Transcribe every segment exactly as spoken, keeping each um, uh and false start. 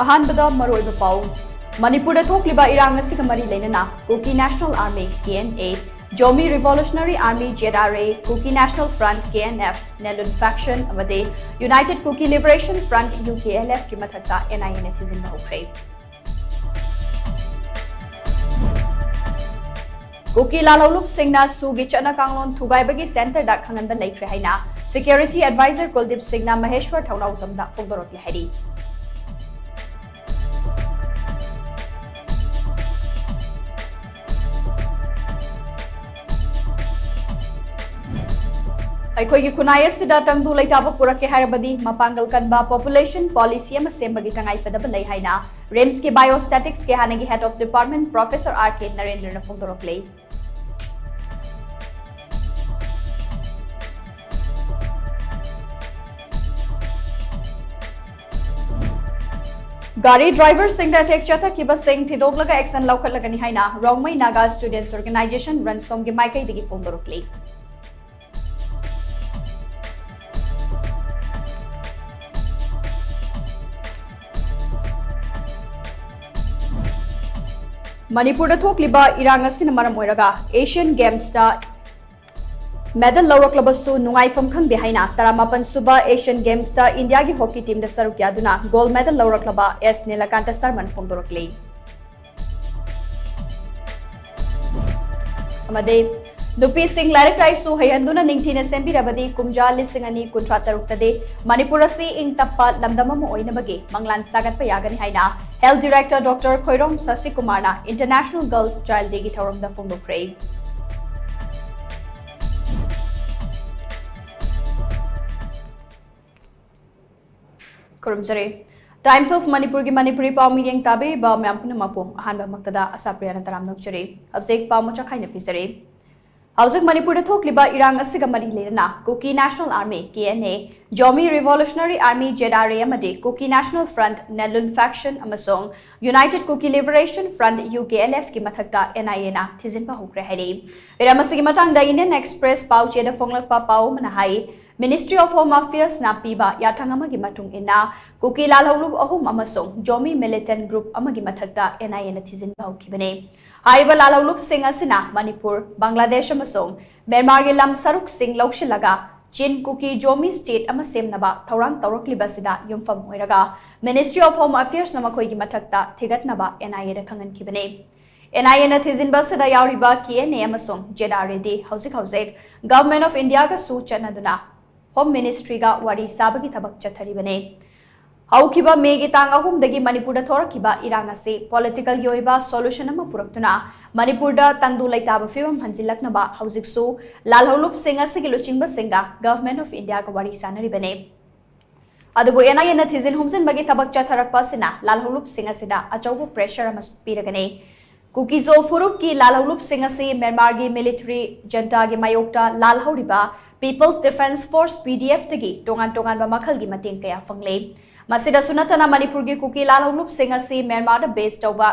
ꯑꯍꯥꯟꯕꯗ ꯃꯔꯨꯑꯣꯏꯕ ꯄꯥꯎ꯫ ꯃꯅꯤꯄꯨꯔꯗ ꯊꯣꯛꯂꯤꯕ ꯏꯔꯥꯡ ꯑꯁꯤꯒ ꯃꯔꯤ ꯂꯩꯅꯅ Kuki National Army, K N A, Zomi Revolutionary Army, Z R A, Kuki National Front, K N F, Nellun Faction ꯑꯃꯗꯤ United Kuki Liberation Front, U K L F ꯀꯤ ꯃꯊꯛꯇ N I A ꯅ ꯊꯤꯖꯤꯟꯕ ꯍꯧꯈ꯭ꯔꯦ꯫ ꯀꯨꯀꯤ ꯂꯥꯂꯧꯂꯨꯞꯁꯤꯡꯅ ꯁꯨꯒꯤ ꯆꯠꯅ ꯀꯥꯡꯂꯣꯟ ꯊꯨꯒꯥꯏꯕꯒꯤ centre ꯗ ꯈꯪꯍꯟꯕ ꯂꯩꯈ꯭ꯔꯦ ꯍꯥꯏꯅ Security Advisor ꯀꯨꯜꯗꯤꯞ ꯁꯤꯡꯅ ꯃꯍꯦꯁ꯭ꯋꯔ ꯊꯧꯅꯥꯎꯖꯝꯗ ꯐꯣꯡꯗꯣꯔꯛꯂꯦ ꯍꯥꯏꯔꯤ꯫ ꯑꯩꯈꯣꯏꯒꯤ ꯈꯨꯟꯅꯥꯏ ꯑꯁꯤꯗ ꯇꯪꯗꯨ ꯂꯩꯇꯥꯕ ꯄꯨꯔꯛꯀꯦ ꯍꯥꯏꯔꯕꯗꯤ ꯃꯄꯥꯡꯒꯜ ꯀꯟꯕ population policy ꯑꯃ ꯁꯦꯝꯕꯒꯤ ꯇꯉꯥꯏꯐꯗꯕ ꯂꯩ ꯍꯥꯏꯅ RIMS ꯀꯤ Biostatics ꯀꯤ ꯍꯥꯟꯅꯒꯤ Head of Department Professor R K ꯅꯔꯦꯟꯗ꯭ꯔꯅ ꯐꯣꯡꯗꯣꯔꯛꯂꯤ꯫ ꯒꯥꯔꯤ driver ꯁꯤꯡꯗ attack ꯆꯠꯊꯈꯤꯕꯁꯤꯡ ꯊꯤꯗꯣꯛꯂꯒ action ꯂꯧꯈꯠꯂꯒꯅꯤ ꯍꯥꯏꯅ ꯔꯣꯡꯃꯩ Naga Students Organisation ꯔꯟꯁꯣꯝꯒꯤ ꯃꯥꯏꯀꯩꯗꯒꯤ ꯐꯣꯡꯗꯣꯔꯛꯂꯤ꯫ ꯃꯅꯤꯄꯨꯔꯗ ꯊꯣꯛꯂꯤꯕ ꯏꯔꯥꯡ ꯑꯁꯤꯅ ꯃꯔꯝ ꯑꯣꯏꯔꯒ Asian Games ꯇ medal ꯂꯧꯔꯛꯂꯕꯁꯨ ꯅꯨꯡꯉꯥꯏꯐꯝ ꯈꯪꯗꯦ ꯍꯥꯏꯅ ꯇꯔꯥꯃꯥꯄꯟ ꯁꯨꯕ Asian Games ꯇ ꯏꯟꯗꯤꯌꯥꯒꯤ hockey team ꯗ ꯁꯔꯨꯛ ꯌꯥꯗꯨꯅ gold medal ꯂꯧꯔꯛꯂꯕ ꯑꯦꯁ ꯅꯤꯂꯀꯥꯟꯇ ꯁꯔꯃꯟ ꯐꯣꯡꯗꯣꯔꯛꯂꯤ꯫ ꯑꯃꯗꯤ ꯅꯨꯄꯤꯁꯤꯡ ꯂꯥꯏꯔꯤꯛ ꯂꯥꯏꯁꯨ ꯍꯩꯍꯟꯗꯨꯅ ꯅꯤꯡꯊꯤꯅ ꯁꯦꯝꯕꯤꯔꯕꯗꯤ ꯀꯨꯝꯖꯥ ꯂꯤꯁꯤꯡ ꯑꯅꯤ ꯀꯨꯟꯊ꯭ꯔꯥ ꯇꯔꯨꯛꯇꯗꯤ ꯃꯅꯤꯄꯨꯔ ꯑꯁꯤ ꯏꯪ ꯇꯞꯄ ꯂꯝꯗꯝ ꯑꯃ ꯑꯣꯏꯅꯕꯒꯤ ꯃꯪꯂꯥꯟ ꯁꯥꯒꯠꯄ ꯌꯥꯒꯅꯤ ꯍꯥꯏꯅ Health Director Doctor Khoirom ꯁꯁꯤꯀꯨꯃꯥꯔꯅ International Girls Child Day ꯒꯤ ꯊꯧꯔꯝꯗ ꯐꯣꯡꯗꯣꯛꯈ꯭ꯔꯦ꯫ ꯈꯨꯔꯨꯝꯖꯔꯤ꯫ Times of ꯃꯅꯤꯄꯨꯔꯒꯤ ꯃꯅꯤꯄꯨꯔꯤ ꯄꯥꯎ ꯃꯤꯠꯌꯦꯡ ꯇꯥꯕꯤꯔꯤꯕ ꯃꯌꯥꯝ ꯄꯨꯝꯅꯃꯛꯄꯨ ꯑꯍꯥꯟꯕꯃꯛꯇꯗ ꯑꯁꯥꯄ꯭ꯔꯤꯌꯥꯅ ꯇꯔꯥꯝꯅ ꯑꯣꯛꯆꯔꯤ꯫ ꯍꯧꯖꯤꯛ ꯄꯥꯎ ꯃꯆꯥ ꯈꯥꯏꯅ ꯄꯤꯖꯔꯤ꯫ ꯍꯧꯖꯤꯛ ꯃꯅꯤꯄꯨꯔꯗ ꯊꯣꯛꯂꯤꯕ ꯏꯔꯥꯡ ꯑꯁꯤꯒ ꯃꯔꯤ ꯂꯩꯅꯅ Kuki National Army, K N A, Zomi Revolutionary Army, Z R A, ꯑꯃꯗꯤ Kuki National Front, Nellun Faction, ꯑꯃꯁꯨꯡ United Kuki Liberation Front, U K L F ꯀꯤ ꯃꯊꯛꯇ N I A ꯅ ꯊꯤꯖꯤꯟꯕ ꯍꯧꯈ꯭ꯔꯦ ꯍꯥꯏꯔꯤ꯫ ꯏꯔꯝ ꯑꯁꯤꯒꯤ ꯃꯇꯥꯡꯗ Indian Express ꯄꯥꯎꯆꯦꯗ ꯐꯣꯡꯂꯛꯄ ꯄꯥꯎ ꯑꯃꯅ ꯍꯥꯏ, Ministry of Home Affairs ꯅ ꯄꯤꯕ ꯌꯥꯊꯪ ꯑꯃꯒꯤ ꯃꯇꯨꯡ ꯏꯟꯅ, ꯀꯨꯀꯤ ꯂꯥꯜꯍꯧꯂꯨꯞ ꯑꯍꯨꯝ ꯑꯃꯁꯨꯡ ꯖꯣꯃꯤ militant group ꯑꯃꯒꯤ ꯃꯊꯛꯇ N I A ꯅ ꯊꯤꯖꯤꯟꯕ ꯍꯧꯈꯤꯕꯅꯤ꯫ ꯍꯥꯏꯔꯤꯕ ꯂꯥꯜꯍꯧꯂꯨꯞꯁꯤꯡ ꯑꯁꯤꯅ ꯃꯅꯤꯄꯨꯔ, ꯕꯪꯒ꯭ꯂꯥꯗꯦꯁ ꯑꯃꯁꯨꯡ ꯃ꯭ꯌꯥꯟꯃꯥꯔꯒꯤ ꯂꯝ ꯁꯔꯨꯛꯁꯤꯡ ꯂꯧꯁꯤꯜꯂꯒ ꯆꯤꯟ ꯀꯨꯀꯤ ꯖꯣꯃꯤ state ꯑꯃ ꯁꯦꯝꯅꯕ ꯊꯧꯔꯥꯡ ꯇꯧꯔꯛꯂꯤꯕ ꯑꯁꯤꯗ ꯌꯨꯝꯐꯝ ꯑꯣꯏꯔꯒ Ministry of Home Affairs ꯅ ꯃꯈꯣꯏꯒꯤ ꯃꯊꯛꯇ ꯊꯤꯒꯠꯅꯕ N I A the ꯈꯪꯍꯟꯈꯤꯕꯅꯤ꯫ N I A ꯅ ꯊꯤꯖꯤꯟꯕ ꯑꯁꯤꯗ ꯌꯥꯎꯔꯤꯕ K N A ꯑꯃꯁꯨꯡ J R Reddy ꯍꯧꯖꯤꯛ ꯍꯧꯖꯤꯛ Government of India ꯒꯁꯨ ꯆꯠꯅꯗꯨꯅ Home Ministry ꯒ ꯋꯥꯔꯤ ꯁꯥꯕꯒꯤ ꯊꯕꯛ ꯆꯠꯊꯔꯤꯕꯅꯤ꯫ ꯍꯧꯈꯤꯕ ꯃꯦꯒꯤ ꯇꯥꯡ ꯑꯍꯨꯝꯗꯒꯤ ꯃꯅꯤꯄꯨꯔꯗ ꯊꯣꯔꯛꯈꯤꯕ ꯏꯔꯥꯡ ꯑꯁꯤ political ꯒꯤ ꯑꯣꯏꯕ solution ꯑꯃ ꯄꯨꯔꯛꯇꯨꯅ ꯃꯅꯤꯄꯨꯔꯗ ꯇꯪꯗꯨ ꯂꯩꯇꯥꯕ ꯐꯤꯕꯝ ꯍꯟꯖꯤꯜꯂꯛꯅꯕ ꯍꯧꯖꯤꯛꯁꯨ ꯂꯥꯜꯍꯧꯂꯨꯞꯁꯤꯡ ꯑꯁꯤꯒꯤ ꯂꯨꯆꯤꯡꯕꯁꯤꯡꯒ Government of India ꯒ ꯋꯥꯔꯤ ꯁꯥꯅꯔꯤꯕꯅꯤ꯫ ꯑꯗꯨꯕꯨ N I A ꯅ ꯊꯤꯖꯤꯟ ꯍꯨꯝꯖꯤꯟꯕꯒꯤ ꯊꯕꯛ ꯆꯠꯊꯔꯛꯄ ꯑꯁꯤꯅ ꯂꯥꯜꯍꯧꯂꯨꯞꯁꯤꯡ ꯑꯁꯤꯗ ꯑꯆꯧꯕ pressure ꯑꯃꯁꯨ ꯄꯤꯔꯒꯅꯤ꯫ ꯀꯨꯀꯤꯖꯣ ꯐꯨꯔꯨꯞꯀꯤ ꯂꯥꯜꯍꯧꯂꯨꯞꯁꯤꯡ ꯑꯁꯤ ꯃ꯭ꯌꯥꯟꯃꯥꯔꯒꯤ military junta ꯒꯤ ꯃꯥꯌꯣꯛꯇ ꯂꯥꯜꯍꯧꯔꯤꯕ People's Defence Force, P D F ꯇꯒꯤ ꯇꯣꯉꯥꯟ ꯇꯣꯉꯥꯟꯕ ꯃꯈꯜꯒꯤ ꯃꯇꯦꯡ ꯀꯌꯥ ꯐꯪꯂꯦ꯫ ꯃꯁꯤꯗꯁꯨ ꯅꯠꯇꯅ ꯃꯅꯤꯄꯨꯔꯒꯤ ꯀꯨꯀꯤ ꯂꯥꯜꯍꯧꯂꯨꯞꯁꯤꯡ ꯑꯁꯤ ꯃ꯭ꯌꯥꯟꯃꯥꯔꯗ base ꯇꯧꯕ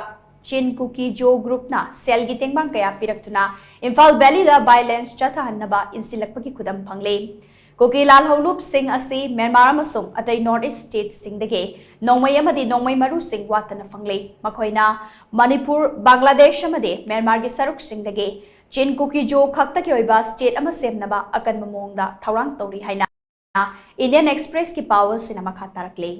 ꯆꯤꯟ ꯀꯨꯀꯤ ꯖꯣ group ꯅ ꯁꯦꯜꯒꯤ ꯇꯦꯡꯕꯥꯡ ꯀꯌꯥ ꯄꯤꯔꯛꯇꯨꯅ ꯏꯝꯐꯥꯜ valley ꯗ violence ꯆꯠꯊꯍꯟꯅꯕ ꯏꯟꯁꯤꯜꯂꯛꯄꯒꯤ ꯈꯨꯗꯝ ꯐꯪꯂꯦ꯫ ꯀꯨꯀꯤ ꯂꯥꯜꯍꯧꯂꯨꯞꯁꯤꯡ ꯑꯁꯤ ꯃ꯭ꯌꯥꯟꯃꯥꯔ ꯑꯃꯁꯨꯡ ꯑꯇꯩ North East state ꯁꯤꯡꯗꯒꯤ ꯅꯣꯡꯃꯩ ꯑꯃꯗꯤ ꯅꯣꯡꯃꯩ ꯃꯔꯨꯁꯤꯡ ꯋꯥꯠꯇꯅ ꯐꯪꯂꯦ꯫ ꯃꯈꯣꯏꯅ ꯃꯅꯤꯄꯨꯔ, ꯕꯪꯒ꯭ꯂꯥꯗꯦꯁ ꯑꯃꯗꯤ ꯃ꯭ꯌꯥꯟꯃꯥꯔꯒꯤ ꯁꯔꯨꯛꯁꯤꯡꯗꯒꯤ ꯆꯤꯟ ꯀꯨꯀꯤ ꯖꯣ ꯈꯛꯇꯒꯤ ꯑꯣꯏꯕ state ꯑꯃ ꯁꯦꯝꯅꯕ ꯑꯀꯟꯕ ꯃꯑꯣꯡꯗ ꯊꯧꯔꯥꯡ ꯇꯧꯔꯤ ꯍꯥꯏꯅ Indian Express ꯀꯤ ꯄꯥꯎ ꯑꯁꯤꯅ ꯃꯈꯥ ꯇꯥꯔꯛꯂꯤ꯫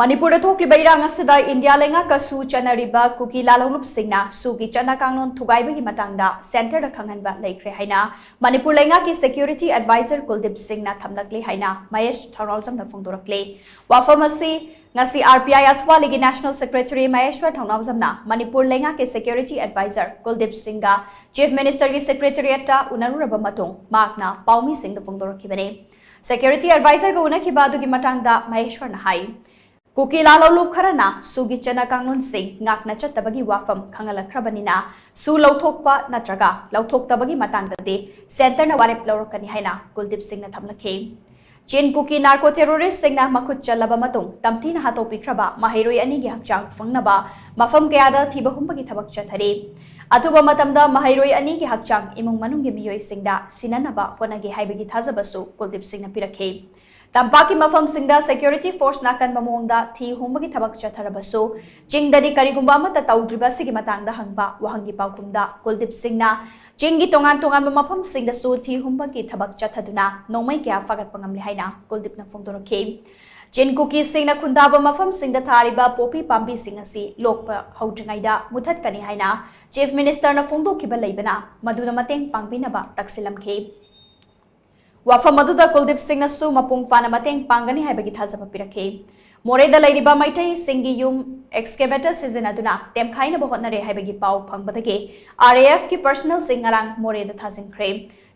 ꯃꯅꯤꯄꯨꯔꯗ ꯊꯣꯛꯂꯤꯕ ꯏꯔꯥꯡ ꯑꯁꯤꯗ ꯏꯟꯗꯤꯌꯥ ꯂꯩꯉꯥꯛꯀꯁꯨ ꯆꯠꯅꯔꯤꯕ ꯀꯨꯀꯤ ꯂꯥꯜꯍꯧꯂꯨꯞꯁꯤꯡꯅ ꯁꯨꯒꯤ ꯆꯠꯅ ꯀꯥꯡꯂꯣꯟ ꯊꯨꯒꯥꯏꯕꯒꯤ ꯃꯇꯥꯡꯗ centre ꯗ ꯈꯪꯍꯟꯕ ꯂꯩꯈ꯭ꯔꯦ ꯍꯥꯏꯅ ꯃꯅꯤꯄꯨꯔ ꯂꯩꯉꯥꯛꯀꯤ security advisor ꯀꯨꯜꯗꯤꯞ ꯁꯤꯡꯅ ꯊꯝꯂꯛꯂꯤ ꯍꯥꯏꯅ ꯃꯍꯦꯁ ꯊꯧꯅꯥꯎꯖꯝꯅ ꯐꯣꯡꯗꯣꯔꯛꯂꯤ꯫ ꯋꯥꯐꯝ ꯑꯁꯤ ꯉꯁꯤ R P I ꯑꯊ꯭ꯋꯥꯂꯤꯒꯤ National Secretary ꯃꯍꯦꯁ꯭ꯋꯔ ꯊꯧꯅꯥꯎꯖꯝꯅ Manipur ꯂꯩꯉꯥꯛꯀꯤ security advisor ꯀꯨꯜꯗꯤꯞ ꯁꯤꯡꯒ Chief Minister ꯒꯤ Secretariat ꯇ ꯎꯅꯔꯨꯔꯕ ꯃꯇꯨꯡ ꯃꯍꯥꯛꯅ ꯄꯥꯎꯃꯤꯁꯤꯡꯗ ꯐꯣꯡꯗꯣꯔꯛꯈꯤꯕꯅꯤ꯫ Security advisor ꯒ ꯎꯅꯈꯤꯕ ꯑꯗꯨꯒꯤ ꯃꯇꯥꯡꯗ ꯃꯍꯦꯁ꯭ꯋꯔꯅ ꯍꯥꯏ, ꯀꯨꯀꯤ ꯂꯥꯜꯍꯧꯂꯨꯞ ꯈꯔꯅ ꯁꯨꯒꯤ ꯆꯠꯅ ꯀꯥꯡꯂꯣꯟꯁꯤꯡ ꯉꯥꯛꯅ ꯆꯠꯇꯕꯒꯤ ꯋꯥꯐꯝ ꯈꯪꯍꯜꯂꯛꯈ꯭ꯔꯕꯅꯤꯅ ꯁꯨ ꯂꯧꯊꯣꯛꯄ ꯅꯠꯇ꯭ꯔꯒ ꯂꯧꯊꯣꯛꯇꯕꯒꯤ ꯃꯇꯥꯡꯗꯗꯤ centre ꯅ ꯋꯥꯔꯦꯞ ꯂꯧꯔꯛꯀꯅꯤ ꯍꯥꯏꯅ ꯀꯨꯜꯗꯤꯞ ꯁꯤꯡꯅ ꯊꯝꯂꯛꯈꯤ꯫ ꯆꯤꯟ ꯀꯨꯀꯤ narco terrorist ꯁꯤꯡꯅ ꯃꯈꯨꯠ ꯆꯜꯂꯕ ꯃꯇꯨꯡ ꯇꯝꯊꯤꯅ ꯍꯥꯠꯇꯣꯛꯄꯤꯈ꯭ꯔꯕ ꯃꯍꯩꯔꯣꯏ ꯑꯅꯤꯒꯤ ꯍꯛꯆꯥꯡ ꯐꯪꯅꯕ ꯃꯐꯝ ꯀꯌꯥꯗ ꯊꯤꯕ ꯍꯨꯝꯕꯒꯤ ꯊꯕꯛ ꯆꯠꯊꯔꯤ꯫ ꯑꯊꯨꯕ ꯃꯇꯝꯗ ꯃꯍꯩꯔꯣꯏ ꯑꯅꯤꯒꯤ ꯍꯛꯆꯥꯡ ꯏꯃꯨꯡ ꯃꯅꯨꯡꯒꯤ ꯃꯤꯑꯣꯏꯁꯤꯡꯗ ꯁꯤꯟꯅꯅꯕ ꯍꯣꯠꯅꯒꯦ ꯍꯥꯏꯕꯒꯤ ꯊꯥꯖꯕꯁꯨ ꯀꯨꯜꯗꯤꯞ ꯁꯤꯡꯅ ꯄꯤꯔꯛꯈꯤ꯫ ꯇꯝꯄꯥꯛꯀꯤ ꯃꯐꯝꯁꯤꯡꯗ ꯁꯦꯀ꯭ꯌꯨꯔꯤꯇꯤ ꯐꯣꯔꯁꯅ ꯑꯀꯟꯕ ꯃꯑꯣꯡꯗ ꯊꯤ ꯍꯨꯝꯕꯒꯤ ꯊꯕꯛ ꯆꯠꯊꯔꯕꯁꯨ, ꯆꯤꯡꯗꯗꯤ ꯀꯔꯤꯒꯨꯝꯕ ꯑꯃꯠꯇ ꯇꯧꯗ꯭ꯔꯤꯕ ꯑꯁꯤꯒꯤ ꯃꯇꯥꯡꯗ ꯍꯪꯕ ꯋꯥꯍꯪꯒꯤ ꯄꯥꯎꯈꯨꯝꯗ ꯀꯨꯜꯗꯤꯞ ꯁꯤꯡꯅ ꯆꯤꯡꯒꯤ ꯇꯣꯉꯥꯟ ꯇꯣꯉꯥꯟꯕ ꯃꯐꯝꯁꯤꯡꯗꯁꯨ ꯊꯤ ꯍꯨꯝꯕꯒꯤ ꯊꯕꯛ ꯆꯠꯊꯗꯨꯅ ꯅꯣꯡꯃꯩ ꯀꯌꯥ ꯐꯥꯒꯠꯄ ꯉꯝꯂꯦ ꯍꯥꯏꯅ ꯀꯨꯜꯗꯤꯞꯅ ꯐꯣꯡꯗꯣꯔꯛꯈꯤ꯫ ꯆꯤꯟ ꯀꯨꯀꯤꯁꯤꯡꯅ ꯈꯨꯟꯗꯥꯕ ꯃꯐꯝꯁꯤꯡꯗ ꯊꯥꯔꯤꯕ ꯄꯣꯄꯤ ꯄꯥꯝꯕꯤꯁꯤꯡ ꯑꯁꯤ ꯂꯣꯛꯄ ꯍꯧꯗ꯭ꯔꯤꯉꯩꯗ ꯃꯨꯊꯠꯀꯅꯤ ꯍꯥꯏꯅ ꯆꯤꯐ ꯃꯤꯅꯤꯁꯇꯔꯅ ꯐꯣꯡꯗꯣꯛꯈꯤꯕ ꯂꯩꯕꯅ ꯃꯗꯨꯅ ꯃꯇꯦꯡ ꯄꯥꯡꯕꯤꯅꯕ ꯇꯛꯁꯤꯜꯂꯝꯈꯤ꯫ ꯋꯥꯐꯝ ꯑꯗꯨꯗ ꯀꯨꯜꯗꯤꯞ ꯁꯤꯡꯅꯁꯨ ꯃꯄꯨꯡ ꯐꯥꯅ ꯃꯇꯦꯡ ꯄꯥꯡꯒꯅꯤ ꯍꯥꯏꯕꯒꯤ ꯊꯥꯖꯕ ꯄꯤꯔꯛꯈꯤ꯫ ꯃꯣꯔꯦꯗ ꯂꯩꯔꯤꯕ ꯃꯩꯇꯩꯁꯤꯡꯒꯤ ꯌꯨꯝ ꯑꯦꯛꯁꯀꯦꯚꯦꯇꯔ ꯁꯤꯖꯤꯟꯅꯗꯨꯅ ꯇꯦꯝꯈꯥꯏꯅꯕ ꯍꯣꯠꯅꯔꯦ ꯍꯥꯏꯕꯒꯤ ꯄꯥꯎ ꯐꯪꯕꯗꯒꯤ ꯑꯥꯔ ꯑꯦ ꯑꯦꯐꯀꯤ ꯄꯔꯁꯅꯦꯜꯁꯤꯡ ꯉꯔꯥꯡ ꯃꯣꯔꯦꯗ ꯊꯥꯖꯤꯟꯈ꯭ꯔꯦ꯫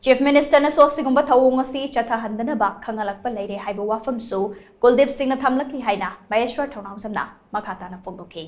ꯆꯤꯐ ꯃꯤꯅꯤꯁꯇꯔꯅꯁꯨ ꯑꯁꯤꯒꯨꯝꯕ ꯊꯧꯑꯣꯡ ꯑꯁꯤ ꯆꯠꯊꯍꯟꯗꯅꯕ ꯈꯪꯍꯜꯂꯛꯄ ꯂꯩꯔꯦ ꯍꯥꯏꯕ ꯋꯥꯐꯝꯁꯨ ꯀꯨꯜꯗꯤꯞ ꯁꯤꯡꯅ ꯊꯝꯂꯛꯂꯤ ꯍꯥꯏꯅ ꯃꯍꯦꯁ꯭ꯋꯔ ꯊꯧꯅꯥꯎꯖꯝꯅ ꯃꯈꯥ ꯇꯥꯅ ꯐꯣꯡꯗꯣꯛꯈꯤ꯫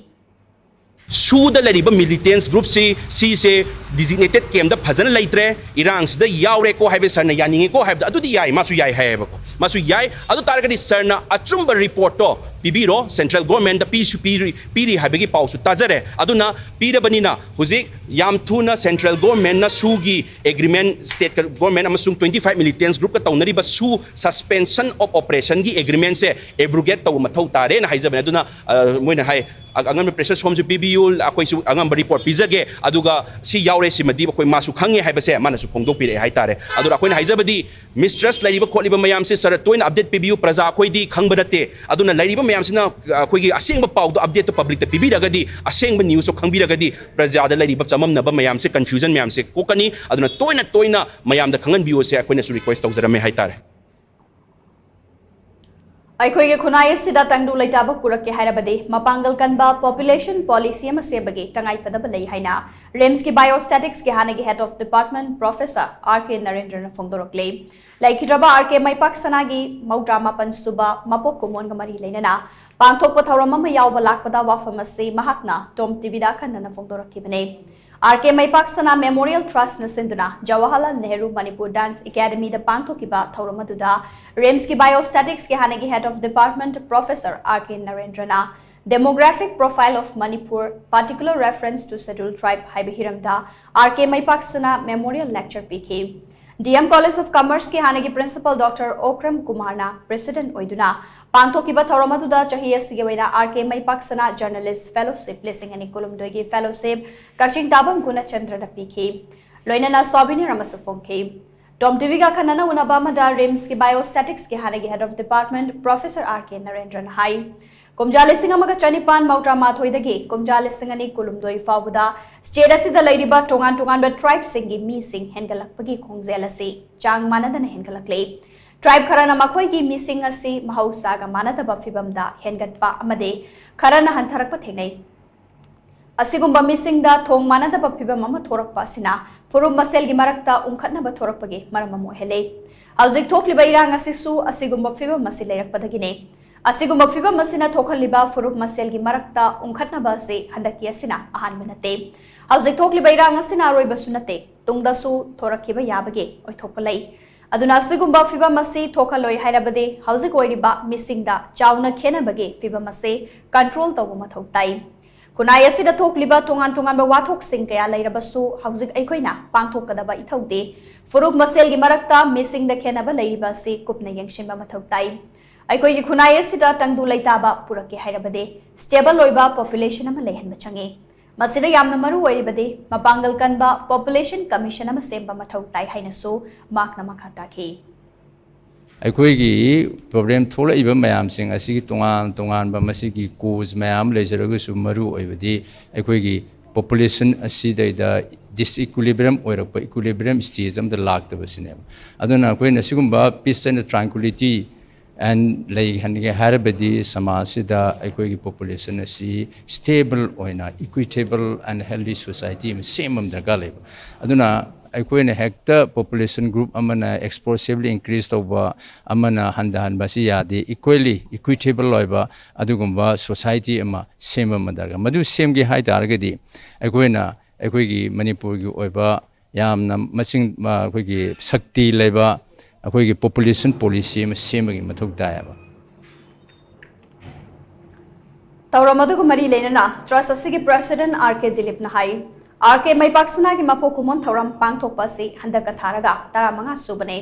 ꯁꯨꯗ ꯂꯩꯔꯤꯕ ꯃꯤꯂꯤꯇꯦꯟꯁ ꯒ꯭ꯔꯨꯞꯁꯤ ꯁꯤꯁꯦ ꯗꯤꯖꯤꯒꯅꯦꯇꯦꯗ ꯀꯦꯝꯗ ꯐꯖꯅ ꯂꯩꯇ꯭ꯔꯦ, ꯏꯔꯥꯡꯁꯤꯗ ꯌꯥꯎꯔꯦꯀꯣ ꯍꯥꯏꯕ ꯁꯥꯔꯅ ꯌꯥꯅꯤꯡꯉꯦꯀꯣ ꯍꯥꯏꯕꯗ ꯑꯗꯨꯗꯤ ꯌꯥꯏ, ꯃꯥꯁꯨ ꯌꯥꯏ ꯍꯥꯏꯌꯦꯕꯀꯣ, ꯃꯥꯁꯨ ꯌꯥꯏ꯫ ꯑꯗꯨ ꯇꯥꯔꯒꯗꯤ ꯁꯥꯔꯅ ꯑꯆꯨꯝꯕ ꯔꯤꯄꯣꯔꯠꯇꯣ ꯄꯤꯕꯤꯔꯣ, ꯁꯦꯟꯇ꯭ꯔꯦꯜ ꯒꯣꯔꯃꯦꯟꯗ ꯄꯤꯁꯨ ꯄꯤꯔꯤ ꯄꯤꯔꯤ ꯍꯥꯏꯕꯒꯤ ꯄꯥꯎꯁꯨ ꯇꯥꯖꯔꯦ꯫ ꯑꯗꯨꯅ ꯄꯤꯔꯕꯅꯤꯅ ꯍꯧꯖꯤꯛ ꯌꯥꯝ ꯊꯨꯅ ꯁꯦꯟꯇ꯭ꯔꯦꯜ ꯒꯣꯔꯃꯦꯟꯅ ꯁꯨꯒꯤ ꯑꯦꯒ꯭ꯔꯤꯃꯦꯟ, ꯁ꯭ꯇꯦꯠ ꯒꯣꯔꯃꯦꯟ ꯑꯃꯁꯨꯡ twenty five ꯃꯤꯂꯤꯇꯦꯟꯁ ꯒ꯭ꯔꯨꯞꯀ ꯇꯧꯅꯔꯤꯕ ꯁꯨ ꯁꯁꯄꯦꯟꯁꯟ ꯑꯣꯐ ꯑꯣꯄꯔꯦꯁꯟꯒꯤ ꯑꯦꯒ꯭ꯔꯤꯃꯦꯟꯁꯦ ꯑꯦꯕ꯭ꯔꯣꯒꯦꯠ ꯇꯧꯕ ꯃꯊꯧ ꯇꯥꯔꯦꯅ ꯍꯥꯏꯖꯕꯅꯦ꯫ ꯑꯗꯨꯅ ꯑ, ꯃꯣꯏꯅ ꯍꯥꯏ, "ꯑ-, ꯑꯉꯝꯕ ꯄ꯭ꯔꯦꯁꯔ ꯁꯣꯝꯁꯨ ꯄꯤꯕꯤꯌꯨ, ꯑꯩꯈꯣꯏꯁꯨ ꯑꯉꯝꯕ ꯔꯤꯄꯣꯔꯠ ꯄꯤꯖꯒꯦ, ꯑꯗꯨꯒ ꯁꯤ ꯌꯥꯎꯔꯦ, ꯁꯤꯃꯗꯤ ꯑꯩꯈꯣꯏ ꯃꯥꯁꯨ ꯈꯪꯉꯦ" ꯍꯥꯏꯕꯁꯦ ꯃꯥꯅꯁꯨ ꯐꯣꯡꯗꯣꯛꯄꯤꯔꯛꯑꯦ ꯍꯥꯏꯇꯥꯔꯦ꯫ ꯑꯗꯨꯅ ꯑꯩꯈꯣꯏꯅ ꯍꯥꯏꯖꯕꯗꯤ, ꯃꯤꯁꯇ꯭ꯔꯁ ꯂꯩꯔꯤꯕ ꯈꯣꯠꯂꯤꯕ ꯃꯌꯥꯝꯁꯦ ꯁꯥꯔ ꯇꯣꯏꯅ ꯑꯞꯗꯦꯠ ꯄꯤꯕꯤꯌꯨ, ꯄ꯭ꯔꯖꯥ ꯑꯩꯈꯣꯏꯗꯤ ꯈꯪꯕ ꯅꯠꯇꯦ꯫ ꯑꯗꯨꯅ ꯂꯩꯔꯤꯕ ꯃꯌꯥꯝꯁꯤꯅ ꯑꯩꯈꯣꯏꯒꯤ ꯑꯁꯦꯡꯕ ꯄꯥꯎꯗꯣ, ꯑꯞꯗꯦꯠꯇꯣ ꯄꯕ꯭ꯂꯤꯛꯇ ꯄꯤꯕꯤꯔꯒꯗꯤ, ꯑꯁꯦꯡꯕ ꯅ꯭ꯌꯨꯁꯇꯣ ꯈꯪꯕꯤꯔꯒꯗꯤ, ꯄ꯭ꯔꯖꯥꯗ ꯂꯩꯔꯤꯕ ꯆꯃꯝꯅꯕ ꯃꯌꯥꯝꯁꯦ, ꯀꯟꯐ꯭ꯌꯨꯖꯟ ꯃꯌꯥꯝꯁꯦ ꯀꯣꯛꯀꯅꯤ꯫ ꯑꯗꯨꯅ ꯇꯣꯏꯅ ꯇꯣꯏꯅ ꯃꯌꯥꯝꯗ ꯈꯪꯍꯟꯕꯤꯌꯨꯁꯦ ꯑꯩꯈꯣꯏꯅꯁꯨ ꯔꯤꯀ꯭ꯋꯦꯁ ꯇꯧꯖꯔꯝꯃꯦ ꯍꯥꯏꯇꯥꯔꯦ꯫ ꯑꯩꯈꯣꯏꯒꯤ ꯈꯨꯟꯅꯥꯏ ꯑꯁꯤꯗ ꯇꯪꯗꯨ ꯂꯩꯇꯥꯕ ꯄꯨꯔꯛꯀꯦ ꯍꯥꯏꯔꯕꯗꯤ ꯃꯄꯥꯡꯒꯜ ꯀꯟꯕ ꯄꯣꯄꯨꯂꯦꯁꯟ ꯄꯣꯂꯤꯁꯤ ꯑꯃ ꯁꯦꯝꯕꯒꯤ ꯇꯉꯥꯏ ꯐꯗꯕ ꯂꯩ ꯍꯥꯏꯅ ꯔꯤꯝꯁꯀꯤ ꯕꯥꯏꯑꯣꯁ꯭ꯇꯦꯇꯤꯛꯁꯀꯤ ꯍꯥꯟꯅꯒꯤ head of department professor R K ꯅꯔꯦꯟꯗ꯭ꯔꯅ ꯐꯣꯡꯗꯣꯔꯛꯂꯤ꯫ ꯂꯩꯈꯤꯗ꯭ꯔꯕ ꯑꯥꯔ ꯀꯦ ꯃꯩꯄꯥꯛ ꯁꯅꯥꯒꯤ ꯃꯧꯗ꯭ꯔꯥ ꯃꯥꯄꯟ ꯁꯨꯕ ꯃꯄꯣꯛ ꯀꯨꯝꯑꯣꯟꯒ ꯃꯔꯤ ꯂꯩꯅꯅ ꯄꯥꯡꯊꯣꯛꯄ ꯊꯧꯔꯝ ꯑꯃ ꯌꯥꯎꯕ ꯂꯥꯛꯄꯗ ꯋꯥꯐꯝ ꯑꯁꯤ ꯃꯍꯥꯛꯅ ꯇꯣꯝ ꯇꯤꯚꯤꯗ ꯑꯈꯟꯅꯅ ꯐꯣꯡꯗꯣꯔꯛꯈꯤꯕꯅꯤ꯫ ꯑꯥꯔ ꯀꯦ ꯃꯩꯄꯥꯛ ꯁꯅꯥ ꯃꯦꯃꯣꯔꯤꯌꯦꯜ ꯇ꯭ꯔꯁꯠꯅ ꯁꯤꯟꯗꯨꯅ ꯖꯋꯥꯍꯔꯂꯥꯜ ꯅꯦꯍꯔꯨ ꯃꯅꯤꯄꯨꯔ ꯗꯥꯟꯁ ꯑꯦꯀꯥꯗꯃꯤꯗ ꯄꯥꯡꯊꯣꯛꯈꯤꯕ ꯊꯧꯔꯝ ꯑꯗꯨꯗ ꯔꯤꯝꯁꯀꯤ ꯕꯥꯏꯑꯣꯁ꯭ꯇꯦꯇꯤꯛꯁꯀꯤ ꯍꯥꯟꯅꯒꯤ head of department professor R K ꯅꯔꯦꯟꯗ꯭ꯔꯅ Demographic Profile of Manipur, Particular Reference to Scheduled Tribe ꯍꯥꯏꯕ ꯍꯤꯔꯝꯗ ꯑꯥꯔ ꯀꯦ ꯃꯩꯄꯥꯛꯁꯅ Memorial Lecture ꯄꯤꯈꯤ꯫ ꯗꯤ ꯑꯦꯝ College of Commerceꯀꯤ ꯍꯥꯟꯅꯒꯤ Principal Doctor ꯑꯣꯀ꯭ꯔꯝ ꯀꯨꯃꯥꯔꯅ President ꯑꯣꯏꯗꯨꯅ ꯄꯥꯡꯊꯣꯛꯈꯤꯕ ꯊꯧꯔꯝ ꯑꯗꯨꯗ ꯆꯍꯤ ꯑꯁꯤꯒꯤ ꯑꯣꯏꯅ ꯑꯥꯔ ꯀꯦ ꯃꯩꯄꯥꯛꯁꯅ Journalist Fellowship ꯂꯤꯁꯤꯡ ꯑꯅꯤ ꯀꯨꯟꯍꯨꯝꯗꯣꯏꯒꯤ Fellowship ꯀꯛꯆꯤꯡ ꯇꯥꯕꯝ ꯒꯨꯅꯆꯟꯗ꯭ꯔꯗ ꯄꯤꯈꯤ꯫ ꯂꯣꯏꯅꯅ Souvenir ꯑꯃꯁꯨ ꯐꯣꯡꯈꯤ꯫ ꯇꯣꯝ ꯇꯤꯚꯤꯒ ꯑꯈꯟꯅꯅ ꯎꯅꯕ ꯑꯃꯗ RIMSꯀꯤ Biostaticsꯀꯤ ꯍꯥꯟꯅꯒꯤ Head of Department Professor R K ꯅꯔꯦꯟꯗ꯭ꯔꯅ ꯍꯥꯏ, ꯀꯨꯝꯖꯥ ꯂꯤꯁꯤꯡ ꯑꯃꯒ ꯆꯅꯤꯄꯥꯟ ꯃꯧꯗ꯭ꯔꯥ ꯃꯥꯊꯣꯏꯗꯒꯤ ꯀꯨꯝꯖꯥ ꯂꯤꯁꯤꯡ ꯑꯅꯤ ꯀꯨꯟꯍꯨꯝꯗꯣꯏ ꯐꯥꯎꯕꯗ state ꯑꯁꯤꯗ ꯂꯩꯔꯤꯕ ꯇꯣꯉꯥꯟ ꯇꯣꯉꯥꯟꯕ tribeꯁꯤꯡꯒꯤ ꯃꯤꯁꯤꯡ ꯍꯦꯟꯒꯠꯂꯛꯄꯒꯤ ꯈꯣꯡꯖꯦꯜ ꯑꯁꯤ ꯆꯥꯡ ꯃꯥꯟꯅꯗꯅ ꯍꯦꯟꯒꯠꯂꯛꯂꯤ꯫ Tribe ꯈꯔꯅ ꯃꯈꯣꯏꯒꯤ ꯃꯤꯁꯤꯡ ꯑꯁꯤ ꯃꯍꯧꯁꯥꯒ ꯃꯥꯟꯅꯗꯕ ꯐꯤꯚꯝꯗ ꯍꯦꯟꯒꯠꯄ ꯑꯃꯗꯤ ꯈꯔꯅ ꯍꯟꯊꯔꯛꯄ ꯊꯦꯡꯅꯩ꯫ ꯑꯁꯤꯒꯨꯝꯕ ꯃꯤꯁꯤꯡꯗ ꯊꯣꯡ ꯃꯥꯟꯅꯗꯕ ꯐꯤꯚꯝ ꯑꯃ ꯊꯣꯔꯛꯄ ꯑꯁꯤꯅ ꯐꯨꯔꯨꯞ ꯃꯁꯦꯜꯒꯤ ꯃꯔꯛꯇ ꯎꯪꯈꯠꯅꯕ ꯊꯣꯔꯛꯄꯒꯤ ꯃꯔꯝ ꯑꯃ ꯑꯣꯏꯍꯜꯂꯤ꯫ ꯍꯧꯖꯤꯛ ꯊꯣꯛꯂꯤꯕ ꯏꯔꯥꯡ ꯑꯁꯤꯁꯨ ꯑꯁꯤꯒꯨꯝꯕ ꯐꯤꯚꯝ ꯑꯁꯤ ꯂꯩꯔꯛꯄꯗꯒꯤꯅꯤ꯫ ꯑꯁꯤꯒꯨꯝꯕ ꯐꯤꯚꯝ ꯑꯁꯤꯅ ꯊꯣꯛꯍꯜꯂꯤꯕ ꯐꯨꯔꯨꯞ ꯃꯁꯦꯜꯒꯤ ꯃꯔꯛꯇ ꯎꯪꯈꯠꯅꯕ ꯑꯁꯤ ꯍꯟꯗꯛꯀꯤ ꯑꯁꯤꯅ ꯑꯍꯥꯟꯕ ꯅꯠꯇꯦ꯫ ꯍꯧꯖꯤꯛ ꯊꯣꯛꯂꯤꯕ ꯏꯔꯥꯡ ꯑꯁꯤꯅ ꯑꯔꯣꯏꯕꯁꯨ ꯅꯠꯇꯦ, ꯇꯨꯡꯗꯁꯨ ꯊꯣꯔꯛꯈꯤꯕ ꯌꯥꯕꯒꯤ ꯑꯣꯏꯊꯣꯛꯄ ꯂꯩ꯫ ꯑꯗꯨꯅ ꯑꯁꯤꯒꯨꯝꯕ ꯐꯤꯚꯝ ꯑꯁꯤ ꯊꯣꯛꯍꯜꯂꯣꯏ ꯍꯥꯏꯔꯕꯗꯤ ꯍꯧꯖꯤꯛ ꯑꯣꯏꯔꯤꯕ ꯃꯤꯁꯤꯡꯗ ꯆꯥꯎꯅ ꯈꯦꯠꯅꯕꯒꯤ ꯐꯤꯚꯝ ꯑꯁꯤ control ꯇꯧꯕ ꯃꯊꯧ ꯇꯥꯏ꯫ ꯈꯨꯟꯅꯥꯏ ꯑꯁꯤꯗ ꯊꯣꯛꯂꯤꯕ ꯇꯣꯉꯥꯟ ꯇꯣꯉꯥꯟꯕ ꯋꯥꯊꯣꯛꯁꯤꯡ ꯀꯌꯥ ꯂꯩꯔꯕꯁꯨ ꯍꯧꯖꯤꯛ ꯑꯩꯈꯣꯏꯅ ꯄꯥꯡꯊꯣꯛꯀꯗꯕ ꯏꯊꯧꯗꯤ ꯐꯨꯔꯨꯞ ꯃꯁꯦꯜꯒꯤ ꯃꯔꯛꯇ ꯃꯤꯁꯤꯡꯗ ꯈꯦꯠꯅꯕ ꯂꯩꯔꯤꯕ ꯑꯁꯤ ꯀꯨꯞꯅ ꯌꯦꯡꯁꯤꯟꯕ ꯃꯊꯧ ꯇꯥꯏ꯫ ꯑꯩꯈꯣꯏꯒꯤ ꯈꯨꯟꯅꯥꯏ ꯑꯁꯤꯗ ꯇꯪꯗꯨ ꯂꯩꯇꯥꯕ ꯄꯨꯔꯛꯀꯦ ꯍꯥꯏꯔꯕꯗꯤ stable ꯑꯣꯏꯕ population ꯑꯃ ꯂꯩꯍꯟꯕ ꯆꯪꯏ꯫ ꯃꯁꯤꯗ ꯌꯥꯝꯅ ꯃꯔꯨ ꯑꯣꯏꯔꯤꯕꯗꯤ ꯃꯄꯥꯡꯒꯜ ꯀꯟꯕ Population Commission ꯑꯃ ꯁꯦꯝꯕ ꯃꯊꯧ ꯇꯥꯏ ꯍꯥꯏꯅꯁꯨ ꯃꯍꯥꯛꯅ ꯃꯈꯥ ꯇꯥꯈꯤ꯫ ꯑꯩꯈꯣꯏꯒꯤ problem ꯊꯣꯛꯂꯛꯏꯕ ꯃꯌꯥꯝꯁꯤꯡ ꯑꯁꯤꯒꯤ ꯇꯣꯉꯥꯟ ꯇꯣꯉꯥꯟꯕ ꯃꯁꯤꯒꯤ cause ꯃꯌꯥꯝ ꯂꯩꯖꯔꯒꯁꯨ ꯃꯔꯨ ꯑꯣꯏꯕꯗꯤ ꯑꯩꯈꯣꯏꯒꯤ population ꯑꯁꯤꯗꯩꯗ disequilibrium ꯑꯣꯏꯔꯛꯄ, equilibrium stage ꯑꯃꯗ ꯂꯥꯛꯇꯕꯁꯤꯅꯦꯕ꯫ ꯑꯗꯨꯅ ꯑꯩꯈꯣꯏꯅ ꯁꯤꯒꯨꯝꯕ peace and tranquility and ꯂꯩꯍꯟꯒꯦ ꯍꯥꯏꯔꯕꯗꯤ ꯁꯃꯥꯖꯁꯤꯗ ꯑꯩꯈꯣꯏꯒꯤ population ꯑꯁꯤ stable ꯑꯣꯏꯅ equitable and healthy society ꯑꯃ ꯁꯦꯝꯕ ꯑꯃ ꯗꯔꯀꯥꯔ ꯂꯩꯕ꯫ ꯑꯗꯨꯅ ꯑꯩꯈꯣꯏꯅ ꯍꯦꯛꯇ population group ꯑꯃꯅ explosively increase ꯇꯧꯕ, ꯑꯃꯅ ꯍꯟꯊꯍꯟꯕ ꯑꯁꯤ ꯌꯥꯗꯦ꯫ Equally equitable ꯑꯣꯏꯕ ꯑꯗꯨꯒꯨꯝꯕ society ꯑꯃ ꯁꯦꯝꯕ ꯑꯃ ꯗꯔꯀꯥꯔ꯫ ꯃꯗꯨ ꯁꯦꯝꯒꯦ ꯍꯥꯏ ꯇꯥꯔꯒꯗꯤ ꯑꯩꯈꯣꯏꯅ ꯑꯩꯈꯣꯏꯒꯤ ꯃꯅꯤꯄꯨꯔꯒꯤ ꯑꯣꯏꯕ ꯌꯥꯝꯅ ꯃꯁꯤꯡ, ꯑꯩꯈꯣꯏꯒꯤ ꯁꯛꯇꯤ ꯂꯩꯕ ꯑꯩꯈꯣꯏꯒꯤ population policy ꯑꯃ ꯁꯦꯝꯕꯒꯤ ꯃꯊꯧ ꯇꯥꯏꯌꯦꯕ꯫ ꯊꯧꯔꯝ ꯑꯗꯨꯒ ꯃꯔꯤ ꯂꯩꯅꯅ ꯇ꯭ꯔꯁ ꯑꯁꯤꯒꯤ ꯄ꯭ꯔꯦꯁꯤꯗꯦꯟꯠ ꯑꯥꯔ ꯀꯦ ꯗꯤꯂꯤꯞꯅ ꯍꯥꯏ, ꯑꯥꯔ ꯀꯦ ꯃꯩꯄꯥꯛ ꯁꯅꯥꯒꯤ ꯃꯄꯣꯛ ꯀꯨꯝꯑꯣꯟ ꯊꯧꯔꯝ ꯄꯥꯡꯊꯣꯛꯄ ꯑꯁꯤ ꯍꯟꯗꯛꯀ ꯊꯥꯔꯒ ꯇꯔꯥꯃꯉꯥ ꯁꯨꯕꯅꯤ꯫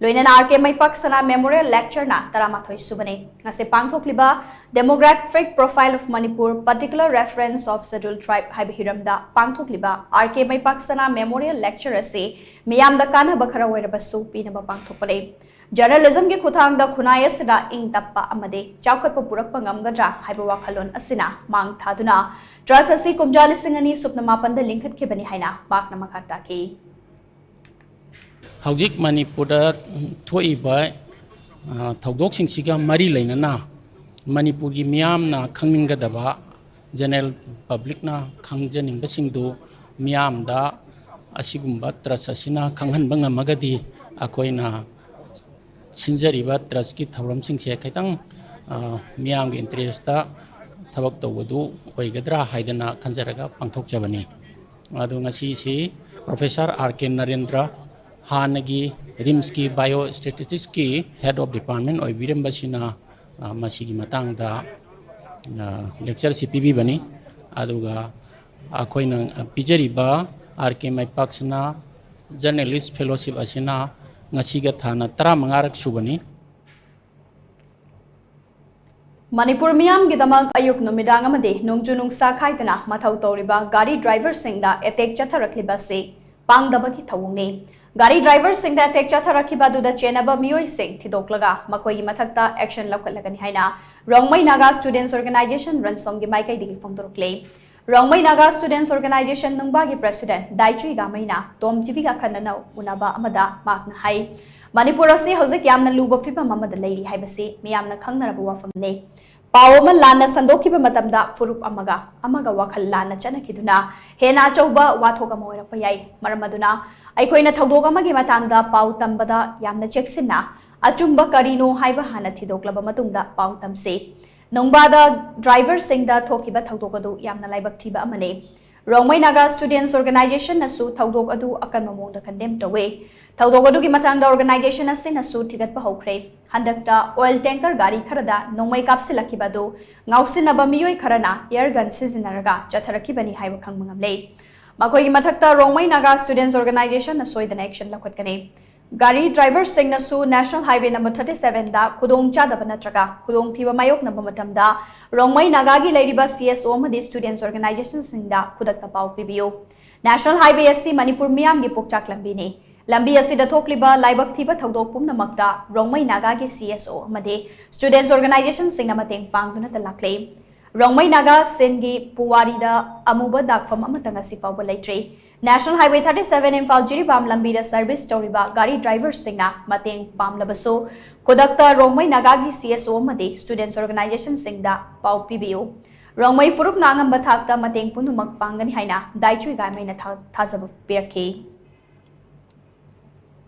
ꯂꯣꯏꯅꯅ ꯑꯥꯔ ꯀꯦ ꯃꯩꯄꯥꯛ ꯁꯅꯥ ꯃꯦꯃꯣꯔꯤꯌꯦꯜ ꯂꯦꯛꯆꯔꯅ ꯇꯔꯥꯃꯥꯊꯣꯏ ꯁꯨꯕꯅꯤ꯫ ꯉꯁꯤ ꯄꯥꯡꯊꯣꯛꯂꯤꯕ Demographic Profile of Manipur, Particular Reference of Scheduled Tribe ꯍꯥꯏꯕ ꯍꯤꯔꯝꯗ ꯄꯥꯡꯊꯣꯛꯂꯤꯕ ꯑꯥꯔ ꯀꯦ ꯃꯩꯄꯥꯛ ꯁꯅꯥ ꯃꯦꯃꯣꯔꯤꯌꯦꯜ ꯂꯦꯛꯆꯔ ꯑꯁꯤ ꯃꯤꯌꯥꯝꯗ ꯀꯥꯟꯅꯕ ꯈꯔ ꯑꯣꯏꯔꯕꯁꯨ ꯄꯤꯅꯕ ꯄꯥꯡꯊꯣꯛꯄꯅꯤ꯫ ꯖꯔꯅꯦꯂꯤꯖꯝꯒꯤ ꯈꯨꯠꯊꯥꯡꯗ ꯈꯨꯟꯅꯥꯏ ꯑꯁꯤꯗ ꯏꯪ ꯇꯞꯄ ꯑꯃꯗꯤ ꯆꯥꯎꯈꯠꯄ ꯄꯨꯔꯛꯄ ꯉꯝꯒꯗ꯭ꯔꯥ ꯍꯥꯏꯕ ꯋꯥꯈꯜꯂꯣꯟ ꯑꯁꯤꯅ ꯃꯥꯡ ꯊꯥꯗꯨꯅ ꯇ꯭ꯔꯁ ꯑꯁꯤ ꯀꯨꯝꯖꯥ ꯂꯤꯁꯤꯡ ꯑꯅꯤ ꯁꯨꯞꯅ ꯃꯥꯄꯟꯗ ꯂꯤꯡꯈꯠꯈꯤꯕꯅꯤ ꯍꯥꯏꯅ ꯃꯍꯥꯛꯅ ꯃꯈꯥ ꯇꯥꯈꯤ꯫ ꯍꯧꯖꯤꯛ ꯃꯅꯤꯄꯨꯔꯗ ꯊꯣꯛꯏꯕ, ꯑ, ꯊꯧꯗꯣꯛꯁꯤꯡꯁꯤꯒ ꯃꯔꯤ ꯂꯩꯅꯅ ꯃꯅꯤꯄꯨꯔꯒꯤ ꯃꯤꯌꯥꯝꯅ ꯈꯪꯅꯤꯡꯒꯗꯕ, ꯖꯦꯅꯔꯦꯜ ꯄꯕ꯭ꯂꯤꯛꯅ ꯈꯪꯖꯅꯤꯡꯕꯁꯤꯡꯗꯨ ꯃꯤꯌꯥꯝꯗ ꯑꯁꯤꯒꯨꯝꯕ ꯇ꯭ꯔꯁ ꯑꯁꯤꯅ ꯈꯪꯍꯟꯕ ꯉꯝꯃꯒꯗꯤ ꯑꯩꯈꯣꯏꯅ ꯁꯤꯟꯖꯔꯤꯕ ꯇ꯭ꯔꯁꯀꯤ ꯊꯧꯔꯝꯁꯤꯡꯁꯦ ꯈꯤꯇꯪ, ꯑ, ꯃꯤꯌꯥꯝꯒꯤ ꯏꯟꯇꯔꯦꯁꯇ ꯊꯕꯛ ꯇꯧꯕꯗꯨ ꯑꯣꯏꯒꯗ꯭ꯔꯥ ꯍꯥꯏꯗꯅ ꯈꯟꯖꯔꯒ ꯄꯥꯡꯊꯣꯛꯆꯕꯅꯤ꯫ ꯑꯗꯨ ꯉꯁꯤꯁꯤ ꯄ꯭ꯔꯣꯐꯦꯁꯔ ꯑꯥꯔ ꯀꯦ ꯅꯔꯦꯟꯗ꯭ꯔ, ꯍꯥꯟꯅꯒꯤ ꯔꯤꯝꯁꯀꯤ ꯕꯥꯏꯑꯣ ꯁ꯭ꯇꯦꯇꯤꯁꯇꯤꯛꯁꯀꯤ ꯍꯦꯗ ꯑꯣꯐ ꯗꯤꯄꯥꯔꯠꯃꯦꯟ ꯑꯣꯏꯕꯤꯔꯝꯕꯁꯤꯅ, ꯑ, ꯃꯁꯤꯒꯤ ꯃꯇꯥꯡꯗ, ꯑ, ꯂꯦꯛꯆꯔꯁꯤ ꯄꯤꯕꯤꯕꯅꯤ꯫ ꯑꯗꯨꯒ ꯑꯩꯈꯣꯏꯅ ꯄꯤꯖꯔꯤꯕ ꯑꯥꯔ ꯀꯦ ꯃꯩꯄꯥꯛꯁꯤꯅ ꯖꯔꯅꯦꯂꯤꯁ ꯐꯦꯂꯣꯁꯤꯞ ꯑꯁꯤꯅ ꯉꯁꯤꯒ ꯊꯥꯅ ꯇꯔꯥꯃꯉꯥꯔꯛ ꯁꯨꯕꯅꯤ꯫ ꯃꯅꯤꯄꯨꯔ ꯃꯤꯌꯥꯝꯒꯤꯗꯃꯛ ꯑꯌꯨꯛ ꯅꯨꯃꯤꯗꯥꯡ ꯑꯃꯗꯤ ꯅꯣꯡꯖꯨ ꯅꯨꯡꯁꯥ ꯈꯥꯏꯗꯅ ꯃꯊꯧ ꯇꯧꯔꯤꯕ ꯒꯥꯔꯤ ꯗ꯭ꯔꯥꯏꯚꯔꯁꯤꯡꯗ ꯑꯦꯇꯦꯛ ꯆꯠꯊꯔꯛꯂꯤꯕ ꯑꯁꯤ ꯄꯥꯡꯗꯕꯒꯤ ꯊꯧꯑꯣꯡꯅꯤ꯫ ꯒꯥꯔꯤ ꯗ꯭ꯔꯥꯏꯚꯔꯁꯤꯡꯗ ꯑꯦꯇꯦꯛ ꯆꯠꯊꯔꯛꯈꯤꯕ ꯑꯗꯨꯗ ꯆꯦꯟꯅꯕ ꯃꯤꯑꯣꯏꯁꯤꯡ ꯊꯤꯗꯣꯛꯂꯒ ꯃꯈꯣꯏꯒꯤ ꯃꯊꯛꯇ ꯑꯦꯛꯁꯟ ꯂꯧꯈꯠꯂꯒꯅꯤ ꯍꯥꯏꯅ ꯔꯣꯡꯃꯩ ꯅꯥꯒꯥ ꯁ꯭ꯇꯨꯗꯦꯟꯠꯁ ꯑꯣꯔꯒꯅꯥꯏꯖꯦꯁꯟ ꯔꯟꯁꯣꯝꯒꯤ ꯃꯥꯏꯀꯩꯗꯒꯤ ꯐꯣꯡꯗꯣꯔꯛꯂꯤ꯫ ꯔꯣꯡꯃꯩ ꯅꯥꯒꯥ ꯁ꯭ꯇꯨꯗꯦꯟꯠꯁ ꯑꯣꯔꯒꯅꯥꯏꯖꯦꯁꯟ ꯅꯨꯡꯕꯥꯒꯤ ꯄ꯭ꯔꯦꯁꯤꯗꯦꯟꯠ ꯗꯥꯏꯆꯨꯏ ꯒꯥꯃꯩꯅ ꯇꯣꯝ ꯇꯤꯚꯤꯒ ꯑꯈꯟꯅꯅ ꯎꯅꯕ ꯑꯃꯗ ꯃꯍꯥꯛꯅ ꯍꯥꯏ, ꯃꯅꯤꯄꯨꯔ ꯑꯁꯤ ꯍꯧꯖꯤꯛ ꯌꯥꯝꯅ ꯂꯨꯕ ꯐꯤꯕꯝ ꯑꯃꯗ ꯂꯩꯔꯤ ꯍꯥꯏꯕꯁꯤ ꯃꯤꯌꯥꯝꯅ ꯈꯪꯅꯔꯕ ꯋꯥꯐꯝꯅꯤ꯫ ꯄꯥꯎ ꯑꯃ ꯂꯥꯟꯅ ꯁꯟꯗꯣꯛꯈꯤꯕ ꯃꯇꯝꯗ ꯐꯨꯔꯨꯞ ꯑꯃꯒ ꯑꯃꯒ ꯋꯥꯈꯜ ꯂꯥꯟꯅ ꯆꯠꯅꯈꯤꯗꯨꯅ ꯍꯦꯟꯅ ꯑꯆꯧꯕ ꯋꯥꯊꯣꯛ ꯑꯃ ꯑꯣꯏꯔꯛꯄ ꯌꯥꯏ꯫ ꯃꯔꯝ ꯑꯗꯨꯅ ꯑꯩꯈꯣꯏꯅ ꯊꯧꯗꯣꯛ ꯑꯃꯒꯤ ꯃꯇꯥꯡꯗ ꯄꯥꯎ ꯇꯝꯕꯗ ꯌꯥꯝꯅ ꯆꯦꯛꯁꯤꯟꯅ ꯑꯆꯨꯝꯕ ꯀꯔꯤꯅꯣ ꯍꯥꯏꯕ ꯍꯥꯟꯅ ꯊꯤꯗꯣꯛꯂꯕ ꯃꯇꯨꯡꯗ ꯄꯥꯎ ꯇꯝꯁꯤ꯫ ꯅꯣꯡꯕꯥꯗ ꯗ꯭ꯔꯥꯏꯚꯔꯁꯤꯡꯗ ꯊꯣꯛꯈꯤꯕ ꯊꯧꯗꯣꯛ ꯑꯗꯨ ꯌꯥꯝꯅ ꯂꯥꯏꯕꯛ ꯊꯤꯕ ꯑꯃꯅꯤ꯫ ꯔꯣꯡꯃꯩ ꯅꯥꯒꯥ ꯁ꯭ꯇꯨꯗꯦꯟꯠꯁ ꯑꯣꯔꯒꯅꯥꯏꯖꯦꯁꯟꯅꯁꯨ ꯊꯧꯗꯣꯛ ꯑꯗꯨ ꯑꯀꯟꯕ ꯃꯑꯣꯡꯗ ꯀꯟꯗꯦꯝ ꯇꯧꯏ꯫ ꯊꯧꯗꯣꯛ ꯑꯗꯨꯒꯤ ꯃꯇꯥꯡꯗ ꯑꯣꯔꯒꯅꯥꯏꯖꯦꯁꯟ ꯑꯁꯤꯅꯁꯨ ꯊꯤꯒꯠꯄ ꯍꯧꯈ꯭ꯔꯦ꯫ ꯍꯟꯗꯛꯇ ꯑꯣꯏꯜ ꯇꯦꯡꯀꯔ ꯒꯥꯔꯤ ꯈꯔꯗ ꯅꯣꯡꯃꯩ ꯀꯥꯞꯁꯤꯜꯂꯛꯈꯤꯕ ꯑꯗꯨ ꯉꯥꯎꯁꯤꯟꯅꯕ ꯃꯤꯑꯣꯏ ꯈꯔꯅ ꯑꯦꯌꯔ ꯒꯟ ꯁꯤꯖꯤꯟꯅꯔꯒ ꯆꯠꯊꯔꯛꯈꯤꯕꯅꯤ ꯍꯥꯏꯕ ꯈꯪꯕ ꯉꯝꯂꯦ꯫ ꯃꯈꯣꯏꯒꯤ ꯃꯊꯛꯇ ꯔꯣꯡꯃꯩ ꯅꯥꯒꯥ ꯁ꯭ꯇꯨꯗꯦꯟꯠꯁ ꯑꯣꯔꯒꯅꯥꯏꯖꯦꯁꯟꯅ ꯁꯣꯏꯗꯅ ꯑꯦꯛꯁꯟ ꯂꯧꯈꯠꯀꯅꯤ꯫ ꯒꯥꯔꯤ ꯗ꯭ꯔꯥꯏꯚꯔꯁꯤꯡꯅꯁꯨ ꯅꯦꯁꯅꯦꯜ ꯍꯥꯏꯋꯦ ꯅꯝꯕꯔ ꯊꯥꯔꯇꯤ ꯁꯚꯦꯟꯗ ꯈꯨꯗꯣꯡꯆꯥꯗꯕ ꯅꯠꯇ꯭ꯔꯒ ꯈꯨꯗꯣꯡꯊꯤꯕ ꯃꯥꯌꯣꯛꯅꯕ ꯃꯇꯝꯗ ꯔꯣꯡꯃꯩ ꯅꯥꯒꯥꯒꯤ ꯂꯩꯔꯤꯕ ꯁꯤ ꯑꯦꯁ ꯑꯣ ꯑꯃꯗꯤ ꯁ꯭ꯇꯨꯗꯦꯟꯠꯁ ꯑꯣꯔꯒꯅꯥꯏꯖꯦꯁꯟꯁꯤꯡꯗ ꯈꯨꯗꯛꯇ ꯄꯥꯎ ꯄꯤꯕꯤꯌꯨ꯫ ꯅꯦꯁꯅꯦꯜ ꯍꯥꯏꯋꯦ ꯑꯁꯤ ꯃꯅꯤꯄꯨꯔ ꯃꯤꯌꯥꯝꯒꯤ ꯄꯣꯛꯆꯥꯛ ꯂꯝꯕꯤꯅꯤ꯫ ꯂꯝꯕꯤ ꯑꯁꯤꯗ ꯊꯣꯛꯂꯤꯕ ꯂꯥꯏꯕꯛ ꯊꯤꯕ ꯊꯧꯗꯣꯛ ꯄꯨꯝꯅꯃꯛꯇ ꯔꯣꯡꯃꯩ ꯅꯥꯒꯥꯒꯤ ꯁꯤ ꯑꯦꯁ ꯑꯣ ꯑꯃꯗꯤ ꯁ꯭ꯇꯨꯗꯦꯟꯠꯁ ꯑꯣꯔꯒꯅꯥꯏꯖꯦꯁꯟꯁꯤꯡꯅ ꯃꯇꯦꯡ ꯄꯥꯡꯗꯨꯅꯇ ꯂꯥꯛꯂꯤ꯫ ꯔꯣꯡꯃꯩ ꯅꯥꯒꯥ ꯁꯦꯟꯒꯤ ꯄꯨꯋꯥꯔꯤꯗ ꯑꯃꯨꯕ ꯗꯥꯛꯐꯝ ꯑꯃꯠꯇ ꯉꯁꯤ ꯐꯥꯎꯕ ꯂꯩꯇ꯭ꯔꯤ꯫ National highway thirty seven Imphal Jiribam ꯂꯝꯕꯤꯗ ꯁꯔꯚꯤꯁ ꯇꯧꯔꯤꯕ ꯒꯥꯔꯤ ꯗ꯭ꯔꯥꯏꯚꯔꯁꯤꯡꯅ ꯃꯇꯦꯡ ꯄꯥꯝꯂꯕꯁꯨ, ꯈꯨꯗꯛꯇ ꯔꯣꯡꯃꯩ ꯅꯥꯒꯥꯒꯤ ꯁꯤ ꯑꯦꯁ ꯑꯣ ꯑꯃꯗꯤ ꯁ꯭ꯇꯨꯗꯦꯟꯠꯁ ꯑꯣꯔꯒꯅꯥꯏꯖꯦꯁꯟꯁꯤꯡꯗ ꯄꯥꯎ ꯄꯤꯕꯤꯌꯨ꯫ ꯔꯣꯡꯃꯩ ꯐꯨꯔꯨꯞꯅ ꯑꯉꯝꯕ ꯊꯥꯛꯇ ꯃꯇꯦꯡ ꯄꯨꯝꯅꯃꯛ ꯄꯥꯡꯒꯅꯤ ꯍꯥꯏꯅ ꯗꯥꯏꯆꯨꯏ ꯒꯥꯏꯃꯩꯅ ꯊꯥ-, ꯊꯥꯖꯕ ꯄꯤꯔꯛꯈꯤ꯫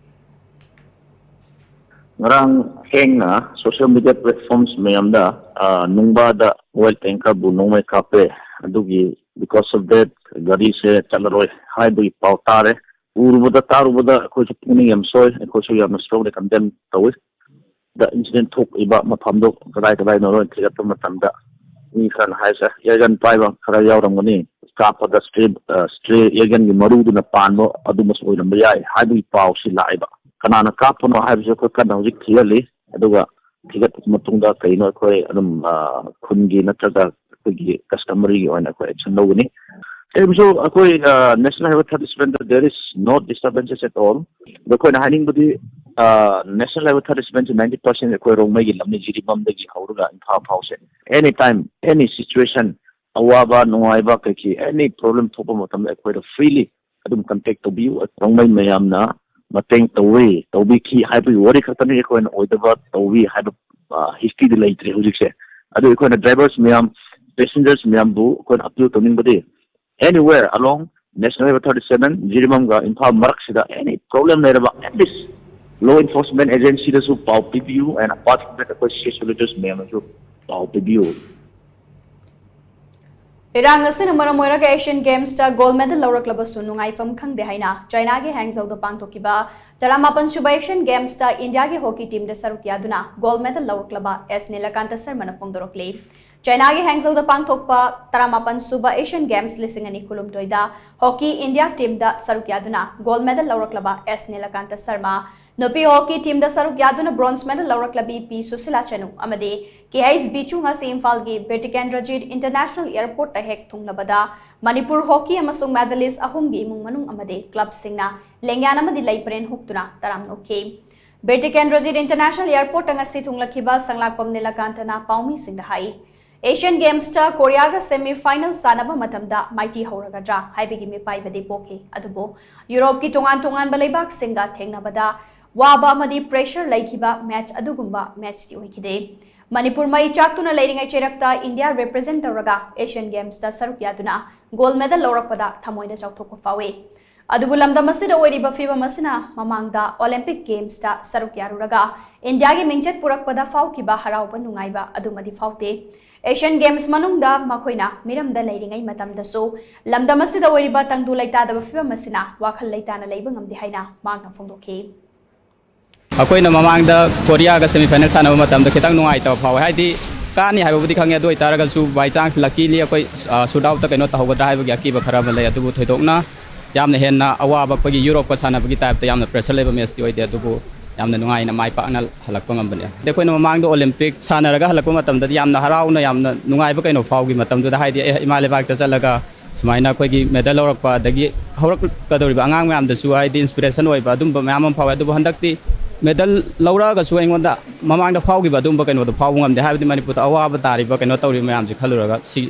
ꯉꯔꯥꯡ ꯊꯦꯡꯅ social media platforms ꯃꯌꯥꯝꯗ, ꯑ, ꯅꯨꯡꯕꯥꯗ oil tanker ꯕꯨ ꯅꯣꯡꯃꯩ ꯀꯥꯞꯄꯦ, ꯑꯗꯨꯒꯤ because of that ꯒꯥꯔꯤꯁꯦ ꯆꯠꯂꯔꯣꯏ ꯍꯥꯏꯕꯒꯤ ꯄꯥꯎ ꯇꯥꯔꯦ꯫ ꯎꯔꯨꯕꯗ, ꯇꯥꯔꯨꯕꯗ ꯑꯩꯈꯣꯏꯁꯨ ꯄꯨꯛꯅꯤꯡ ꯌꯥꯝ ꯁꯣꯏ, ꯑꯩꯈꯣꯏꯁꯨ ꯌꯥꯝꯅ strongly condemn ꯇꯧꯏ꯫ ꯗ incident ꯊꯣꯛꯏꯕ ꯃꯐꯝꯗꯣ ꯀꯗꯥꯏ ꯀꯗꯥꯏꯅꯣ ꯂꯣꯏ ꯊꯤꯒꯠꯄ ꯃꯇꯝꯗ ꯃꯤ ꯈꯔꯅ ꯍꯥꯏꯁꯦ air gun ꯄꯥꯏꯕ ꯈꯔ ꯌꯥꯎꯔꯝꯒꯅꯤ, ꯀꯥꯞꯄꯗ stray, ꯑ, stray air gun ꯒꯤ ꯃꯔꯨꯗꯨꯅ ꯄꯥꯟꯕ ꯑꯗꯨꯃꯁꯨ ꯑꯣꯏꯔꯝꯕ ꯌꯥꯏ ꯍꯥꯏꯕꯒꯤ ꯄꯥꯎꯁꯤ ꯂꯥꯛꯑꯦꯕ꯫ ꯀꯅꯥꯅ ꯀꯥꯞꯄꯅꯣ ꯍꯥꯏꯕꯁꯤ ꯑꯩꯈꯣꯏ ꯀꯟꯅ ꯍꯧꯖꯤꯛ ꯊꯤꯍꯜꯂꯤ, ꯑꯗꯨꯒ ꯊꯤꯒꯠꯄ ꯃꯇꯨꯡꯗ ꯀꯩꯅꯣ ꯑꯩꯈꯣꯏ ꯑꯗꯨꯝ, ꯑ, ꯈꯨꯟꯒꯤ ꯅꯠꯇ꯭ꯔꯒ ꯑꯩꯈꯣꯏꯒꯤ customary ꯒꯤ ꯑꯣꯏꯅ ꯑꯩꯈꯣꯏ action ꯂꯧꯒꯅꯤ꯫ ꯀꯔꯤꯒꯨꯝꯕꯁꯨ ꯑꯩꯈꯣꯏ, ꯑ, National Highway thirty seven the there is no disturbances at all꯫ ꯑꯗꯣ ꯑꯩꯈꯣꯏꯅ ꯍꯥꯏꯅꯤꯡꯕꯗꯤ, ꯑ, National Highway thirty seven ꯁꯤ ninety percent ꯑꯩꯈꯣꯏ ꯔꯣꯡꯃꯩꯒꯤ ꯂꯝꯅꯤ, ꯖꯤꯔꯤꯕꯥꯝꯗꯒꯤ ꯍꯧꯔꯒ Imphal ꯐꯥꯎꯁꯦ꯫ Any time, any situation, ꯑꯋꯥꯕ ꯅꯨꯡꯉꯥꯏꯕ ꯀꯩꯀꯩ any problem ꯊꯣꯛꯄ ꯃꯇꯝꯗ ꯑꯩꯈꯣꯏꯗ freely ꯑꯗꯨꯝ contact ꯇꯧꯕꯤꯌꯨ꯫ ꯔꯣꯡꯃꯩ ꯃꯌꯥꯝꯅ ꯃꯇꯦꯡ ꯇꯧꯋꯤ, ꯇꯧꯕꯤꯈꯤ ꯍꯥꯏꯕꯒꯤ ꯋꯥꯔꯤ ꯈꯛꯇꯅꯤ, ꯑꯩꯈꯣꯏꯅ ꯑꯣꯏꯗꯕ ꯇꯧꯋꯤ ꯍꯥꯏꯕ, ꯑ, history ꯗ ꯂꯩꯇ꯭ꯔꯦ ꯍꯧꯖꯤꯛꯁꯦ꯫ ꯑꯗꯨ ꯑꯩꯈꯣꯏꯅ drivers ꯃꯌꯥꯝ, passengers ꯃꯌꯥꯝꯕꯨ ꯑꯩꯈꯣꯏꯅ appeal ꯇꯧꯅꯤꯡꯕꯗꯤ, anywhere along National Highway thirty seven, ꯖꯤꯔꯤꯕꯥꯝꯒ Imphal ꯃꯔꯛꯁꯤꯗ any problem ꯂꯩꯔꯕ, at least law enforcement agency ꯗꯁꯨ ꯄꯥꯎ ꯄꯤꯕꯤꯌꯨ, and apart from that ꯑꯩꯈꯣꯏ C S O leaders ꯃꯌꯥꯝꯅꯁꯨ ꯄꯥꯎ ꯄꯤꯕꯤꯌꯨ꯫ ꯏꯔꯥꯡ ꯑꯁꯤꯅ ꯃꯔꯝ ꯑꯣꯏꯔꯒ Asian Gamesꯇ gold medal ꯂꯧꯔꯛꯂꯕꯁꯨ ꯅꯨꯡꯉꯥꯏꯐꯝ ꯈꯪꯗꯦ ꯍꯥꯏꯅ ꯆꯥꯏꯅꯥꯒꯤ ꯍꯦꯡꯖꯧꯗ ꯄꯥꯡꯊꯣꯛꯈꯤꯕ ꯇꯔꯥꯃꯥꯄꯟ ꯁꯨꯕ Asian Gamesꯇ ꯏꯟꯗꯤꯌꯥꯒꯤ hockey teamꯗ ꯁꯔꯨꯛ ꯌꯥꯗꯨꯅ gold medal ꯂꯧꯔꯛꯂꯕ ꯑꯦꯁ ꯅꯤꯂꯀꯥꯟꯇ ꯁꯔꯃꯅ ꯐꯣꯡꯗꯣꯔꯛꯂꯤ꯫ ꯆꯥꯏꯅꯥꯒꯤ ꯍꯦꯡꯖꯧꯗ ꯄꯥꯡꯊꯣꯛꯄ ꯇꯔꯥꯃꯥꯄꯟ ꯁꯨꯕ Asian Games ꯂꯤꯁꯤꯡ ꯑꯅꯤ ꯀꯨꯟꯍꯨꯝꯗꯣꯏꯗ hockey India teamꯗ ꯁꯔꯨꯛ ꯌꯥꯗꯨꯅ gold medal ꯂꯧꯔꯛꯂꯕ ꯑꯦꯁ ꯅꯤꯂꯀꯥꯟꯇ ꯁꯔꯃ, ꯅꯨꯄꯤ hockey teamꯗ ꯁꯔꯨꯛ ꯌꯥꯗꯨꯅ bronze medal ꯂꯧꯔꯛꯂꯕꯤ ꯄꯤ ꯁꯨꯁꯤꯂꯥ ꯆꯅꯨ ꯑꯃꯗꯤ ꯀꯦ ꯑꯩꯆ ꯕꯤꯆꯨ ꯉꯁꯤ ꯏꯝꯐꯥꯜꯒꯤ ꯕꯤꯔ ꯇꯤꯀꯦꯟꯗ꯭ꯔꯖꯤꯠ International Airportꯇ ꯍꯦꯛ ꯊꯨꯡꯂꯕꯗ ꯃꯅꯤꯄꯨꯔ hockey ꯑꯃꯁꯨꯡ medalist ꯑꯍꯨꯝꯒꯤ ꯏꯃꯨꯡ ꯃꯅꯨꯡ ꯑꯃꯗꯤ clubꯁꯤꯡꯅ ꯂꯦꯡꯌꯥꯟ ꯑꯃꯗꯤ ꯂꯩ ꯄꯔꯦꯡ ꯍꯨꯛꯇꯨꯅ ꯇꯔꯥꯝꯅ ꯑꯣꯛꯈꯤ꯫ ꯕꯤꯔ ꯇꯤꯀꯦꯟꯗ꯭ꯔꯖꯤꯠ International Airportꯇ ꯉꯁꯤ ꯊꯨꯡꯂꯛꯈꯤꯕ ꯁꯪꯂꯥꯛꯄꯝ ꯅꯤꯂꯀꯥꯟꯇꯅ ꯄꯥꯎꯃꯤꯁꯤꯡꯗ ꯍꯥꯏ, Asian Gamesꯇ ꯀꯣꯔꯤꯌꯥꯒ semi final ꯁꯥꯟꯅꯕ ꯃꯇꯝꯗ ꯃꯥꯏꯊꯤ ꯍꯧꯔꯒꯗ꯭ꯔꯥ ꯍꯥꯏꯕꯒꯤ ꯃꯤꯄꯥꯏꯕꯗꯤ ꯄꯣꯛꯈꯤ, ꯑꯗꯨꯕꯨ ꯌꯨꯔꯣꯞꯀꯤ ꯇꯣꯉꯥꯟ ꯇꯣꯉꯥꯟꯕ ꯂꯩꯕꯥꯛꯁꯤꯡꯒ ꯊꯦꯡꯅꯕꯗ ꯋꯥꯕ ꯑꯃꯗꯤ pressure ꯂꯩꯈꯤꯕ match ꯑꯗꯨꯒꯨꯝꯕ matchꯇꯤ ꯑꯣꯏꯈꯤꯗꯦ꯫ ꯃꯅꯤꯄꯨꯔ ꯃꯩ ꯆꯥꯛꯇꯨꯅ ꯂꯩꯔꯤꯉꯩ ꯆꯩꯔꯛꯇ ꯏꯟꯗꯤꯌꯥ represent ꯇꯧꯔꯒ Asian Gamesꯇ ꯁꯔꯨꯛ ꯌꯥꯗꯨꯅ gold medal ꯂꯧꯔꯛꯄꯗ ꯊꯃꯣꯏꯅ ꯆꯥꯎꯊꯣꯛꯄ ꯐꯥꯎꯏ꯫ ꯑꯗꯨꯕꯨ ꯂꯝꯗꯝ ꯑꯁꯤꯗ ꯑꯣꯏꯔꯤꯕ ꯐꯤꯕꯝ ꯑꯁꯤꯅ ꯃꯃꯥꯡꯗ Olympic Gamesꯇ ꯁꯔꯨꯛ ꯌꯥꯔꯨꯔꯒ ꯏꯟꯗꯤꯌꯥꯒꯤ ꯃꯤꯡꯆꯠ ꯄꯨꯔꯛꯄꯗ ꯐꯥꯎꯈꯤꯕ ꯍꯔꯥꯎꯕ ꯅꯨꯡꯉꯥꯏꯕ ꯑꯗꯨꯃꯗꯤ ꯐꯥꯎꯗꯦ꯫ Asian Games ꯃꯅꯨꯡꯗ ꯃꯈꯣꯏꯅ ꯃꯤꯔꯝꯗ ꯂꯩꯔꯤꯉꯩ ꯃꯇꯝꯗꯁꯨ ꯂꯝꯗꯝ ꯑꯁꯤꯗ ꯑꯣꯏꯔꯤꯕ ꯇꯪꯗꯨ ꯂꯩꯇꯥꯗꯕ ꯐꯤꯕꯝ ꯑꯁꯤꯅ ꯋꯥꯈꯜ ꯂꯩꯇꯥꯅ ꯂꯩꯕ ꯉꯝꯗꯦ ꯍꯥꯏꯅ ꯃꯍꯥꯛꯅ ꯐꯣꯡꯗꯣꯛꯈꯤ꯫ ꯑꯩꯈꯣꯏꯅ ꯃꯃꯥꯡꯗ ꯀꯣꯔꯤꯌꯥꯒ semi final ꯁꯥꯟꯅꯕ ꯃꯇꯝꯗ ꯈꯤꯇꯪ ꯅꯨꯡꯉꯥꯏꯇꯕ ꯐꯥꯎꯋꯦ, ꯍꯥꯏꯗꯤ ꯀꯥꯅꯤ ꯍꯥꯏꯕꯕꯨꯗꯤ ꯈꯪꯉꯦ, ꯑꯗꯨ ꯑꯣꯏꯇꯥꯔꯒꯁꯨ by chance luckily ꯑꯩꯈꯣꯏ shoot outꯇ ꯀꯩꯅꯣ ꯇꯧꯍꯧꯒꯗ꯭ꯔꯥ ꯍꯥꯏꯕꯒꯤ ꯑꯀꯤꯕ ꯈꯔ ꯑꯃ ꯂꯩ꯫ ꯑꯗꯨꯕꯨ ꯊꯣꯏꯗꯣꯛꯅ ꯌꯥꯝꯅ ꯍꯦꯟꯅ ꯑꯋꯥꯕ, ꯑꯩꯈꯣꯏꯒꯤ ꯌꯨꯔꯣꯞꯀ ꯁꯥꯟꯅꯕꯒꯤ typeꯇ ꯌꯥꯝꯅ pressure ꯂꯩꯕ matchꯇꯤ ꯑꯣꯏꯗꯦ, ꯑꯗꯨꯕꯨ ꯌꯥꯝꯅ ꯅꯨꯡꯉꯥꯏꯅ ꯃꯥꯏ ꯄꯥꯛꯅ ꯍꯜꯂꯛꯄ ꯉꯝꯕꯅꯦ꯫ ꯑꯗꯩ ꯑꯩꯈꯣꯏꯅ ꯃꯃꯥꯡꯗ Olympic ꯁꯥꯟꯅꯔꯒ ꯍꯜꯂꯛꯄ ꯃꯇꯝꯗꯗꯤ ꯌꯥꯝꯅ ꯍꯔꯥꯎꯅ, ꯌꯥꯝꯅ ꯅꯨꯡꯉꯥꯏꯕ ꯀꯩꯅꯣ ꯐꯥꯎꯈꯤ ꯃꯇꯝꯗꯨꯗ, ꯍꯥꯏꯗꯤ ꯑꯦ, ꯏꯃꯥ ꯂꯩꯕꯥꯛꯇ ꯆꯠꯂꯒ ꯁꯨꯃꯥꯏꯅ ꯑꯩꯈꯣꯏꯒꯤ medal ꯂꯧꯔꯛꯄ, ꯑꯗꯒꯤ ꯍꯧꯔꯛꯀꯗꯧꯔꯤꯕ ꯑꯉꯥꯡ ꯃꯌꯥꯝꯗꯁꯨ ꯍꯥꯏꯗꯤ inspiration ꯑꯣꯏꯕ ꯑꯗꯨꯝꯕ ꯃꯌꯥꯝ ꯑꯃ ꯐꯥꯎꯋꯦ꯫ ꯑꯗꯨꯕꯨ ꯍꯟꯗꯛꯇꯤ medal ꯂꯧꯔꯛꯑꯒꯁꯨ ꯑꯩꯉꯣꯟꯗ ꯃꯃꯥꯡꯗ ꯐꯥꯎꯈꯤꯕ ꯑꯗꯨꯝꯕ ꯀꯩꯅꯣꯗꯣ ꯐꯥꯎꯕ ꯉꯝꯗꯦ, ꯍꯥꯏꯕꯗꯤ ꯃꯅꯤꯄꯨꯔꯗ ꯑꯋꯥꯕ ꯇꯥꯔꯤꯕ ꯀꯩꯅꯣ ꯇꯧꯔꯤꯕ ꯃꯌꯥꯝꯁꯦ ꯈꯜꯂꯨꯔꯒ ꯁꯤ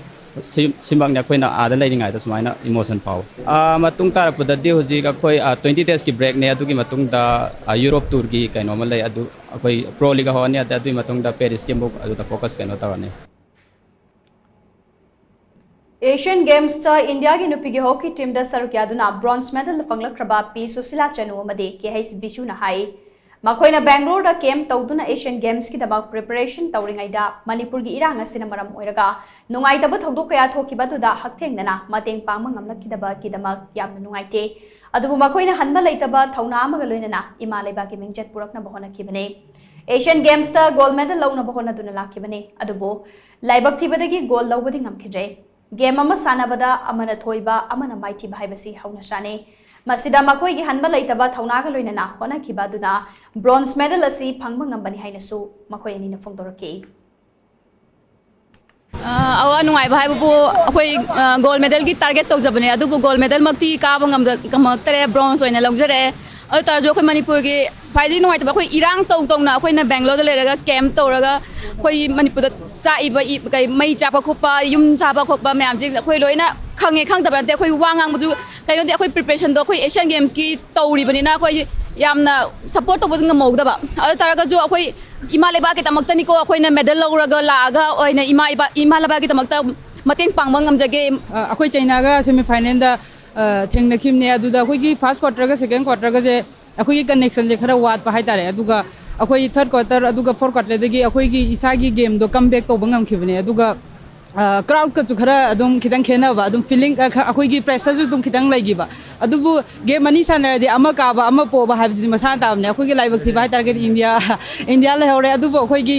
ꯁꯤ ꯁꯤꯃꯛꯅꯤ ꯑꯩꯈꯣꯏꯅ ꯑꯥꯗ ꯂꯩꯔꯤꯉꯩꯗ ꯁꯨꯃꯥꯏꯅ emotion ꯐꯥꯎꯋꯤ꯫ ꯑꯥ, ꯃꯇꯨꯡ ꯇꯥꯔꯛꯄꯗꯗꯤ ꯍꯧꯖꯤꯛ ꯑꯩꯈꯣꯏ, ꯑꯥ, twenty daysꯀꯤ breakꯅꯦ, ꯑꯗꯨꯒꯤ ꯃꯇꯨꯡꯗ, ꯑꯥ, Europe tourꯒꯤ ꯀꯩꯅꯣ ꯑꯃ ꯂꯩ, ꯑꯗꯨ ꯑꯩꯈꯣꯏ pro league ꯍꯧꯔꯅꯤ, ꯑꯗ ꯑꯗꯨꯒꯤ ꯃꯇꯨꯡꯗ Parisꯀꯤ ꯑꯃꯨꯛ ꯑꯗꯨꯗ focus ꯀꯩꯅꯣ ꯇꯧꯔꯅꯤ꯫ Asian Gamesꯇ ꯏꯟꯗꯤꯌꯥꯒꯤ ꯅꯨꯄꯤꯒꯤ hockey teamꯗ ꯁꯔꯨꯛ ꯌꯥꯗꯨꯅ bronze medal ꯐꯪꯂꯛꯈ꯭ꯔꯕ ꯄꯤ ꯁꯨꯁꯤꯂꯥ ꯆꯅꯨ ꯑꯃꯗꯤ ꯀꯦ ꯑꯩꯆ ꯕꯤꯆꯨꯅ ꯍꯥꯏ, ꯃꯈꯣꯏꯅ ꯕꯦꯡꯒ꯭ꯂꯣꯔꯗ ꯀꯦꯝꯞ ꯇꯧꯗꯨꯅ ꯑꯦꯁꯤꯌꯥꯟ ꯒꯦꯝꯁꯀꯤꯗꯃꯛ ꯄ꯭ꯔꯤꯄꯦꯔꯦꯁꯟ ꯇꯧꯔꯤꯉꯩꯗ ꯃꯅꯤꯄꯨꯔꯒꯤ ꯏꯔꯥꯡ ꯑꯁꯤꯅ ꯃꯔꯝ ꯑꯣꯏꯔꯒ ꯅꯨꯡꯉꯥꯏꯇꯕ ꯊꯧꯗꯣꯛ ꯀꯌꯥ ꯊꯣꯛꯈꯤꯕ ꯑꯗꯨꯗ ꯍꯛꯊꯦꯡꯅꯅ ꯃꯇꯦꯡ ꯄꯥꯡꯕ ꯉꯝꯂꯛꯈꯤꯗꯕꯒꯤꯗꯃꯛ ꯌꯥꯝꯅ ꯅꯨꯡꯉꯥꯏꯇꯦ꯫ ꯑꯗꯨꯕꯨ ꯃꯈꯣꯏꯅ ꯍꯟꯕ ꯂꯩꯇꯕ ꯊꯧꯅꯥ ꯑꯃꯒ ꯂꯣꯏꯅꯅ ꯏꯃꯥ ꯂꯩꯕꯥꯛꯀꯤ ꯃꯤꯡꯆꯠ ꯄꯨꯔꯛꯅꯕ ꯍꯣꯠꯅꯈꯤꯕꯅꯤ꯫ ꯑꯦꯁꯤꯌꯥꯟ ꯒꯦꯝꯁꯇ ꯒꯣꯜꯗ ꯃꯦꯗꯜ ꯂꯧꯅꯕ ꯍꯣꯠꯅꯗꯨꯅ ꯂꯥꯛꯈꯤꯕꯅꯤ꯫ ꯑꯗꯨꯕꯨ ꯂꯥꯏꯕꯛ ꯊꯤꯕꯗꯒꯤ ꯒꯣꯜ ꯂꯧꯕꯗꯤ ꯉꯝꯈꯤꯗ꯭ꯔꯦ꯫ ꯒꯦꯝ ꯑꯃ ꯁꯥꯟꯅꯕꯗ ꯑꯃꯅ ꯊꯣꯏꯕ, ꯑꯃꯅ ꯃꯥꯏꯊꯤꯕ ꯍꯥꯏꯕꯁꯤ ꯍꯧꯅꯁꯥꯅꯤ꯫ ꯃꯁꯤꯗ ꯃꯈꯣꯏꯒꯤ ꯍꯟꯕ ꯂꯩꯇꯕ ꯊꯧꯅꯥꯒ ꯂꯣꯏꯅꯅ ꯍꯣꯠꯅꯈꯤꯕ ꯑꯗꯨꯅ ꯕ꯭ꯔꯣꯟꯖ ꯃꯦꯗꯜ ꯑꯁꯤ ꯐꯪꯕ ꯉꯝꯕꯅꯤ ꯍꯥꯏꯅꯁꯨ ꯃꯈꯣꯏ ꯑꯅꯤꯅ ꯐꯣꯡꯗꯣꯔꯛꯈꯤ꯫ ꯑ, ꯑꯋꯥ ꯅꯨꯡꯉꯥꯏꯕ ꯍꯥꯏꯕꯕꯨ ꯑꯩꯈꯣꯏ, ꯑ, ꯒꯣꯜꯗ ꯃꯦꯗꯜꯒꯤ ꯇꯥꯔꯒꯦꯠ ꯇꯧꯖꯕꯅꯦ, ꯑꯗꯨꯕꯨ ꯒꯣꯜꯗ ꯃꯦꯗꯜꯃꯛꯇꯤ ꯀꯥꯕ ꯉꯝꯗ-, ꯉꯝꯃꯛꯇꯔꯦ, ꯕ꯭ꯔꯣꯟꯖ ꯑꯣꯏꯅ ꯂꯧꯖꯔꯦ꯫ ꯑꯗꯨ ꯇꯥꯔꯁꯨ ꯑꯩꯈꯣꯏ ꯃꯅꯤꯄꯨꯔꯒꯤ ꯈ꯭ꯋꯥꯏꯗꯒꯤ ꯅꯨꯡꯉꯥꯏꯇꯕ, ꯑꯩꯈꯣꯏ ꯏꯔꯥꯡ ꯇꯧ ꯇꯧꯅ ꯑꯩꯈꯣꯏꯅ ꯕꯦꯡꯒ꯭ꯂꯣꯔꯗ ꯂꯩꯔꯒ ꯀꯦꯝꯞ ꯇꯧꯔꯒ ꯑꯩꯈꯣꯏ ꯃꯅꯤꯄꯨꯔꯗ ꯆꯥꯛꯏꯕ ꯏ-, ꯀꯩ, ꯃꯩ ꯆꯥꯛꯄ ꯈꯣꯠꯄ, ꯌꯨꯝ ꯆꯥꯕ ꯈꯣꯠꯄ ꯃꯌꯥꯝꯁꯦ ꯑꯩꯈꯣꯏ ꯂꯣꯏꯅ ꯈꯪꯉꯦ꯫ ꯈꯪꯗꯕ ꯅꯠꯇꯦ, ꯑꯩꯈꯣꯏ ꯋꯥ ꯉꯥꯡꯕꯁꯨ ꯀꯩꯅꯣꯗꯤ ꯑꯩꯈꯣꯏ ꯄ꯭ꯔꯤꯄꯦꯔꯦꯁꯟꯗꯣ ꯑꯩꯈꯣꯏ ꯑꯦꯁꯤꯌꯥꯟ ꯒꯦꯝꯁꯀꯤ ꯇꯧꯔꯤꯕꯅꯤꯅ ꯑꯩꯈꯣꯏ ꯌꯥꯝꯅ ꯁꯞꯄꯣꯔꯠ ꯇꯧꯕꯁꯨ ꯉꯝꯍꯧꯗꯕ꯫ ꯑꯗꯨ ꯇꯥꯔꯒꯁꯨ ꯑꯩꯈꯣꯏ ꯏꯃꯥ ꯂꯩꯕꯥꯛꯀꯤꯗꯃꯛꯇꯅꯤꯀꯣ ꯑꯩꯈꯣꯏꯅ ꯃꯦꯗꯜ ꯂꯧꯔꯒ ꯂꯥꯛꯑꯒ ꯑꯣꯏꯅ ꯏꯃꯥ ꯏꯄꯥ-, ꯏꯃꯥ ꯂꯩꯕꯥꯛꯀꯤꯗꯃꯛꯇ ꯃꯇꯦꯡ ꯄꯥꯡꯕ ꯉꯝꯖꯒꯦ꯫ ꯑ, ꯑꯩꯈꯣꯏ ꯆꯩꯅꯥꯒ ꯁꯦꯃꯤꯐꯥꯏꯅꯦꯜꯗ, ꯑ, ꯊꯦꯡꯅꯈꯤꯕꯅꯦ꯫ ꯑꯗꯨꯗ ꯑꯩꯈꯣꯏꯒꯤ ꯐꯥꯔꯁ ꯀ꯭ꯋꯥꯇꯔꯒ ꯁꯦꯀꯦꯟ ꯀ꯭ꯋꯥꯇꯔꯒꯁꯦ ꯑꯩꯈꯣꯏꯒꯤ ꯀꯅꯦꯛꯁꯟꯁꯦ ꯈꯔ ꯋꯥꯠꯄ ꯍꯥꯏꯇꯥꯔꯦ꯫ ꯑꯗꯨꯒ ꯑꯩꯈꯣꯏ ꯊꯥꯔꯠ ꯀ꯭ꯋꯥꯇꯔ ꯑꯗꯨꯒ ꯐꯣꯔꯠ ꯀ꯭ꯋꯥꯇꯔꯗꯒꯤ ꯑꯩꯈꯣꯏꯒꯤ ꯏꯁꯥꯒꯤ ꯒꯦꯝꯗꯣ ꯀꯝ ꯕꯦꯛ ꯇꯧꯕ ꯉꯝꯈꯤꯕꯅꯦ꯫ ꯑꯗꯨꯒ, ꯑ, ꯀ꯭ꯔꯥꯎꯗꯀꯁꯨ ꯈꯔ ꯑꯗꯨꯝ ꯈꯤꯇꯪ ꯈꯦꯠꯅꯕ, ꯑꯗꯨꯝ ꯐꯤꯂꯤꯡ, ꯑ, ꯈ-, ꯑꯩꯈꯣꯏꯒꯤ ꯄ꯭ꯔꯦꯁꯔꯁꯨ ꯑꯗꯨꯝ ꯈꯤꯇꯪ ꯂꯩꯈꯤꯕ꯫ ꯑꯗꯨꯕꯨ ꯒꯦꯝ ꯑꯅꯤ ꯁꯥꯟꯅꯔꯗꯤ ꯑꯃ ꯀꯥꯕ ꯑꯃ ꯄꯣꯕ ꯍꯥꯏꯕꯁꯤꯗꯤ ꯃꯁꯥꯅ ꯇꯥꯕꯅꯦ꯫ ꯑꯩꯈꯣꯏꯒꯤ ꯂꯥꯏꯕꯛ ꯊꯤꯕ ꯍꯥꯏꯇꯥꯔꯒꯗꯤ ꯏꯟꯗꯤꯌꯥ, ꯏꯟꯗꯤꯌꯥ ꯂꯩꯍꯧꯔꯦ꯫ ꯑꯗꯨꯕꯨ ꯑꯩꯈꯣꯏꯒꯤ,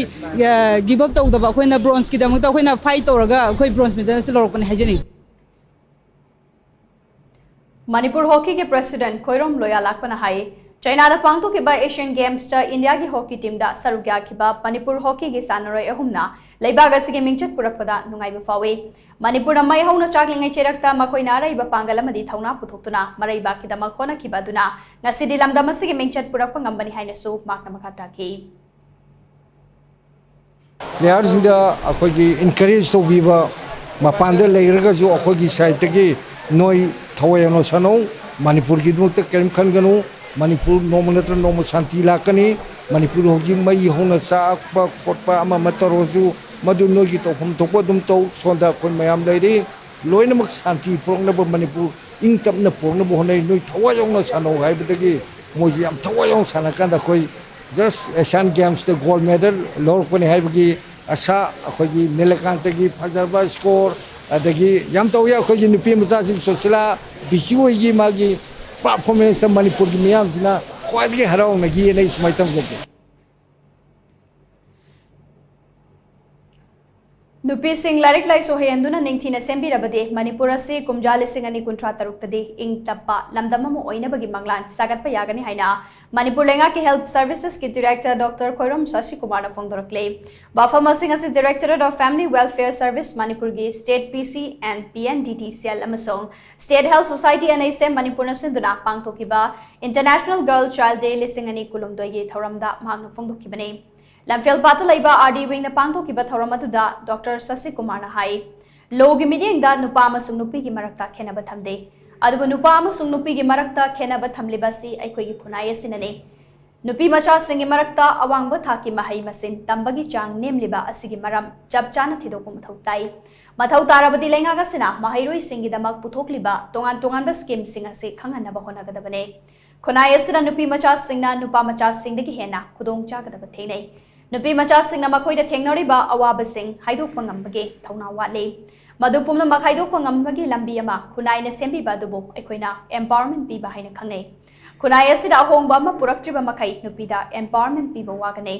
ꯑ, ꯒꯤꯞ ꯑꯞ ꯇꯧꯗꯕ, ꯑꯩꯈꯣꯏꯅ ꯕ꯭ꯔꯣꯟꯖꯀꯤꯗꯃꯛꯇ ꯑꯩꯈꯣꯏꯅ ꯐꯥꯏꯠ ꯇꯧꯔꯒ ꯑꯩꯈꯣꯏ ꯕ꯭ꯔꯣꯟꯖ ꯃꯦꯗꯜ ꯑꯁꯤ ꯂꯧꯔꯛꯄꯅꯦ ꯍꯥꯏꯖꯅꯤꯡꯉꯤ꯫ ꯃꯅꯤꯄꯨꯔ ꯍꯣꯀꯤꯒꯤ ꯄ꯭ꯔꯦꯁꯤꯗꯦꯟꯠ ꯈꯣꯏꯔꯣꯝ ꯂꯣꯌꯥꯂꯥꯛꯄꯅ ꯍꯥꯏ, ꯆꯥꯏꯅꯥꯗ ꯄꯥꯡꯊꯣꯛꯈꯤꯕ ꯑꯦꯁꯤꯌꯥꯟ ꯒꯦꯝꯁꯇ ꯏꯟꯗꯤꯌꯥꯒꯤ ꯍꯣꯀꯤ ꯇꯤꯝꯗ ꯁꯔꯨꯛ ꯌꯥꯈꯤꯕ ꯃꯅꯤꯄꯨꯔ ꯍꯣꯀꯤꯒꯤ ꯁꯥꯟꯅꯔꯣꯏ ꯑꯍꯨꯝꯅ ꯂꯩꯕꯥꯛ ꯑꯁꯤꯒꯤ ꯃꯤꯡꯆꯠ ꯄꯨꯔꯛꯄꯗ ꯅꯨꯡꯉꯥꯏꯕ ꯐꯥꯎꯏ꯫ ꯃꯅꯤꯄꯨꯔꯅ ꯃꯩ ꯍꯧꯅ ꯆꯥꯛꯂꯤꯉꯩ ꯆꯩꯔꯛꯇ ꯃꯈꯣꯏꯅ ꯑꯔꯩꯕ ꯄꯥꯡꯒꯜ ꯑꯃꯗꯤ ꯊꯧꯅꯥ ꯄꯨꯊꯣꯛꯇꯨꯅ ꯃꯔꯩꯕꯥꯛꯀꯤꯗꯃꯛ ꯍꯣꯠꯅꯈꯤꯕ ꯑꯗꯨꯅ ꯉꯁꯤꯗꯤ ꯂꯝꯗꯝ ꯑꯁꯤꯒꯤ ꯃꯤꯡꯆꯠ ꯄꯨꯔꯛꯄ ꯉꯝꯕꯅꯤ ꯍꯥꯏꯅꯁꯨ ꯃꯍꯥꯛꯅ ꯃꯈꯥ ꯇꯥꯈꯤ꯫ ꯄ꯭ꯂꯦꯌꯥꯔꯁꯤꯡꯗ ꯑꯩꯈꯣꯏꯒꯤ ꯏꯟꯀꯔꯦꯖ ꯇꯧꯕꯤꯕ, ꯃꯄꯥꯟꯗ ꯂꯩꯔꯒꯁꯨ ꯑꯩꯈꯣꯏꯒꯤ ꯁꯥꯏꯠꯇꯒꯤ ꯅꯣꯏ ꯊꯋꯥꯏ ꯌꯥꯎꯅ ꯁꯥꯟꯅꯧ, ꯃꯅꯤꯄꯨꯔꯒꯤꯗꯃꯛꯇ ꯀꯔꯤꯝ ꯈꯟꯒꯅꯨ, ꯃꯅꯤꯄꯨꯔ ꯅꯣꯡꯃ ꯅꯠꯇ꯭ꯔꯒ ꯅꯣꯡꯃ ꯁꯥꯟꯇꯤ ꯂꯥꯛꯀꯅꯤ꯫ ꯃꯅꯤꯄꯨꯔ ꯍꯧꯖꯤꯛ ꯃꯩ ꯍꯧꯅ ꯆꯥꯛꯄ ꯈꯣꯠꯄ ꯑꯃ ꯑꯃ ꯇꯧꯔꯁꯨ ꯃꯗꯨ ꯅꯣꯏꯒꯤ ꯇꯧꯐꯝ ꯊꯣꯛꯄ ꯑꯗꯨꯝ ꯇꯧ, ꯁꯣꯝꯗ ꯑꯩꯈꯣꯏ ꯃꯌꯥꯝ ꯂꯩꯔꯤ, ꯂꯣꯏꯅꯃꯛ ꯁꯥꯟꯇꯤ ꯄꯨꯔꯛꯅꯕ, ꯃꯅꯤꯄꯨꯔ ꯏꯪ ꯇꯞꯅ ꯄꯨꯔꯛꯅꯕ ꯍꯣꯠꯅꯩ꯫ ꯅꯣꯏ ꯊꯋꯥꯏ ꯌꯥꯎꯅ ꯁꯥꯟꯅꯧ ꯍꯥꯏꯕꯗꯒꯤ ꯃꯣꯏꯁꯤ ꯌꯥꯝ ꯊꯋꯥꯏ ꯌꯥꯎꯅ ꯁꯥꯟꯅꯔꯀꯥꯟꯗ ꯑꯩꯈꯣꯏ just Asian Gamesꯇ gold medal ꯂꯧꯔꯛꯄꯅꯤ ꯍꯥꯏꯕꯒꯤ ꯑꯁꯥ, ꯑꯩꯈꯣꯏꯒꯤ ꯅꯤꯂꯀꯥꯟꯇꯒꯤ ꯐꯖꯕ score, ꯑꯗꯒꯤ ꯌꯥꯝ ꯇꯧꯏ ꯑꯩꯈꯣꯏꯒꯤ ꯅꯨꯄꯤ ꯃꯆꯥꯁꯤꯡ ꯁꯨꯁꯤꯂꯥ ꯕꯤꯁꯤ ꯍꯣꯏꯒꯤ ꯃꯥꯒꯤ performanceꯇ ꯃꯅꯤꯄꯨꯔꯒꯤ ꯃꯤꯌꯥꯝꯁꯤꯅ ꯈ꯭ꯋꯥꯏꯗꯒꯤ ꯍꯔꯥꯎꯅꯈꯤꯑꯅ ꯑꯩ ꯁꯨꯃꯥꯏꯅ ꯇꯝꯖꯒꯦ꯫ ꯅꯨꯄꯤꯁꯤꯡ ꯂꯥꯏꯔꯤꯛ ꯂꯥꯏꯁꯨ ꯍꯩꯍꯟꯗꯨꯅ ꯅꯤꯡꯊꯤꯅ ꯁꯦꯝꯕꯤꯔꯕꯗꯤ ꯃꯅꯤꯄꯨꯔ ꯑꯁꯤ ꯀꯨꯝꯖꯥ ꯂꯤꯁꯤꯡ ꯑꯅꯤ ꯀꯨꯟꯊ꯭ꯔꯥ ꯇꯔꯨꯛꯇꯗꯤ ꯏꯪ ꯇꯞꯄ ꯂꯝꯗꯝ ꯑꯃ ꯑꯣꯏꯅꯕꯒꯤ ꯃꯪꯂꯥꯟ ꯁꯥꯒꯠꯄ ꯌꯥꯒꯅꯤ ꯍꯥꯏꯅ ꯃꯅꯤꯄꯨꯔ ꯂꯩꯉꯥꯛꯀꯤ Health Servicesꯀꯤ Director Doctor ꯈꯣꯏꯔꯣꯝ ꯁꯁꯤꯀꯨꯃꯥꯔꯅ ꯐꯣꯡꯗꯣꯔꯛꯂꯤ꯫ ꯋꯥꯐꯝ ꯑꯁꯤꯡ ꯑꯁꯤ Directorate of Family Welfare Service ꯃꯅꯤꯄꯨꯔꯒꯤ State P C and P N D T cell ꯑꯃꯁꯨꯡ State Health Society and ASEM ꯃꯅꯤꯄꯨꯔꯅ ꯁꯤꯟꯗꯨꯅ ꯄꯥꯡꯊꯣꯛꯈꯤꯕ International Girl Child Day ꯂꯤꯁꯤꯡ ꯑꯅꯤ ꯀꯨꯟꯍꯨꯝꯗꯣꯏꯒꯤ ꯊꯧꯔꯝꯗ ꯃꯍꯥꯛꯅ ꯐꯣꯡꯗꯣꯛꯈꯤꯕꯅꯤ꯫ ꯂꯝꯐꯦꯜ ꯄꯥꯠꯇ ꯂꯩꯕ R D wingꯗ ꯄꯥꯡꯊꯣꯛꯈꯤꯕ ꯊꯧꯔꯝ ꯑꯗꯨꯗ Doctor ꯁꯁꯤꯀꯨꯃꯥꯔꯅ ꯍꯥꯏ, ꯂꯣꯒꯤ ꯃꯤꯠꯌꯦꯡꯗ ꯅꯨꯄꯥ ꯑꯃꯁꯨꯡ ꯅꯨꯄꯤꯒꯤ ꯃꯔꯛꯇ ꯈꯦꯠꯅꯕ ꯊꯝꯗꯦ꯫ ꯑꯗꯨꯕꯨ ꯅꯨꯄꯥ ꯑꯃꯁꯨꯡ ꯅꯨꯄꯤꯒꯤ ꯃꯔꯛꯇ ꯈꯦꯠꯅꯕ ꯊꯝꯂꯤꯕ ꯑꯁꯤ ꯑꯩꯈꯣꯏꯒꯤ ꯈꯨꯟꯅꯥꯏ ꯑꯁꯤꯅꯅꯤ꯫ ꯅꯨꯄꯤ ꯃꯆꯥꯁꯤꯡꯒꯤ ꯃꯔꯛꯇ ꯑꯋꯥꯡꯕ ꯊꯥꯛꯀꯤ ꯃꯍꯩ ꯃꯁꯤꯡ ꯇꯝꯕꯒꯤ ꯆꯥꯡ ꯅꯦꯝꯂꯤꯕ ꯑꯁꯤꯒꯤ ꯃꯔꯝ ꯆꯞ ꯆꯥꯅ ꯊꯤꯗꯣꯛꯄ ꯃꯊꯧ ꯇꯥꯏ꯫ ꯃꯊꯧ ꯇꯥꯔꯕꯗꯤ ꯂꯩꯉꯥꯛ ꯑꯁꯤꯅ ꯃꯍꯩꯔꯣꯏꯁꯤꯡꯒꯤꯗꯃꯛ ꯄꯨꯊꯣꯛꯂꯤꯕ ꯇꯣꯉꯥꯟ ꯇꯣꯉꯥꯟꯕ schemeꯁꯤꯡ ꯑꯁꯤ ꯈꯪꯍꯟꯅꯕ ꯍꯣꯠꯅꯒꯗꯕꯅꯤ꯫ ꯈꯨꯟꯅꯥꯏ ꯑꯁꯤꯗ ꯅꯨꯄꯤ ꯃꯆꯥꯁꯤꯡꯅ ꯅꯨꯄꯥ ꯃꯆꯥꯁꯤꯡꯗꯒꯤ ꯍꯦꯟꯅ ꯈꯨꯗꯣꯡ ꯆꯥꯒꯗꯕ ꯊꯦꯡꯅꯩ꯫ ꯅꯨꯄꯤ ꯃꯆꯥꯁꯤꯡꯅ ꯃꯈꯣꯏꯗ ꯊꯦꯡꯅꯔꯤꯕ ꯑꯋꯥꯕꯁꯤꯡ ꯍꯥꯏꯗꯣꯛꯄ ꯉꯝꯕꯒꯤ ꯊꯧꯅꯥ ꯋꯥꯠꯂꯤ꯫ ꯃꯗꯨ ꯄꯨꯝꯅꯃꯛ ꯍꯥꯏꯗꯣꯛꯄ ꯉꯝꯕꯒꯤ ꯂꯝꯕꯤ ꯑꯃ ꯈꯨꯟꯅꯥꯏꯅ ꯁꯦꯝꯕꯤꯕ ꯑꯗꯨꯕꯨ ꯑꯩꯈꯣꯏꯅ empowerment ꯄꯤꯕ ꯍꯥꯏꯅ ꯈꯪꯅꯩ꯫ ꯈꯨꯟꯅꯥꯏ ꯑꯁꯤꯗ ꯑꯍꯣꯡꯕ ꯑꯃ ꯄꯨꯔꯛꯇ꯭ꯔꯤꯕ ꯃꯈꯩ ꯅꯨꯄꯤꯗ empowerment ꯄꯤꯕ ꯋꯥꯒꯅꯤ꯫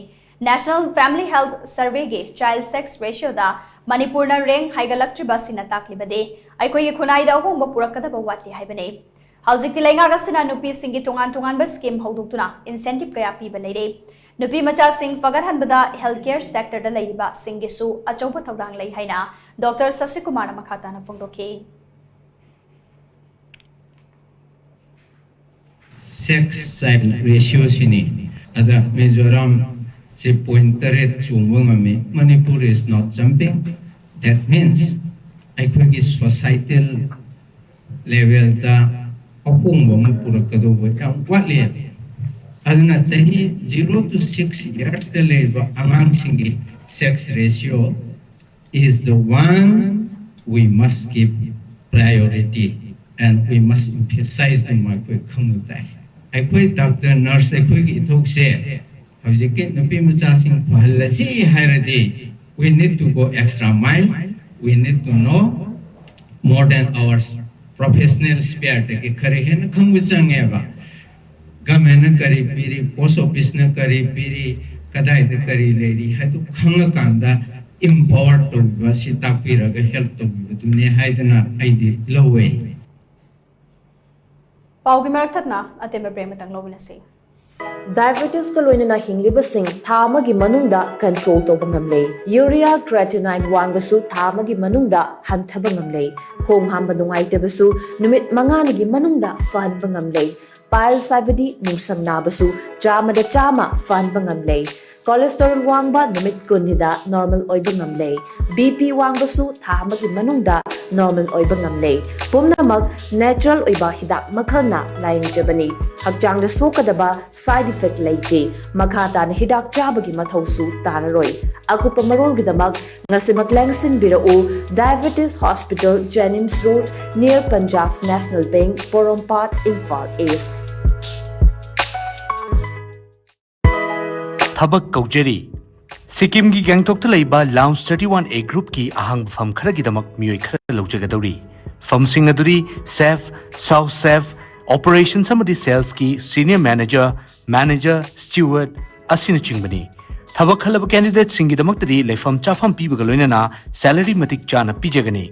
National Family Health Surveyꯒꯤ child sex ratioꯗ ꯃꯅꯤꯄꯨꯔꯅ rank ꯍꯥꯏꯒꯠꯂꯛꯇ꯭ꯔꯤꯕ ꯑꯁꯤꯅ ꯇꯥꯛꯂꯤꯕꯗꯤ ꯑꯩꯈꯣꯏꯒꯤ ꯈꯨꯟꯅꯥꯏꯗ ꯑꯍꯣꯡꯕ ꯄꯨꯔꯛꯀꯗꯕ ꯋꯥꯠꯂꯤ ꯍꯥꯏꯕꯅꯤ꯫ ꯍꯧꯖꯤꯛꯇꯤ ꯂꯩꯉꯥꯛ ꯑꯁꯤꯅ ꯅꯨꯄꯤꯁꯤꯡꯒꯤ ꯇꯣꯉꯥꯟ ꯇꯣꯉꯥꯟꯕ scheme ꯍꯧꯗꯣꯛꯇꯨꯅ incentive ꯀꯌꯥ ꯄꯤꯕ ꯂꯩꯔꯦ꯫ ꯅꯨꯄꯤ ꯃꯆꯥꯁꯤꯡ ꯐꯒꯠꯍꯟꯕꯗ healthcare sectorꯗ ꯂꯩꯔꯤꯕꯁꯤꯡꯒꯤꯁꯨ ꯑꯆꯧꯕ ꯊꯧꯗꯥꯡ ꯂꯩ ꯍꯥꯏꯅ Doctor ꯁꯁꯤꯀꯨꯃꯥꯔꯅ ꯃꯈꯥ ꯇꯥꯅ ꯐꯣꯡꯗꯣꯛꯈꯤ꯫ Sex child ratioꯁꯤꯅꯤ꯫ ꯑꯗ ꯃꯤꯖꯣꯔꯥꯝꯁꯦ point ꯇꯔꯦꯠ ꯆꯣꯡꯕ ꯉꯝꯃꯤ꯫ Manipur is not jumping. That means ꯑꯩꯈꯣꯏꯒꯤ societal levelꯗ ꯑꯍꯣꯡꯕ ꯑꯃ ꯄꯨꯔꯛꯀꯗꯧꯕ ꯌꯥꯝ ꯋꯥꯠꯂꯤ꯫ ꯑꯗꯨꯅ ꯆꯍꯤ zero to six yearsꯇ ꯂꯩꯔꯤꯕ ꯑꯉꯥꯡꯁꯤꯡꯒꯤ sex ratio is the one we must give priority and we must emphasize ꯑꯗꯨꯝ ꯑꯩꯈꯣꯏ ꯈꯪꯕ ꯇꯥꯏ꯫ ꯑꯩꯈꯣꯏ ꯗꯣꯛꯇꯔ ꯅꯔꯁ ꯑꯩꯈꯣꯏꯒꯤ ꯏꯊꯧꯁꯦ ꯍꯧꯖꯤꯛꯀꯤ ꯅꯨꯄꯤ ꯃꯆꯥꯁꯤꯡ ꯐꯍꯜꯂꯁꯤ ꯍꯥꯏꯔꯗꯤ, we need to go extra mile, we need to know more than our professional sphere ꯗꯒꯤ ꯈꯔ ꯍꯦꯟꯅ ꯈꯪꯕ ꯆꯪꯉꯦꯕ꯫ ꯒꯃꯦꯟꯅ ꯀꯔꯤ ꯄꯤꯔꯤ, ꯄꯣꯁ ꯑꯣꯐꯤꯁꯅ ꯀꯔꯤ ꯄꯤꯔꯤ, ꯀꯗꯥꯏꯗ ꯀꯔꯤ ꯂꯩꯔꯤ ꯍꯥꯏꯗꯨ ꯈꯪꯉꯀꯥꯟꯗ empower ꯇꯧꯕꯤꯕ ꯑꯁꯤ ꯇꯥꯛꯄꯤꯔꯒ help ꯇꯧꯕꯤꯕꯗꯨꯅꯦ ꯍꯥꯏꯗꯅ ꯑꯩꯗꯤ ꯂꯧꯋꯦ꯫ ꯄꯥꯎꯒꯤ ꯃꯔꯛ ꯊꯠꯅ ꯑꯇꯦꯟꯕ ꯕ꯭ꯔꯦꯛ ꯑꯃꯇꯪ ꯂꯧꯃꯤꯟꯅꯁꯤ꯫ ꯗꯥꯏꯕꯦꯇꯤꯁꯀ ꯂꯣꯏꯅꯅ ꯍꯤꯡꯂꯤꯕꯁꯤꯡ ꯊꯥ ꯑꯃꯒꯤ ꯃꯅꯨꯡꯗ ꯀꯟꯇ꯭ꯔꯣꯜ ꯇꯧꯕ ꯉꯝꯂꯦ꯫ ꯌꯨꯔꯤꯌꯥ ꯀ꯭ꯔꯦꯇꯤꯅꯥꯏꯟ ꯋꯥꯡꯕꯁꯨ ꯊꯥ ꯑꯃꯒꯤ ꯃꯅꯨꯡꯗ ꯍꯟꯊꯕ ꯉꯝꯂꯦ꯫ ꯈꯣꯡ ꯍꯥꯝꯕ ꯅꯨꯡꯉꯥꯏꯇꯕꯁꯨ ꯅꯨꯃꯤꯠ ꯃꯉꯥꯅꯤꯒꯤ ꯃꯅꯨꯡꯗ ꯐꯍꯟꯕ ꯉꯝꯂꯦ꯫ ꯄꯥꯏꯜꯁ ꯍꯥꯏꯕꯗꯤ ꯅꯨꯡꯁꯪ ꯅꯥꯕꯁꯨ ꯆꯥꯝꯃꯗ ꯆꯥꯝꯃ ꯐꯍꯟꯕ ꯉꯝꯂꯦ꯫ ꯀꯣꯂꯦꯁꯇꯦꯔꯣꯜ ꯋꯥꯡꯕ ꯅꯨꯃꯤꯠ ꯀꯨꯟꯅꯤꯗ ꯅꯣꯔꯃꯦꯜ ꯑꯣꯏꯕ ꯉꯝꯂꯦ꯫ ꯕꯤ ꯄꯤ ꯋꯥꯡꯕꯁꯨ ꯊꯥ ꯑꯃꯒꯤ ꯃꯅꯨꯡꯗ ꯅꯣꯔꯃꯦꯜ ꯑꯣꯏꯕ ꯉꯝꯂꯦ꯫ ꯄꯨꯝꯅꯃꯛ ꯅꯦꯆꯔꯦꯜ ꯑꯣꯏꯕ ꯍꯤꯗꯥꯛ ꯃꯈꯜꯅ ꯂꯥꯌꯦꯡꯖꯕꯅꯤ꯫ ꯍꯛꯆꯥꯡꯗ ꯁꯣꯛꯀꯗꯕ ꯁꯥꯏꯗ ꯏꯐꯦꯛ ꯂꯩꯇꯦ꯫ ꯃꯈꯥ ꯇꯥꯅ ꯍꯤꯗꯥꯛ ꯆꯥꯕꯒꯤ ꯃꯊꯧꯁꯨ ꯇꯥꯔꯔꯣꯏ꯫ ꯑꯀꯨꯞꯄ ꯃꯔꯣꯜꯒꯤꯗꯃꯛ ꯉꯁꯤꯃꯛ ꯂꯦꯡꯁꯤꯟꯕꯤꯔꯛꯎ Diabetes Hospital, Jennings Road, near Punjab National Bank, ꯄꯣꯔꯣꯝꯄꯥꯠ, ꯏꯝꯐꯥꯜ ꯏꯁ꯫ ꯊꯕꯛ ꯀꯧꯖꯔꯤ꯫ ꯁꯤꯛꯀꯤꯝꯒꯤ ꯒꯦꯡꯇꯣꯛꯇ ꯂꯩꯕ ꯂꯥꯎꯟꯁ ꯊꯥꯔꯇꯤ ꯋꯥꯟ ꯑꯦ ꯒ꯭ꯔꯨꯞꯀꯤ ꯑꯍꯥꯡꯕ ꯐꯝ ꯈꯔꯒꯤꯗꯃꯛ ꯃꯤꯑꯣꯏ ꯈꯔ ꯂꯧꯖꯒꯗꯧꯔꯤ꯫ ꯐꯝꯁꯤꯡ ꯑꯗꯨꯗꯤ ꯁꯦꯐ, ꯁꯥꯎ ꯁꯦꯐ, ꯑꯣꯄꯔꯦꯁꯟꯁ ꯑꯃꯗꯤ ꯁꯦꯜꯁꯀꯤ ꯁꯤꯅꯤꯌꯔ ꯃꯦꯅꯦꯖꯔ, ꯃꯦꯅꯦꯖꯔ, ꯁ꯭ꯇꯤꯋꯥꯔꯗ ꯑꯁꯤꯅꯆꯤꯡꯕꯅꯤ꯫ ꯊꯕꯛ ꯈꯜꯂꯕ ꯀꯦꯟꯗꯤꯗꯦꯠꯁꯤꯡꯒꯤꯗꯃꯛꯇꯗꯤ ꯂꯩꯐꯝ ꯆꯥꯐꯝ ꯄꯤꯕꯒ ꯂꯣꯏꯅꯅ ꯁꯦꯂꯔꯤ ꯃꯇꯤꯛ ꯆꯥꯅ ꯄꯤꯖꯒꯅꯤ꯫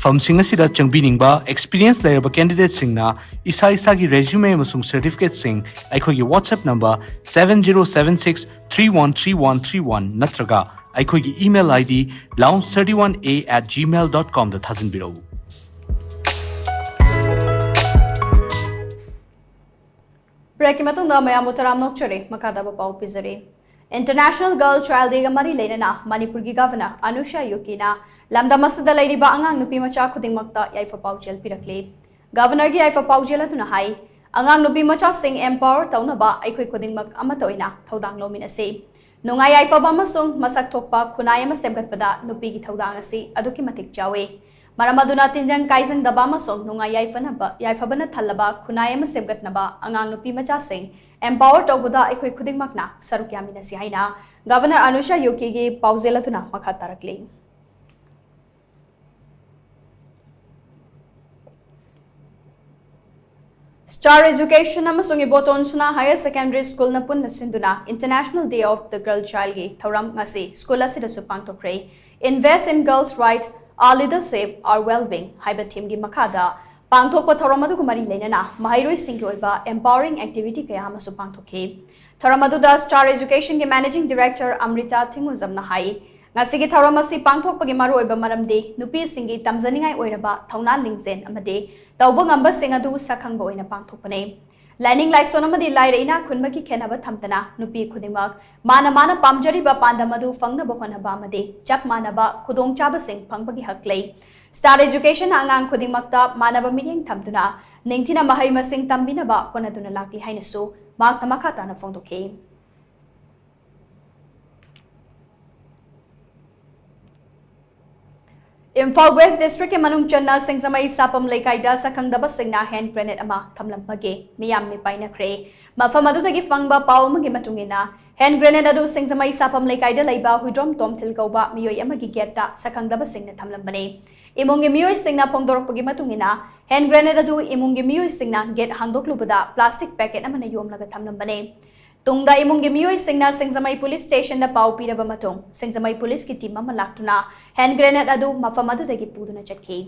ꯐꯝꯁꯤꯡ ꯑꯁꯤꯗ ꯆꯪꯕꯤꯅꯤꯡꯕ ꯑꯦꯛꯁꯄꯤꯔꯤꯌꯦꯟꯁ ꯂꯩꯔꯕ ꯀꯦꯟꯗꯤꯗꯦꯠꯁꯤꯡꯅ ꯏꯁꯥ ꯏꯁꯥꯒꯤ ꯔꯦꯖ꯭ꯌꯨꯃꯦ ꯑꯃꯁꯨꯡ ꯁꯔꯇꯤꯐꯤꯀꯦꯠꯁꯤꯡ ꯑꯩꯈꯣꯏꯒꯤ WhatsApp number seven zero seven six three one three one three one ꯅꯠꯇ꯭ꯔꯒ ꯑꯩꯈꯣꯏꯒꯤ email ID lounge thirty one a at gmail dot com ꯗ ꯊꯥꯖꯤꯟꯕꯤꯔꯛꯎ꯫ ꯕ꯭ꯔꯦꯛꯀꯤ ꯃꯇꯨꯡꯗ ꯃꯌꯥꯝꯕꯨ ꯇꯔꯥꯝꯅ ꯑꯣꯛꯆꯔꯤ꯫ ꯃꯈꯥ ꯇꯥꯕ ꯄꯥꯎ ꯄꯤꯖꯔꯤ꯫ ꯏꯟꯇꯔꯅꯦꯁꯅꯦꯜ ꯒꯔꯜ ꯆꯥꯏꯜ ꯗꯦꯒ ꯃꯔꯤ ꯂꯩꯅꯅ ꯃꯅꯤꯄꯨꯔꯒꯤ ꯒꯚꯔꯅꯔ ꯑꯅꯨꯁ꯭ꯌꯥ ꯌꯨꯀꯤꯅ ꯂꯝꯗꯝ ꯑꯁꯤꯗ ꯂꯩꯔꯤꯕ ꯑꯉꯥꯡ ꯅꯨꯄꯤ ꯃꯆꯥ ꯈꯨꯗꯤꯡꯃꯛꯇ ꯌꯥꯏꯐ ꯄꯥꯎꯖꯦꯜ ꯄꯤꯔꯛꯂꯤ꯫ ꯒꯚꯔꯅꯔꯒꯤ ꯌꯥꯏꯐ ꯄꯥꯎꯖꯦꯜ ꯑꯗꯨꯅ ꯍꯥꯏ, ꯑꯉꯥꯡ ꯅꯨꯄꯤ ꯃꯆꯥꯁꯤꯡ empower ꯇꯧꯅꯕ ꯑꯩꯈꯣꯏ ꯈꯨꯗꯤꯡꯃꯛ ꯑꯃꯠꯇ ꯑꯣꯏꯅ ꯊꯧꯗꯥꯡ ꯂꯧꯃꯤꯟꯅꯁꯤ꯫ ꯅꯨꯡꯉꯥꯏ ꯌꯥꯏꯐꯕ ꯑꯃꯁꯨꯡ ꯃꯁꯛ ꯊꯣꯛꯄ ꯈꯨꯟꯅꯥꯏ ꯑꯃ ꯁꯦꯝꯒꯠꯄꯗ ꯅꯨꯄꯤꯒꯤ ꯊꯧꯗꯥꯡ ꯑꯁꯤ ꯑꯗꯨꯛꯀꯤ ꯃꯇꯤꯛ ꯆꯥꯎꯏ꯫ ꯃꯔꯝ ꯑꯗꯨꯅ ꯇꯤꯟꯖꯪ ꯀꯥꯏꯖꯪꯗꯕ ꯑꯃꯁꯨꯡ ꯅꯨꯡꯉꯥꯏ ꯌꯥꯏꯐꯅꯕ, ꯌꯥꯏꯐꯕꯅ ꯊꯜꯂꯕ ꯈꯨꯟꯅꯥꯏ ꯑꯃ ꯁꯦꯝꯒꯠꯅꯕ ꯑꯉꯥꯡ ꯅꯨꯄꯤ ꯃꯆꯥꯁꯤꯡ empower ꯇꯧꯕꯗ ꯑꯩꯈꯣꯏ ꯈꯨꯗꯤꯡꯃꯛꯅ ꯁꯔꯨꯛ ꯌꯥꯃꯤꯟꯅꯁꯤ ꯍꯥꯏꯅ Governor ꯑꯅꯨꯁꯥ ꯌꯣꯀꯤꯒꯤ ꯄꯥꯎꯖꯦꯜ ꯑꯗꯨꯅ ꯃꯈꯥ ꯇꯥꯔꯛꯂꯤ꯫ Star Education ꯑꯃꯁꯨꯡ ꯏꯕꯣꯇꯣꯟ ꯁꯅꯥ Higher Secondary Schoolꯅ ꯄꯨꯟꯅ ꯁꯤꯟꯗꯨꯅ International Day of the Girl Childꯒꯤ ꯊꯧꯔꯝ ꯉꯁꯤ ꯁ꯭ꯀꯨꯜ ꯑꯁꯤꯗꯁꯨ ꯄꯥꯡꯊꯣꯛꯈ꯭ꯔꯦ꯫ Invest in Girls' Right, Our Leadership, Our Well-being ꯍꯥꯏꯕ themeꯒꯤ ꯃꯈꯥꯗ ꯄꯥꯡꯊꯣꯛꯄ ꯊꯧꯔꯝ ꯑꯗꯨꯒ ꯃꯔꯤ ꯂꯩꯅꯅ ꯃꯍꯩꯔꯣꯏꯁꯤꯡꯒꯤ ꯑꯣꯏꯕ empowering activity ꯀꯌꯥ ꯑꯃꯁꯨ ꯄꯥꯡꯊꯣꯛꯈꯤ꯫ ꯊꯧꯔꯝ ꯑꯗꯨꯗ Star Educationꯒꯤ Managing Director ꯑꯃ꯭ꯔꯤꯇꯥ ꯊꯤꯡꯉꯨꯖꯝꯅ ꯍꯥꯏ, ꯉꯁꯤꯒꯤ ꯊꯧꯔꯝ ꯑꯁꯤ ꯄꯥꯡꯊꯣꯛꯄꯒꯤ ꯃꯔꯨꯑꯣꯏꯕ ꯃꯔꯝꯗꯤ ꯅꯨꯄꯤꯁꯤꯡꯒꯤ ꯇꯝꯖꯅꯤꯡꯉꯥꯏ ꯑꯣꯏꯔꯕ ꯊꯧꯅꯥ ꯂꯤꯡꯖꯦꯜ ꯑꯃꯗꯤ ꯇꯧꯕ ꯉꯝꯕꯁꯤꯡ ꯑꯗꯨ ꯁꯛꯈꯪꯕ ꯑꯣꯏꯅ ꯄꯥꯡꯊꯣꯛꯄꯅꯤ꯫ ꯂꯥꯏꯅꯤꯡ ꯂꯥꯏꯁꯣꯟ ꯑꯃꯗꯤ ꯂꯥꯏꯔ ꯏꯅꯥꯛ ꯈꯨꯟꯕꯒꯤ ꯈꯦꯠꯅꯕ ꯊꯝꯗꯅ ꯅꯨꯄꯤ ꯈꯨꯗꯤꯡꯃꯛ ꯃꯥꯅ ꯃꯥꯅ ꯄꯥꯝꯖꯔꯤꯕ ꯄꯥꯟꯗꯝ ꯑꯗꯨ ꯐꯪꯅꯕ ꯍꯣꯠꯅꯕ ꯑꯃꯗꯤ ꯆꯞ ꯃꯥꯟꯅꯕ ꯈꯨꯗꯣꯡꯆꯥꯕꯁꯤꯡ ꯐꯪꯕꯒꯤ ꯍꯛ ꯂꯩ꯫ Star Educationꯅ ꯑꯉꯥꯡ ꯈꯨꯗꯤꯡꯃꯛꯇ ꯃꯥꯟꯅꯕ ꯃꯤꯠꯌꯦꯡ ꯊꯝꯗꯨꯅ ꯅꯤꯡꯊꯤꯅ ꯃꯍꯩ ꯃꯁꯤꯡ ꯇꯝꯕꯤꯅꯕ ꯍꯣꯠꯅꯗꯨꯅ ꯂꯥꯛꯂꯤ ꯍꯥꯏꯅꯁꯨ ꯃꯍꯥꯛꯅ ꯃꯈꯥ ꯇꯥꯅ ꯐꯣꯡꯗꯣꯛꯈꯤ꯫ ꯏꯝꯐꯥꯜ West Districtꯀꯤ ꯃꯅꯨꯡ ꯆꯟꯅ ꯁꯤꯡꯖꯃꯩ ꯁꯥꯄꯝ ꯂꯩꯀꯥꯏꯗ ꯁꯛꯈꯪꯗꯕꯁꯤꯡꯅ hand grenade ꯑꯃ ꯊꯝꯂꯝꯕꯒꯤ ꯃꯤꯌꯥꯝ ꯃꯤꯄꯥꯏꯅꯈ꯭ꯔꯦ꯫ ꯃꯐꯝ ꯑꯗꯨꯗꯒꯤ ꯐꯪꯕ ꯄꯥꯎ ꯑꯃꯒꯤ ꯃꯇꯨꯡ ꯏꯟꯅ, hand grenade ꯑꯗꯨ ꯁꯤꯡꯖꯃꯩ ꯁꯥꯄꯝ ꯂꯩꯀꯥꯏꯗ ꯂꯩꯕ ꯍꯨꯏꯗ꯭ꯔꯣꯝ ꯇꯣꯝꯊꯤꯜ ꯀꯧꯕ ꯃꯤꯑꯣꯏ ꯑꯃꯒꯤ gateꯇ ꯁꯛꯈꯪꯗꯕꯁꯤꯡꯅ ꯊꯝꯂꯝꯕꯅꯤ꯫ ꯏꯃꯨꯡꯒꯤ ꯃꯤꯑꯣꯏꯁꯤꯡꯅ ꯐꯣꯡꯗꯣꯔꯛꯄꯒꯤ ꯃꯇꯨꯡ ꯏꯟꯅ, hand grenade ꯑꯗꯨ ꯏꯃꯨꯡꯒꯤ ꯃꯤꯑꯣꯏꯁꯤꯡꯅ gate ꯍꯥꯡꯗꯣꯛꯂꯨꯕꯗ plastic packet ꯑꯃꯅ ꯌꯣꯝꯂꯒ ꯊꯝꯂꯝꯕꯅꯤ꯫ ꯇꯨꯡꯗ ꯏꯃꯨꯡꯒꯤ ꯃꯤꯑꯣꯏꯁꯤꯡꯅ ꯁꯤꯡꯖꯃꯩ Police Stationꯗ ꯄꯥꯎ ꯄꯤꯔꯕ ꯃꯇꯨꯡ, ꯁꯤꯡꯖꯃꯩ Policeꯀꯤ team ꯑꯃ ꯂꯥꯛꯇꯨꯅ hand grenade ꯑꯗꯨ ꯃꯐꯝ ꯑꯗꯨꯗꯒꯤ ꯄꯨꯗꯨꯅ ꯆꯠꯈꯤ꯫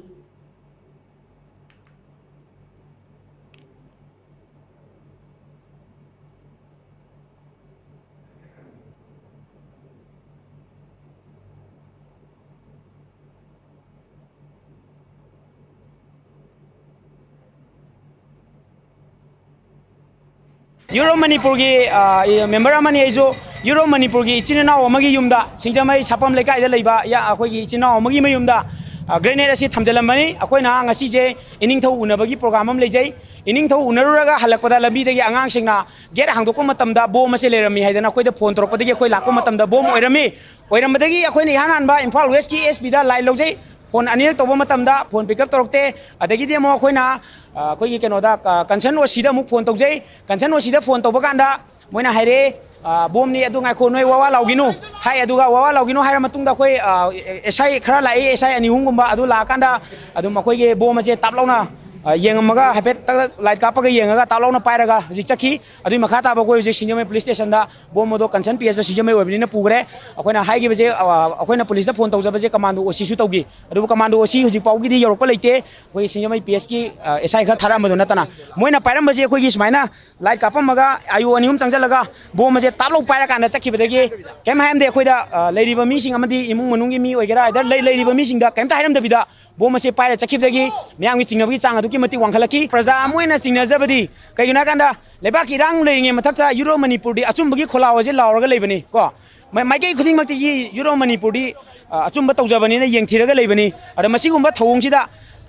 ꯌꯨꯔꯣꯞ ꯃꯅꯤꯄꯨꯔꯒꯤ, ꯑ, member ꯑꯃꯅꯤ ꯑꯩꯁꯨ꯫ ꯌꯨꯔꯣꯞ ꯃꯅꯤꯄꯨꯔꯒꯤ ꯏꯆꯤꯟ ꯏꯅꯥꯎ ꯑꯃꯒꯤ ꯌꯨꯝꯗ, ꯁꯤꯡꯖꯃꯩ ꯁꯥꯄꯝ ꯂꯩꯀꯥꯏꯗ ꯂꯩꯕ ꯌꯥ-, ꯑꯩꯈꯣꯏꯒꯤ ꯏꯆꯤꯟ ꯏꯅꯥꯎ ꯑꯃꯒꯤ ꯃꯌꯨꯝꯗ, ꯑ, grenade ꯑꯁꯤ ꯊꯝꯖꯤꯜꯂꯝꯕꯅꯤ꯫ ꯑꯩꯈꯣꯏꯅ ꯉꯁꯤꯁꯦ ꯏꯅꯤꯡꯊꯧ ꯎꯅꯕꯒꯤ program ꯑꯃ ꯂꯩꯖꯩ꯫ ꯏꯅꯤꯡꯊꯧ ꯎꯅꯔꯨꯔꯒ ꯍꯜꯂꯛꯄꯗ ꯂꯝꯕꯤꯗꯒꯤ ꯑꯉꯥꯡꯁꯤꯡꯅ gate ꯍꯥꯡꯗꯣꯛꯄ ꯃꯇꯝꯗ bomb ꯑꯁꯤ ꯂꯩꯔꯝꯃꯤ ꯍꯥꯏꯗꯅ ꯑꯩꯈꯣꯏꯗ phone ꯇꯧꯔꯛꯄꯗꯒꯤ ꯑꯩꯈꯣꯏ ꯂꯥꯛꯄ ꯃꯇꯝꯗ bomb ꯑꯣꯏꯔꯝꯃꯤ꯫ ꯑꯣꯏꯔꯝꯕꯗꯒꯤ ꯑꯩꯈꯣꯏꯅ ꯏꯍꯥꯟ ꯍꯥꯟꯕ ꯏꯝꯐꯥꯜ Westꯀꯤ SP ꯗ line ꯂꯧꯖꯩ꯫ ꯐꯣꯟ ꯑꯅꯤꯔꯛ ꯇꯧꯕ ꯃꯇꯝꯗ ꯐꯣꯟ ꯄꯤꯛ ꯑꯞ ꯇꯧꯔꯛꯇꯦ꯫ ꯑꯗꯒꯤꯗꯤ ꯑꯃꯨꯛ ꯑꯩꯈꯣꯏꯅ, ꯑ, ꯑꯩꯈꯣꯏꯒꯤ ꯀꯩꯅꯣꯗ, ꯀ-, ꯀꯟꯁꯔꯟ ꯑꯣ ꯁꯤꯗ ꯑꯃꯨꯛ ꯐꯣꯟ ꯇꯧꯖꯩ꯫ ꯀꯟꯁꯔꯟ ꯑꯣ ꯁꯤꯗ ꯐꯣꯟ ꯇꯧꯕ ꯀꯥꯟꯗ ꯃꯣꯏꯅ ꯍꯥꯏꯔꯛꯑꯦ, "ꯑ, ꯕꯣꯝꯅꯤ, ꯑꯗꯨ ꯉꯥꯏꯈꯣ, ꯅꯣꯏ ꯋꯥ ꯋꯥ ꯂꯥꯎꯒꯤꯅꯨ" ꯍꯥꯏ꯫ ꯑꯗꯨꯒ ꯋꯥ ꯋꯥ ꯂꯥꯎꯒꯤꯅꯨ ꯍꯥꯏꯔ ꯃꯇꯨꯡꯗ ꯑꯩꯈꯣꯏ, ꯑ, ꯑꯦꯁ ꯑꯥꯏ ꯈꯔ ꯂꯥꯛꯏ, ꯑꯦꯁ ꯑꯥꯏ ꯑꯅꯤ ꯑꯍꯨꯝꯒꯨꯝꯕ꯫ ꯑꯗꯨ ꯂꯥꯛꯑꯀꯥꯟꯗ ꯑꯗꯨꯝ ꯑꯩꯈꯣꯏꯒꯤ ꯕꯣꯝ ꯑꯁꯦ ꯇꯥꯞ ꯂꯥꯎꯅ, ꯑ, ꯌꯦꯡꯉꯝꯃꯒ, ꯍꯥꯏꯐꯦꯠ ꯇꯛ ꯇꯛ ꯂꯥꯏꯠ ꯀꯥꯞꯄꯒ ꯌꯦꯡꯉꯒ ꯇꯥꯞ ꯂꯥꯎꯅ ꯄꯥꯏꯔꯒ ꯍꯧꯖꯤꯛ ꯆꯠꯈꯤ꯫ ꯑꯗꯨꯒꯤ ꯃꯈꯥ ꯇꯥꯕ ꯑꯩꯈꯣꯏ ꯍꯧꯖꯤꯛ ꯁꯤꯡꯖꯃꯩ ꯄꯨꯂꯤꯁ ꯁ꯭ꯇꯦꯁꯟꯗ ꯕꯣꯝ ꯑꯗꯣ ꯀꯟꯁꯔꯟ ꯄꯤ ꯑꯦꯁꯇ ꯁꯤꯡꯖꯃꯩ ꯑꯣꯏꯕꯅꯤꯅ ꯄꯨꯈ꯭ꯔꯦ꯫ ꯑꯩꯈꯣꯏꯅ ꯍꯥꯏꯈꯤꯕꯁꯦ, ꯑ, ꯑꯩꯈꯣꯏꯅ ꯄꯨꯂꯤꯁꯇ ꯐꯣꯟ ꯇꯧꯖꯕꯁꯦ ꯀꯃꯥꯟꯗꯣ ꯑꯣ ꯁꯤꯁꯨ ꯇꯧꯈꯤ꯫ ꯑꯗꯨꯕꯨ ꯀꯃꯥꯟꯗꯣ ꯑꯣ ꯁꯤ ꯍꯧꯖꯤꯛ ꯐꯥꯎꯒꯤꯗꯤ ꯌꯧꯔꯛꯄ ꯂꯩꯇꯦ꯫ ꯑꯩꯈꯣꯏꯒꯤ ꯁꯤꯡꯖꯃꯩ ꯄꯤ ꯑꯦꯁꯀꯤ, ꯑ, ꯑꯦꯁ ꯑꯥꯏ ꯈꯔ ꯊꯥꯔꯛꯑꯝꯕꯗꯨ ꯅꯠꯇꯅ꯫ ꯃꯣꯏꯅ ꯄꯥꯏꯔꯝꯕꯁꯦ ꯑꯩꯈꯣꯏꯒꯤ ꯁꯨꯃꯥꯏꯅ ꯂꯥꯏꯠ ꯀꯥꯞꯄꯝꯃꯒ ꯑꯥꯏ ꯑꯣ ꯑꯅꯤ ꯑꯍꯨꯝ ꯆꯪꯁꯤꯜꯂꯒ ꯕꯣꯝ ꯑꯁꯦ ꯇꯥꯞ ꯂꯧ ꯄꯥꯏꯔꯀꯥꯟꯗ ꯆꯠꯈꯤꯕꯗꯒꯤ ꯀꯩꯝ ꯍꯥꯏꯔꯝꯗꯦ꯫ ꯑꯩꯈꯣꯏꯗ, ꯑ, ꯂꯩꯔꯤꯕ ꯃꯤꯁꯤꯡ ꯑꯃꯗꯤ ꯏꯃꯨꯡ ꯃꯅꯨꯡꯒꯤ ꯃꯤ ꯑꯣꯏꯒꯦꯔꯥ, ꯑꯗ ꯂꯩ-, ꯂꯩꯔꯤꯕ ꯃꯤꯁꯤꯡꯗ ꯀꯩꯝꯇ ꯍꯥꯏꯔꯝꯗꯕꯤꯗ ꯕꯣꯝ ꯑꯁꯦ ꯄꯥꯏꯔ ꯆꯠꯈꯤꯕꯗꯒꯤ ꯃꯤꯌꯥꯝꯒꯤ ꯆꯤꯡꯅꯕꯒꯤ ꯆꯥꯡ ꯑꯗꯨꯛꯀꯤ ꯃꯇꯤꯛ ꯋꯥꯡꯈꯠꯂꯛꯈꯤ꯫ ꯄ꯭ꯔꯖꯥ ꯑꯃ ꯑꯣꯏꯅ ꯆꯤꯡꯅꯖꯕꯗꯤ ꯀꯩꯒꯤꯅꯣ ꯍꯥꯏꯀꯥꯟꯗ, ꯂꯩꯕꯥꯛꯀꯤ ꯏꯔꯥꯡ ꯂꯩꯔꯤꯉꯩ ꯃꯊꯛꯇ ꯌꯨꯔꯣꯞ ꯃꯅꯤꯄꯨꯔꯗꯤ ꯑꯆꯨꯝꯕꯒꯤ ꯈꯣꯜꯂꯥꯎ ꯑꯁꯦ ꯂꯥꯎꯔꯒ ꯂꯩꯕꯅꯤ ꯀꯣ꯫ ꯃ-, ꯃꯥꯏꯀꯩ ꯈꯨꯗꯤꯡꯃꯛꯇꯒꯤ ꯌꯨꯔꯣꯞ ꯃꯅꯤꯄꯨꯔꯗꯤ, ꯑ, ꯑꯆꯨꯝꯕ ꯇꯧꯖꯕꯅꯤꯅ ꯌꯦꯡꯊꯤꯔꯒ ꯂꯩꯕꯅꯤ꯫ ꯑꯗ ꯃꯁꯤꯒꯨꯝꯕ ꯊꯧꯑꯣꯡꯁꯤꯗ,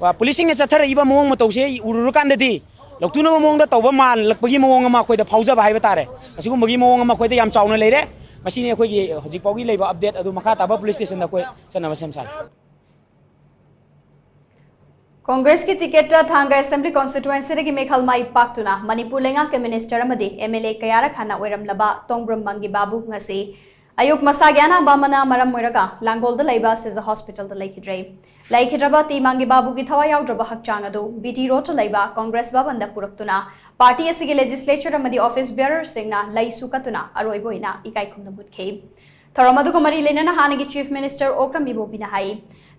ꯑ, ꯄꯨꯂꯤꯁꯁꯤꯡꯅ ꯆꯠꯊꯔꯛꯏꯕ ꯃꯑꯣꯡ ꯃꯇꯧꯁꯦ ꯎꯔꯨꯔꯀꯥꯟꯗꯗꯤ ꯂꯧꯊꯨꯅꯕ ꯃꯑꯣꯡꯗ ꯇꯧꯕ ꯃꯥꯜꯂꯛꯄꯒꯤ ꯃꯑꯣꯡ ꯑꯃ ꯑꯩꯈꯣꯏꯗ ꯐꯥꯎꯖꯕ ꯍꯥꯏꯕ ꯇꯥꯔꯦ꯫ ꯑꯁꯤꯒꯨꯝꯕꯒꯤ ꯃꯑꯣꯡ ꯑꯃ ꯑꯩꯈꯣꯏꯗ ꯌꯥꯝ ꯆꯥꯎꯅ ꯂꯩꯔꯦ꯫ ꯃꯁꯤꯅꯤ ꯑꯩꯈꯣꯏꯒꯤ ꯍꯧꯖꯤꯛ ꯐꯥꯎꯒꯤ ꯂꯩꯕ ꯑꯞꯗꯦꯠ ꯑꯗꯨ꯫ ꯃꯈꯥ ꯇꯥꯕ ꯄꯨꯂꯤꯁ ꯁ꯭ꯇꯦꯁꯟꯗ ꯑꯩꯈꯣꯏ ꯆꯠꯅꯕ ꯁꯦꯝ ꯁꯥꯔꯦ꯫ ꯀꯣꯡꯒ꯭ꯔꯦꯁꯀꯤ ꯇꯤꯀꯦꯠꯇ ꯊꯥꯡꯒ ꯑꯦꯁꯦꯝꯕ꯭ꯂꯤ ꯀꯣꯟꯁꯇꯤꯇ꯭ꯋꯦꯟꯁꯤꯗꯒꯤ ꯃꯤꯈꯜ ꯃꯥꯏ ꯄꯥꯛꯇꯨꯅ ꯃꯅꯤꯄꯨꯔ ꯂꯩꯉꯥꯛꯀꯤ ꯃꯤꯅꯤꯁꯇꯔ ꯑꯃꯗꯤ ꯑꯦꯝ ꯑꯦꯜ ꯑꯦ ꯀꯌꯥꯔꯛ ꯍꯥꯟꯅ ꯑꯣꯏꯔꯝꯂꯕ ꯇꯣꯡꯕ꯭ꯔꯝ ꯃꯪꯒꯤ ꯕꯥꯕꯨ ꯉꯁꯤ ꯑꯌꯨꯛ ꯃꯁꯥꯒꯤ ꯑꯅꯥꯕ ꯑꯃꯅ ꯃꯔꯝ ꯑꯣꯏꯔꯒ ꯂꯥꯡꯒꯣꯜꯗ ꯂꯩꯕ ꯁꯤꯖ ꯍꯣꯁꯄꯤꯇꯥꯜꯗ ꯂꯩꯈꯤꯗ꯭ꯔꯦ꯫ ꯂꯩꯈꯤꯗ꯭ꯔꯕ ꯇꯤ ꯃꯪꯒꯤ ꯕꯥꯕꯨꯒꯤ ꯊꯋꯥꯏ ꯌꯥꯎꯗ꯭ꯔꯕ ꯍꯛꯆꯥꯡ ꯑꯗꯨ ꯕꯤ ꯇꯤ ꯔꯣꯗꯇ ꯂꯩꯕ ꯀꯣꯡꯒ꯭ꯔꯦꯁ ꯚꯕꯟꯗ ꯄꯨꯔꯛꯇꯨꯅ ꯄꯥꯔꯇꯤ ꯑꯁꯤꯒꯤ ꯂꯦꯖꯤꯁꯂꯦꯆꯔ ꯑꯃꯗꯤ ꯑꯣꯐꯤꯁ ꯕꯤꯌꯔꯔꯁꯤꯡꯅ ꯂꯩꯁꯨ ꯀꯠꯇꯨꯅ ꯑꯔꯣꯏꯕ ꯑꯣꯏꯅ ꯏꯀꯥꯏ ꯈꯨꯝꯅꯕ ꯎꯠꯈꯤ꯫ ꯊꯧꯔꯝ ꯑꯗꯨꯒ ꯃꯔꯤ ꯂꯩꯅꯅ ꯍꯥꯟꯅꯒꯤ ꯆꯤꯐ ꯃꯤꯅꯤꯁꯇꯔ ꯑꯣꯀ꯭ꯔꯝ ꯏꯕꯣꯕꯤꯅ ꯍꯥꯏ,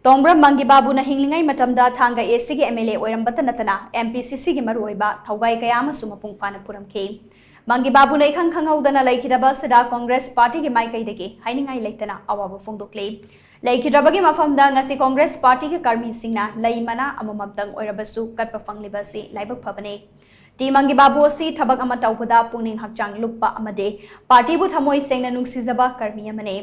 ꯇꯣꯡꯕ꯭ꯔꯝ ꯃꯪꯒꯤ ꯕꯥꯕꯨꯅ ꯍꯤꯡꯂꯤꯉꯩ ꯃꯇꯝꯗ ꯊꯥꯡꯒ ꯑꯦ ꯁꯤꯒꯤ ꯑꯦꯝ ꯑꯦꯜ ꯑꯦ ꯑꯣꯏꯔꯝꯕꯇ ꯅꯠꯇꯅ ꯑꯦꯝ ꯄꯤ ꯁꯤ ꯁꯤꯒꯤ ꯃꯔꯨꯑꯣꯏꯕ ꯊꯧꯒꯥꯏ ꯀꯌꯥ ꯑꯃꯁꯨ ꯃꯄꯨꯡ ꯐꯥꯅ ꯄꯨꯔꯝꯈꯤ꯫ ꯃꯪꯒꯤ ꯕꯥꯕꯨꯅ ꯏꯈꯪ ꯈꯪꯍꯧꯗꯅ ꯂꯩꯈꯤꯗꯕ ꯑꯁꯤꯗ ꯀꯣꯡꯒ꯭ꯔꯦꯁ ꯄꯥꯔꯇꯤꯒꯤ ꯃꯥꯏꯀꯩꯗꯒꯤ ꯍꯥꯏꯅꯤꯡꯉꯥꯏ ꯂꯩꯇꯅ ꯑꯋꯥꯕ ꯐꯣꯡꯗꯣꯛꯂꯤ꯫ ꯂꯩꯈꯤꯗ꯭ꯔꯕꯒꯤ ꯃꯐꯝꯗ ꯉꯁꯤ ꯀꯣꯡꯒ꯭ꯔꯦꯁ ꯄꯥꯔꯇꯤꯒꯤ ꯀꯔꯃꯤꯁꯤꯡꯅ ꯂꯩ ꯃꯅꯥ ꯑꯃꯃꯝꯇꯪ ꯑꯣꯏꯔꯕꯁꯨ ꯀꯠꯄ ꯐꯪꯂꯤꯕ ꯑꯁꯤ ꯂꯥꯏꯕꯛ ꯐꯕꯅꯤ꯫ ꯇꯤ ꯃꯪꯒꯤ ꯕꯥꯕꯨ ꯑꯁꯤ ꯊꯕꯛ ꯑꯃ ꯇꯧꯕꯗ ꯄꯨꯛꯅꯤꯡ ꯍꯛꯆꯥꯡ ꯂꯨꯞꯄ ꯑꯃꯗꯤ ꯄꯥꯔꯇꯤꯕꯨ ꯊꯃꯣꯏ ꯁꯦꯡꯅ ꯅꯨꯡꯁꯤꯖꯕ ꯀꯔꯃꯤ ꯑꯃꯅꯤ꯫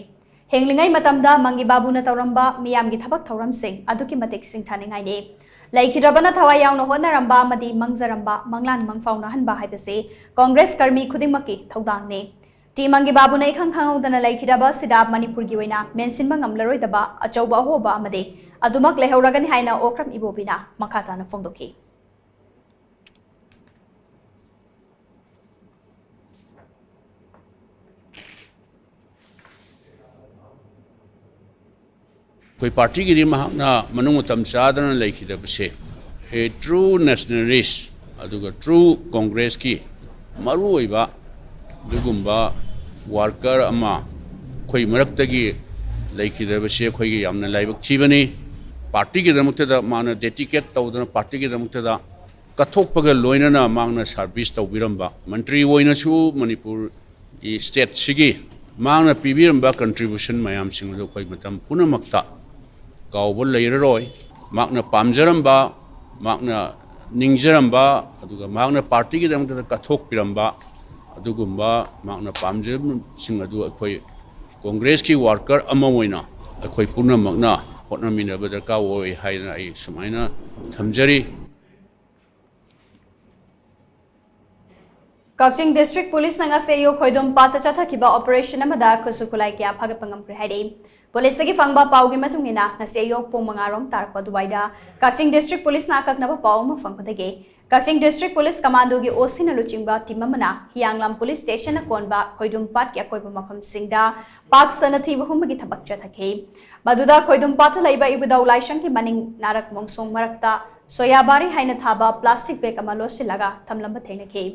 ꯍꯤꯡꯂꯤꯉꯩ ꯃꯇꯝꯗ ꯃꯪꯒꯤ ꯕꯥꯕꯨꯅ ꯇꯧꯔꯝꯕ ꯃꯤꯌꯥꯝꯒꯤ ꯊꯕꯛ ꯊꯧꯔꯝꯁꯤꯡ ꯑꯗꯨꯛꯀꯤ ꯃꯇꯤꯛ ꯁꯤꯡꯊꯥꯅꯤꯡꯉꯥꯏꯅꯤ꯫ ꯂꯩꯈꯤꯗ꯭ꯔꯕꯅ ꯊꯋꯥꯏ ꯌꯥꯎꯅ ꯍꯣꯠꯅꯔꯝꯕ ꯑꯃꯗꯤ ꯃꯪꯖꯔꯝꯕ ꯃꯪꯂꯥꯟ ꯃꯪꯐꯥꯎꯅꯍꯟꯕ ꯍꯥꯏꯕꯁꯤ ꯀꯣꯡꯒ꯭ꯔꯦꯁ ꯀꯔꯃꯤ ꯈꯨꯗꯤꯡꯃꯛꯀꯤ ꯊꯧꯗꯥꯡꯅꯤ꯫ ꯇꯤꯃꯪꯒꯤ ꯕꯥꯕꯨꯅ ꯏꯈꯪ ꯈꯪꯍꯧꯗꯅ ꯂꯩꯈꯤꯗꯕ ꯑꯁꯤꯗ ꯃꯅꯤꯄꯨꯔꯒꯤ ꯑꯣꯏꯅ ꯃꯦꯟꯁꯤꯟꯕ ꯉꯝꯂꯔꯣꯏꯗꯕ ꯑꯆꯧꯕ ꯑꯍꯣꯕ ꯑꯃꯗꯤ ꯑꯗꯨꯃꯛ ꯂꯩꯍꯧꯔꯒꯅꯤ ꯍꯥꯏꯅ ꯑꯣꯀ꯭ꯔꯝ ꯏꯕꯣꯕꯤꯅ ꯃꯈꯥ ꯇꯥꯅ ꯐꯣꯡꯗꯣꯛꯈꯤ꯫ ꯑꯩꯈꯣꯏ ꯄꯥꯔꯇꯤꯒꯤꯗꯤ ꯃꯍꯥꯛꯅ ꯃꯅꯨꯡ ꯃꯇꯝ ꯆꯥꯗꯅ ꯂꯩꯈꯤꯗꯕꯁꯦ, a true nationalist ꯑꯗꯨꯒ true Congressꯀꯤ ꯃꯔꯨꯑꯣꯏꯕ ꯑꯗꯨꯒꯨꯝꯕ worker ꯑꯃ ꯑꯩꯈꯣꯏ ꯃꯔꯛꯇꯒꯤ ꯂꯩꯈꯤꯗꯕꯁꯦ ꯑꯩꯈꯣꯏꯒꯤ ꯌꯥꯝꯅ ꯂꯥꯏꯕꯛ ꯊꯤꯕꯅꯤ꯫ ꯄꯥꯔꯇꯤꯒꯤꯗꯃꯛꯇꯗ ꯃꯥꯅ dedicate ꯇꯧꯗꯅ ꯄꯥꯔꯇꯤꯒꯤꯗꯃꯛꯇꯗ ꯀꯠꯊꯣꯛꯄꯒ ꯂꯣꯏꯅꯅ ꯃꯍꯥꯛꯅ service ꯇꯧꯕꯤꯔꯝꯕ, ꯃꯟꯇ꯭ꯔꯤ ꯑꯣꯏꯅꯁꯨ ꯃꯅꯤꯄꯨꯔꯒꯤ stateꯁꯤꯒꯤ ꯃꯍꯥꯛꯅ ꯄꯤꯕꯤꯔꯝꯕ contribution ꯃꯌꯥꯝꯁꯤꯡ ꯑꯗꯨ ꯑꯩꯈꯣꯏ ꯃꯇꯝ ꯄꯨꯝꯅꯃꯛꯇ ꯀꯥꯎꯕ ꯂꯩꯔꯔꯣꯏ꯫ ꯃꯍꯥꯛꯅ ꯄꯥꯝꯖꯔꯝꯕ, ꯃꯍꯥꯛꯅ ꯅꯤꯡꯖꯔꯝꯕ, ꯑꯗꯨꯒ ꯃꯍꯥꯛꯅ ꯄꯥꯔꯇꯤꯒꯤꯗꯃꯛꯇ ꯀꯠꯊꯣꯛꯄꯤꯔꯝꯕ ꯑꯗꯨꯒꯨꯝꯕ ꯃꯍꯥꯛꯅ ꯄꯥꯝꯖꯕꯁꯤꯡ ꯑꯗꯨ ꯑꯩꯈꯣꯏ ꯀꯣꯡꯒ꯭ꯔꯦꯁꯀꯤ worker ꯑꯃ ꯑꯣꯏꯅ ꯑꯩꯈꯣꯏ ꯄꯨꯝꯅꯃꯛꯅ ꯍꯣꯠꯅꯃꯤꯟꯅꯕ ꯗꯔꯀꯥꯔ ꯑꯣꯏ ꯍꯥꯏꯅ ꯑꯩ ꯁꯨꯃꯥꯏꯅ ꯊꯝꯖꯔꯤ꯫ ꯀꯛꯆꯤꯡ District Policeꯅ ꯉꯁꯤ ꯑꯌꯨꯛ ꯈꯣꯏꯗꯨꯝ ꯄꯥꯠꯇ ꯆꯠꯊꯈꯤꯕ operation ꯑꯃꯗ ꯈꯨꯠꯁꯨ ꯈꯨꯠꯂꯥꯏ ꯀꯌꯥ ꯐꯥꯒꯠꯄ ꯉꯝꯈ꯭ꯔꯦ ꯍꯥꯏꯔꯤ꯫ Policeꯇꯒꯤ ꯐꯪꯕ ꯄꯥꯎꯒꯤ ꯃꯇꯨꯡ ꯏꯟꯅ, ꯉꯁꯤ ꯑꯌꯨꯛ ꯄꯨꯡ ꯃꯉꯥ ꯔꯣꯝ ꯇꯥꯔꯛꯄ ꯑꯗꯨꯋꯥꯏꯗ ꯀꯛꯆꯤꯡ District Policeꯅ ꯑꯀꯛꯅꯕ ꯄꯥꯎ ꯑꯃ ꯐꯪꯕꯗꯒꯤ ꯀꯛꯆꯤꯡ District Police Commandoꯒꯤ OCꯅ ꯂꯨꯆꯤꯡꯕ team ꯑꯃꯅ ꯍꯤꯌꯥꯡꯂꯝ Police Stationꯅ ꯀꯣꯟꯕ ꯈꯣꯏꯗꯨꯝ ꯄꯥꯠꯀꯤ ꯑꯀꯣꯏꯕ ꯃꯐꯝꯁꯤꯡꯗ ꯄꯥꯛ ꯁꯟꯅ ꯊꯤꯕ ꯍꯨꯝꯕꯒꯤ ꯊꯕꯛ ꯆꯠꯊꯈꯤ꯫ ꯃꯗꯨꯗ ꯈꯣꯏꯗꯨꯝ ꯄꯥꯠꯇ ꯂꯩꯕ ꯏꯕꯨꯙꯧ ꯂꯥꯏꯁꯪꯒꯤ ꯃꯅꯤꯡ ꯅꯥꯔꯛ ꯃꯣꯡꯁꯣꯡ ꯃꯔꯛꯇ ꯁꯣꯌꯥꯕꯥꯔꯤ ꯍꯥꯏꯅ ꯊꯥꯕ plastic bag ꯑꯃ ꯂꯣꯠꯁꯤꯜꯂꯒ ꯊꯝꯂꯝꯕ ꯊꯦꯡꯅꯈꯤ꯫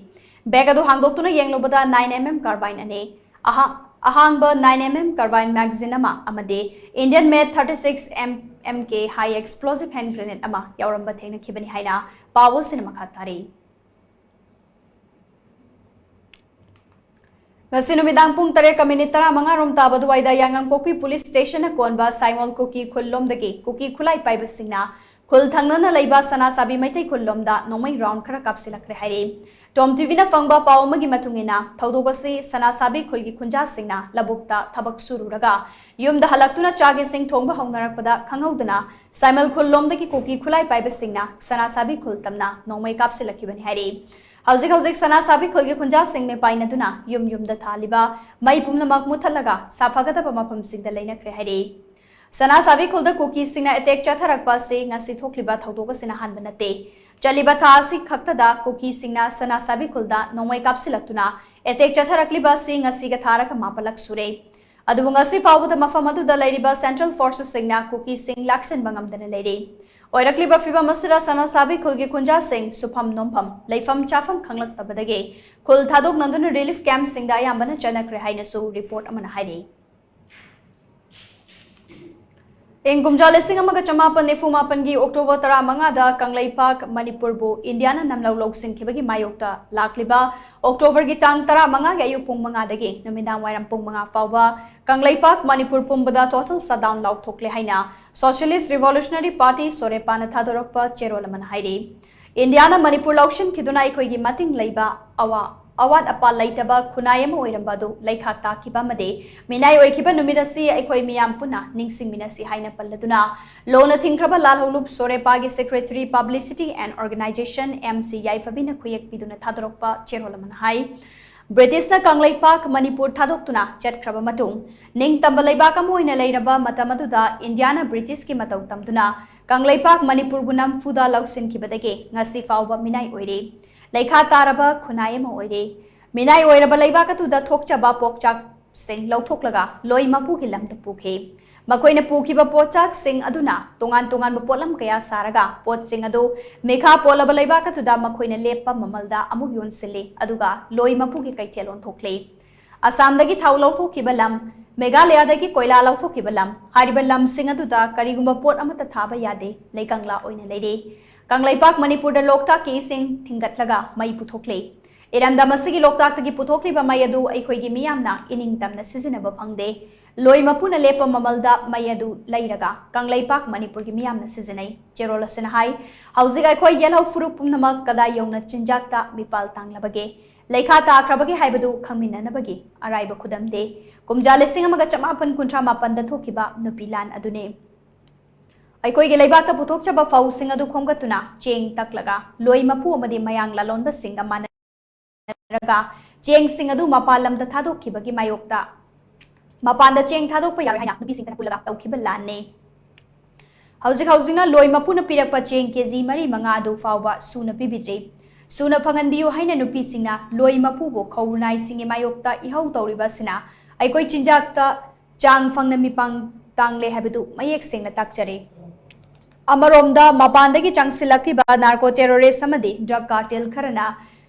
Bag ꯑꯗꯨ ꯍꯥꯡꯗꯣꯛꯇꯨꯅ ꯌꯦꯡꯂꯨꯕꯗ nine MM carbine ꯑꯅꯤ, ꯑꯍꯥ-, ꯑꯍꯥꯡꯕ nine MM carbine magazine ꯑꯃ ꯑꯃꯗꯤ Indian made thirty-six M M K high explosive hand grenade ꯑꯃ ꯌꯥꯎꯔꯝꯕ ꯊꯦꯡꯅꯈꯤꯕꯅꯤ ꯍꯥꯏꯅ ꯄꯥꯎ ꯑꯁꯤꯅ ꯃꯈꯥ ꯇꯥꯔꯤ꯫ ꯉꯁꯤ ꯅꯨꯃꯤꯗꯥꯡ ꯄꯨꯡ ꯇꯔꯦꯠꯀ ꯃꯤꯅꯤꯠ ꯇꯔꯥꯃꯉꯥ ꯔꯣꯝ ꯇꯥꯕ ꯑꯗꯨꯋꯥꯏꯗ ꯌꯥꯉꯥꯡꯄꯣꯛꯄꯤ Police Stationꯅ ꯀꯣꯟꯕ ꯁꯥꯏꯃꯣꯜ ꯀꯨꯀꯤ ꯈꯨꯜꯂꯣꯝꯗꯒꯤ ꯀꯨꯀꯤ ꯈꯨꯠꯂꯥꯏ ꯄꯥꯏꯕꯁꯤꯡꯅ ꯈꯨꯜ ꯊꯪꯅꯅ ꯂꯩꯕ ꯁꯅꯥꯁꯥꯕꯤ ꯃꯩꯇꯩ ꯈꯨꯜ ꯂꯣꯝꯗ ꯅꯣꯡꯃꯩ ꯔꯥꯎꯟ ꯈꯔ ꯀꯥꯞꯁꯤꯜꯂꯛꯈ꯭ꯔꯦ ꯍꯥꯏꯔꯤ꯫ ꯇꯣꯝ ꯇꯤꯚꯤꯅ ꯐꯪꯕ ꯄꯥꯎ ꯑꯃꯒꯤ ꯃꯇꯨꯡ ꯏꯟꯅ, ꯊꯧꯗꯣꯛ ꯑꯁꯤ ꯁꯅꯥꯁꯥꯕꯤ ꯈꯨꯜꯒꯤ ꯈꯨꯟꯖꯥꯁꯤꯡꯅ ꯂꯧꯕꯨꯛꯇ ꯊꯕꯛ ꯁꯨꯔꯨꯔꯒ ꯌꯨꯝꯗ ꯍꯜꯂꯛꯇꯨꯅ ꯆꯥꯛ ꯏꯁꯤꯡ ꯊꯣꯡꯕ ꯍꯧꯅꯔꯛꯄꯗ ꯈꯪꯍꯧꯗꯅ ꯁꯥꯏꯃꯜ ꯈꯨꯜ ꯂꯣꯝꯗꯒꯤ ꯀꯨꯀꯤ ꯈꯨꯠꯂꯥꯏ ꯄꯥꯏꯕꯁꯤꯡꯅ ꯁꯅꯥꯁꯥꯕꯤ ꯈꯨꯜ ꯇꯝꯅ ꯅꯣꯡꯃꯩ ꯀꯥꯞꯁꯤꯜꯂꯛꯈꯤꯕꯅꯤ ꯍꯥꯏꯔꯤ꯫ ꯍꯧꯖꯤꯛ ꯍꯧꯖꯤꯛ ꯁꯅꯥꯁꯥꯕꯤ ꯈꯨꯜꯒꯤ ꯈꯨꯟꯖꯥꯁꯤꯡ ꯃꯤꯄꯥꯏꯅꯗꯨꯅ ꯌꯨꯝ ꯌꯨꯝꯗ ꯊꯥꯜꯂꯤꯕ ꯃꯩ ꯄꯨꯝꯅꯃꯛ ꯃꯨꯠꯊꯠꯂꯒ ꯁꯥꯐꯒꯗꯕ ꯃꯐꯝꯁꯤꯡꯗ ꯂꯩꯅꯈ꯭ꯔꯦ ꯍꯥꯏꯔꯤ꯫ ꯁꯅꯥꯁꯥꯕꯤ ꯈꯨꯜꯗ ꯀꯨꯀꯤꯁꯤꯡꯅ ꯑꯦꯇꯦꯛ ꯆꯠꯊꯔꯛꯄ ꯑꯁꯤ ꯉꯁꯤ ꯊꯣꯛꯂꯤꯕ ꯊꯧꯗꯣꯛ ꯑꯁꯤꯅ ꯑꯍꯥꯟꯕ ꯅꯠꯇꯦ꯫ ꯆꯠꯂꯤꯕ ꯊꯥ ꯑꯁꯤ ꯈꯛꯇꯗ ꯀꯨꯀꯤꯁꯤꯡꯅ ꯁꯅꯥꯁꯥꯕꯤ ꯈꯨꯜꯗ ꯅꯣꯡꯃꯩ ꯀꯥꯞꯁꯤꯜꯂꯛꯇꯨꯅ ꯑꯦꯇꯦꯛ ꯆꯠꯊꯔꯛꯂꯤꯕ ꯑꯁꯤ ꯉꯁꯤꯒ ꯊꯥꯔꯒ ꯃꯥꯄꯜꯂꯛ ꯁꯨꯔꯦ꯫ ꯑꯗꯨꯕꯨ ꯉꯁꯤ ꯐꯥꯎꯕꯗ ꯃꯐꯝ ꯑꯗꯨꯗ ꯂꯩꯔꯤꯕ ꯁꯦꯟꯇ꯭ꯔꯦꯜ ꯐꯣꯔꯁꯁꯤꯡꯅ ꯀꯨꯀꯤꯁꯤꯡ ꯂꯥꯛꯁꯤꯟꯕ ꯉꯝꯗꯅ ꯂꯩꯔꯤ꯫ ꯑꯣꯏꯔꯛꯂꯤꯕ ꯐꯤꯕꯝ ꯑꯁꯤꯗ ꯁꯅꯥꯁꯥꯕꯤ ꯈꯨꯜꯒꯤ ꯈꯨꯟꯖꯥꯁꯤꯡ ꯁꯨꯐꯝ ꯅꯣꯝꯐꯝ, ꯂꯩꯐꯝ ꯆꯥꯐꯝ ꯈꯪꯂꯛꯇꯕꯗꯒꯤ ꯈꯨꯜ ꯊꯥꯗꯣꯛꯅꯗꯨꯅ ꯔꯤꯂꯤꯐ ꯀꯦꯝꯞꯁꯤꯡꯗ ꯑꯌꯥꯝꯕꯅ ꯆꯠꯅꯈ꯭ꯔꯦ ꯍꯥꯏꯅꯁꯨ ꯔꯤꯄꯣꯔꯠ ꯑꯃꯅ ꯍꯥꯏꯔꯤ꯫ ꯏꯪ ꯀꯨꯝꯖꯥ ꯂꯤꯁꯤꯡ ꯑꯃꯒ ꯆꯃꯥꯄꯟ ꯅꯤꯐꯨ ꯃꯥꯄꯟꯒꯤ ꯑꯣꯛꯇꯣꯕꯔ ꯇꯔꯥꯃꯉꯥꯗ ꯀꯪꯂꯩꯄꯥꯛ ꯃꯅꯤꯄꯨꯔꯕꯨ ꯏꯟꯗꯤꯌꯥꯅ ꯅꯝꯂꯧ ꯂꯧꯁꯤꯟꯈꯤꯕꯒꯤ ꯃꯥꯌꯣꯛꯇ ꯂꯥꯛꯂꯤꯕ ꯑꯣꯛꯇꯣꯕꯔꯒꯤ ꯇꯥꯡ ꯇꯔꯥꯃꯉꯥꯒꯤ ꯑꯌꯨꯛ ꯄꯨꯡ ꯃꯉꯥꯗꯒꯤ ꯅꯨꯃꯤꯗꯥꯡ ꯋꯥꯏꯔꯝ ꯄꯨꯡ ꯃꯉꯥ ꯐꯥꯎꯕ ꯀꯪꯂꯩꯄꯥꯛ ꯃꯅꯤꯄꯨꯔ ꯄꯨꯝꯕꯗ ꯇꯣꯇꯦꯜ ꯁꯠꯗꯥꯎꯟ ꯂꯥꯎꯊꯣꯛꯂꯦ ꯍꯥꯏꯅ ꯁꯣꯁꯤꯌꯦꯂꯤꯁ꯭ꯠ ꯔꯤꯚꯣꯂꯨꯁꯅꯔꯤ ꯄꯥꯔꯇꯤ, ꯁꯣꯔꯦꯄꯥꯅ ꯊꯥꯗꯣꯔꯛꯄ ꯆꯦꯔꯣꯜ ꯑꯃꯅ ꯍꯥꯏꯔꯤ꯫ ꯏꯟꯗꯤꯌꯥꯅ ꯃꯅꯤꯄꯨꯔ ꯂꯧꯁꯤꯟꯈꯤꯗꯨꯅ ꯑꯩꯈꯣꯏꯒꯤ ꯃꯇꯤꯡ ꯂꯩꯕ ꯑꯋꯥ-, ꯑꯋꯥꯠ ꯑꯄꯥ ꯂꯩꯇꯕ ꯈꯨꯟꯅꯥꯏ ꯑꯃ ꯑꯣꯏꯔꯝꯕ ꯑꯗꯨ ꯂꯩꯈꯥ ꯇꯥꯈꯤꯕ ꯑꯃꯗꯤ ꯃꯤꯅꯥꯏ ꯑꯣꯏꯈꯤꯕ ꯅꯨꯃꯤꯠ ꯑꯁꯤ ꯑꯩꯈꯣꯏ ꯃꯤꯌꯥꯝ ꯄꯨꯟꯅ ꯅꯤꯡꯁꯤꯡꯃꯤꯟꯅꯁꯤ ꯍꯥꯏꯅ ꯄꯜꯂꯗꯨꯅ, ꯂꯣꯟꯅ ꯊꯤꯡꯈ꯭ꯔꯕ ꯂꯥꯜꯍꯧꯂꯨꯞ ꯁꯣꯔꯦꯄꯥꯒꯤ Secretary Publicity and Organisation, M C ꯌꯥꯏꯐꯕꯤꯅ ꯈꯨꯌꯦꯛ ꯄꯤꯗꯨꯅ ꯊꯥꯗꯣꯔꯛꯄ ꯆꯦꯔꯣꯜ ꯑꯃꯅ ꯍꯥꯏ, ꯕ꯭ꯔꯤꯇꯤꯁꯅ ꯀꯪꯂꯩꯄꯥꯛ ꯃꯅꯤꯄꯨꯔ ꯊꯥꯗꯣꯛꯇꯨꯅ ꯆꯠꯈ꯭ꯔꯕ ꯃꯇꯨꯡ, ꯅꯤꯡꯇꯝꯕ ꯂꯩꯕꯥꯛ ꯑꯃ ꯑꯣꯏꯅ ꯂꯩꯔꯕ ꯃꯇꯝ ꯑꯗꯨꯗ ꯏꯟꯗꯤꯌꯥꯅ ꯕ꯭ꯔꯤꯇꯤꯁꯀꯤ ꯃꯇꯧ ꯇꯝꯗꯨꯅ ꯀꯪꯂꯩꯄꯥꯛ ꯃꯅꯤꯄꯨꯔꯕꯨ ꯅꯝꯐꯨꯗ ꯂꯧꯁꯤꯟꯈꯤꯕꯗꯒꯤ ꯉꯁꯤ ꯐꯥꯎꯕ ꯃꯤꯅꯥꯏ ꯑꯣꯏꯔꯤ꯫ ꯂꯩꯈꯥ ꯇꯥꯔꯕ ꯈꯨꯟꯅꯥꯏ ꯑꯃ ꯑꯣꯏꯔꯤ꯫ ꯃꯤꯅꯥꯏ ꯑꯣꯏꯔꯕ ꯂꯩꯕꯥꯛ ꯑꯗꯨꯗ ꯊꯣꯛꯆꯕ ꯄꯣꯛꯆꯥꯛꯁꯤꯡ ꯂꯧꯊꯣꯛꯂꯒ ꯂꯣꯏ ꯃꯄꯨꯒꯤ ꯂꯝꯗ ꯄꯨꯈꯤ꯫ ꯃꯈꯣꯏꯅ ꯄꯨꯈꯤꯕ ꯄꯣꯠꯆꯥꯛꯁꯤꯡ ꯑꯗꯨꯅ ꯇꯣꯉꯥꯟ ꯇꯣꯉꯥꯟꯕ ꯄꯣꯠꯂꯝ ꯀꯌꯥ ꯁꯥꯔꯒ ꯄꯣꯠꯁꯤꯡ ꯑꯗꯨ ꯃꯤꯈꯥ ꯄꯣꯜꯂꯕ ꯂꯩꯕꯥꯛ ꯑꯗꯨꯗ ꯃꯈꯣꯏꯅ ꯂꯦꯞꯄ ꯃꯃꯜꯗ ꯑꯃꯨꯛ ꯌꯣꯟꯁꯤꯜꯂꯤ, ꯑꯗꯨꯒ ꯂꯣꯏ ꯃꯄꯨꯒꯤ ꯀꯩꯊꯦꯜ ꯑꯣꯟꯊꯣꯛꯂꯤ꯫ ꯑꯁꯥꯝꯗꯒꯤ ꯊꯥꯎ ꯂꯧꯊꯣꯛꯈꯤꯕ ꯂꯝ, ꯃꯦꯘꯥꯂꯌꯥꯗꯒꯤ ꯀꯣꯏꯂꯥ ꯂꯧꯊꯣꯛꯈꯤꯕ ꯂꯝ, ꯍꯥꯏꯔꯤꯕ ꯂꯝꯁꯤꯡ ꯑꯗꯨꯗ ꯀꯔꯤꯒꯨꯝꯕ ꯄꯣꯠ ꯑꯃꯠꯇ ꯊꯥꯕ ꯌꯥꯗꯦ, ꯂꯩꯀꯪꯂꯥ ꯑꯣꯏꯅ ꯂꯩꯔꯤ꯫ ꯀꯪꯂꯩꯄꯥꯛ ꯃꯅꯤꯄꯨꯔꯗ ꯂꯣꯛꯇꯥꯛꯀꯤ ꯏꯁꯤꯡ ꯊꯤꯡꯒꯠꯂꯒ ꯃꯩ ꯄꯨꯊꯣꯛꯂꯤ꯫ ꯏꯔꯝꯗꯝ ꯑꯁꯤꯒꯤ ꯂꯣꯛꯇꯥꯛꯇꯒꯤ ꯄꯨꯊꯣꯛꯂꯤꯕ ꯃꯩ ꯑꯗꯨ ꯑꯩꯈꯣꯏꯒꯤ ꯃꯤꯌꯥꯝꯅ ꯏꯅꯤꯡꯇꯝꯅ ꯁꯤꯖꯤꯟꯅꯕ ꯐꯪꯗꯦ꯫ ꯂꯣꯏ ꯃꯄꯨꯅ ꯂꯦꯞꯄ ꯃꯃꯜꯗ ꯃꯩ ꯑꯗꯨ ꯂꯩꯔꯒ ꯀꯪꯂꯩꯄꯥꯛ ꯃꯅꯤꯄꯨꯔꯒꯤ ꯃꯤꯌꯥꯝꯅ ꯁꯤꯖꯤꯟꯅꯩ꯫ ꯆꯦꯔꯣꯜ ꯑꯁꯤꯅ ꯍꯥꯏ, ꯍꯧꯖꯤꯛ ꯑꯩꯈꯣꯏ ꯌꯦꯜꯍꯧ ꯐꯨꯔꯨꯞ ꯄꯨꯝꯅꯃꯛ ꯀꯗꯥꯏ ꯌꯧꯅ ꯆꯤꯟꯖꯥꯛꯇ ꯃꯤꯄꯥꯜ ꯇꯥꯡꯂꯕꯒꯦ? ꯂꯩꯈꯥ ꯇꯥꯈ꯭ꯔꯕꯒꯦ ꯍꯥꯏꯕꯗꯨ ꯈꯪꯃꯤꯟꯅꯅꯕꯒꯤ ꯑꯔꯥꯏꯕ ꯈꯨꯗꯝꯗꯤ ꯀꯨꯝꯖꯥ ꯂꯤꯁꯤꯡ ꯑꯃꯒ ꯆꯃꯥꯄꯟ ꯀꯨꯟꯊ꯭ꯔꯥ ꯃꯥꯄꯟꯗ ꯊꯣꯛꯈꯤꯕ ꯅꯨꯄꯤ ꯂꯥꯟ ꯑꯗꯨꯅꯤ꯫ ꯑꯩꯈꯣꯏꯒꯤ ꯂꯩꯕꯥꯛꯇ ꯄꯨꯊꯣꯛꯆꯕ ꯐꯧꯁꯤꯡ ꯑꯗꯨ ꯈꯣꯝꯒꯠꯇꯨꯅ ꯆꯦꯡ ꯇꯛꯂꯒ ꯂꯣꯏ ꯃꯄꯨ ꯑꯃꯗꯤ ꯃꯌꯥꯡ ꯂꯂꯣꯟꯕꯁꯤꯡꯒ ꯃꯥꯟꯅ ꯂꯩꯔꯒ ꯆꯦꯡꯁꯤꯡ ꯑꯗꯨ ꯃꯄꯥꯟ ꯂꯝꯗ ꯊꯥꯗꯣꯛꯈꯤꯕꯒꯤ ꯃꯥꯌꯣꯛꯇ ꯃꯄꯥꯟꯗ ꯆꯦꯡ ꯊꯥꯗꯣꯛꯄ ꯌꯥꯔꯣꯏ ꯍꯥꯏꯅ ꯅꯨꯄꯤꯁꯤꯡꯇꯅ ꯄꯨꯜꯂꯒ ꯇꯧꯈꯤꯕ ꯂꯥꯟꯅꯤ꯫ ꯍꯧꯖꯤꯛ ꯍꯧꯖꯤꯛꯅ ꯂꯣꯏ ꯃꯄꯨꯅ ꯄꯤꯔꯛꯄ ꯆꯦꯡ ꯀꯦꯖꯤ ꯃꯔꯤ ꯃꯉꯥ ꯑꯗꯨ ꯐꯥꯎꯕ ꯁꯨꯅ ꯄꯤꯕꯤꯗ꯭ꯔꯤ꯫ ꯁꯨꯅ ꯐꯪꯍꯟꯕꯤꯌꯨ ꯍꯥꯏꯅ ꯅꯨꯄꯤꯁꯤꯡꯅ ꯂꯣꯏ ꯃꯄꯨꯕꯨ ꯈꯧꯔꯥꯡꯅꯥꯏꯁꯤꯡꯒꯤ ꯃꯥꯌꯣꯛꯇ ꯏꯍꯧ ꯇꯧꯔꯤꯕ ꯑꯁꯤꯅ ꯑꯩꯈꯣꯏ ꯆꯤꯟꯖꯥꯛꯇ ꯆꯥꯡ ꯐꯪꯅ ꯃꯤꯄꯥꯡ ꯇꯥꯡꯂꯦ ꯍꯥꯏꯕꯗꯨ ꯃꯌꯦꯛ ꯁꯦꯡꯅ ꯇꯥꯛꯆꯔꯤ꯫ ꯑꯃꯔꯣꯝꯗ, ꯃꯄꯥꯟꯗꯒꯤ ꯆꯪꯁꯤꯜꯂꯛꯂꯤꯕ ꯅꯥꯔꯀꯣ ꯇꯦꯔꯣꯔꯤꯁ ꯑꯃꯗꯤ ꯗ꯭ꯔꯒ ꯀꯥꯔꯇꯦꯜ ꯈꯔꯅ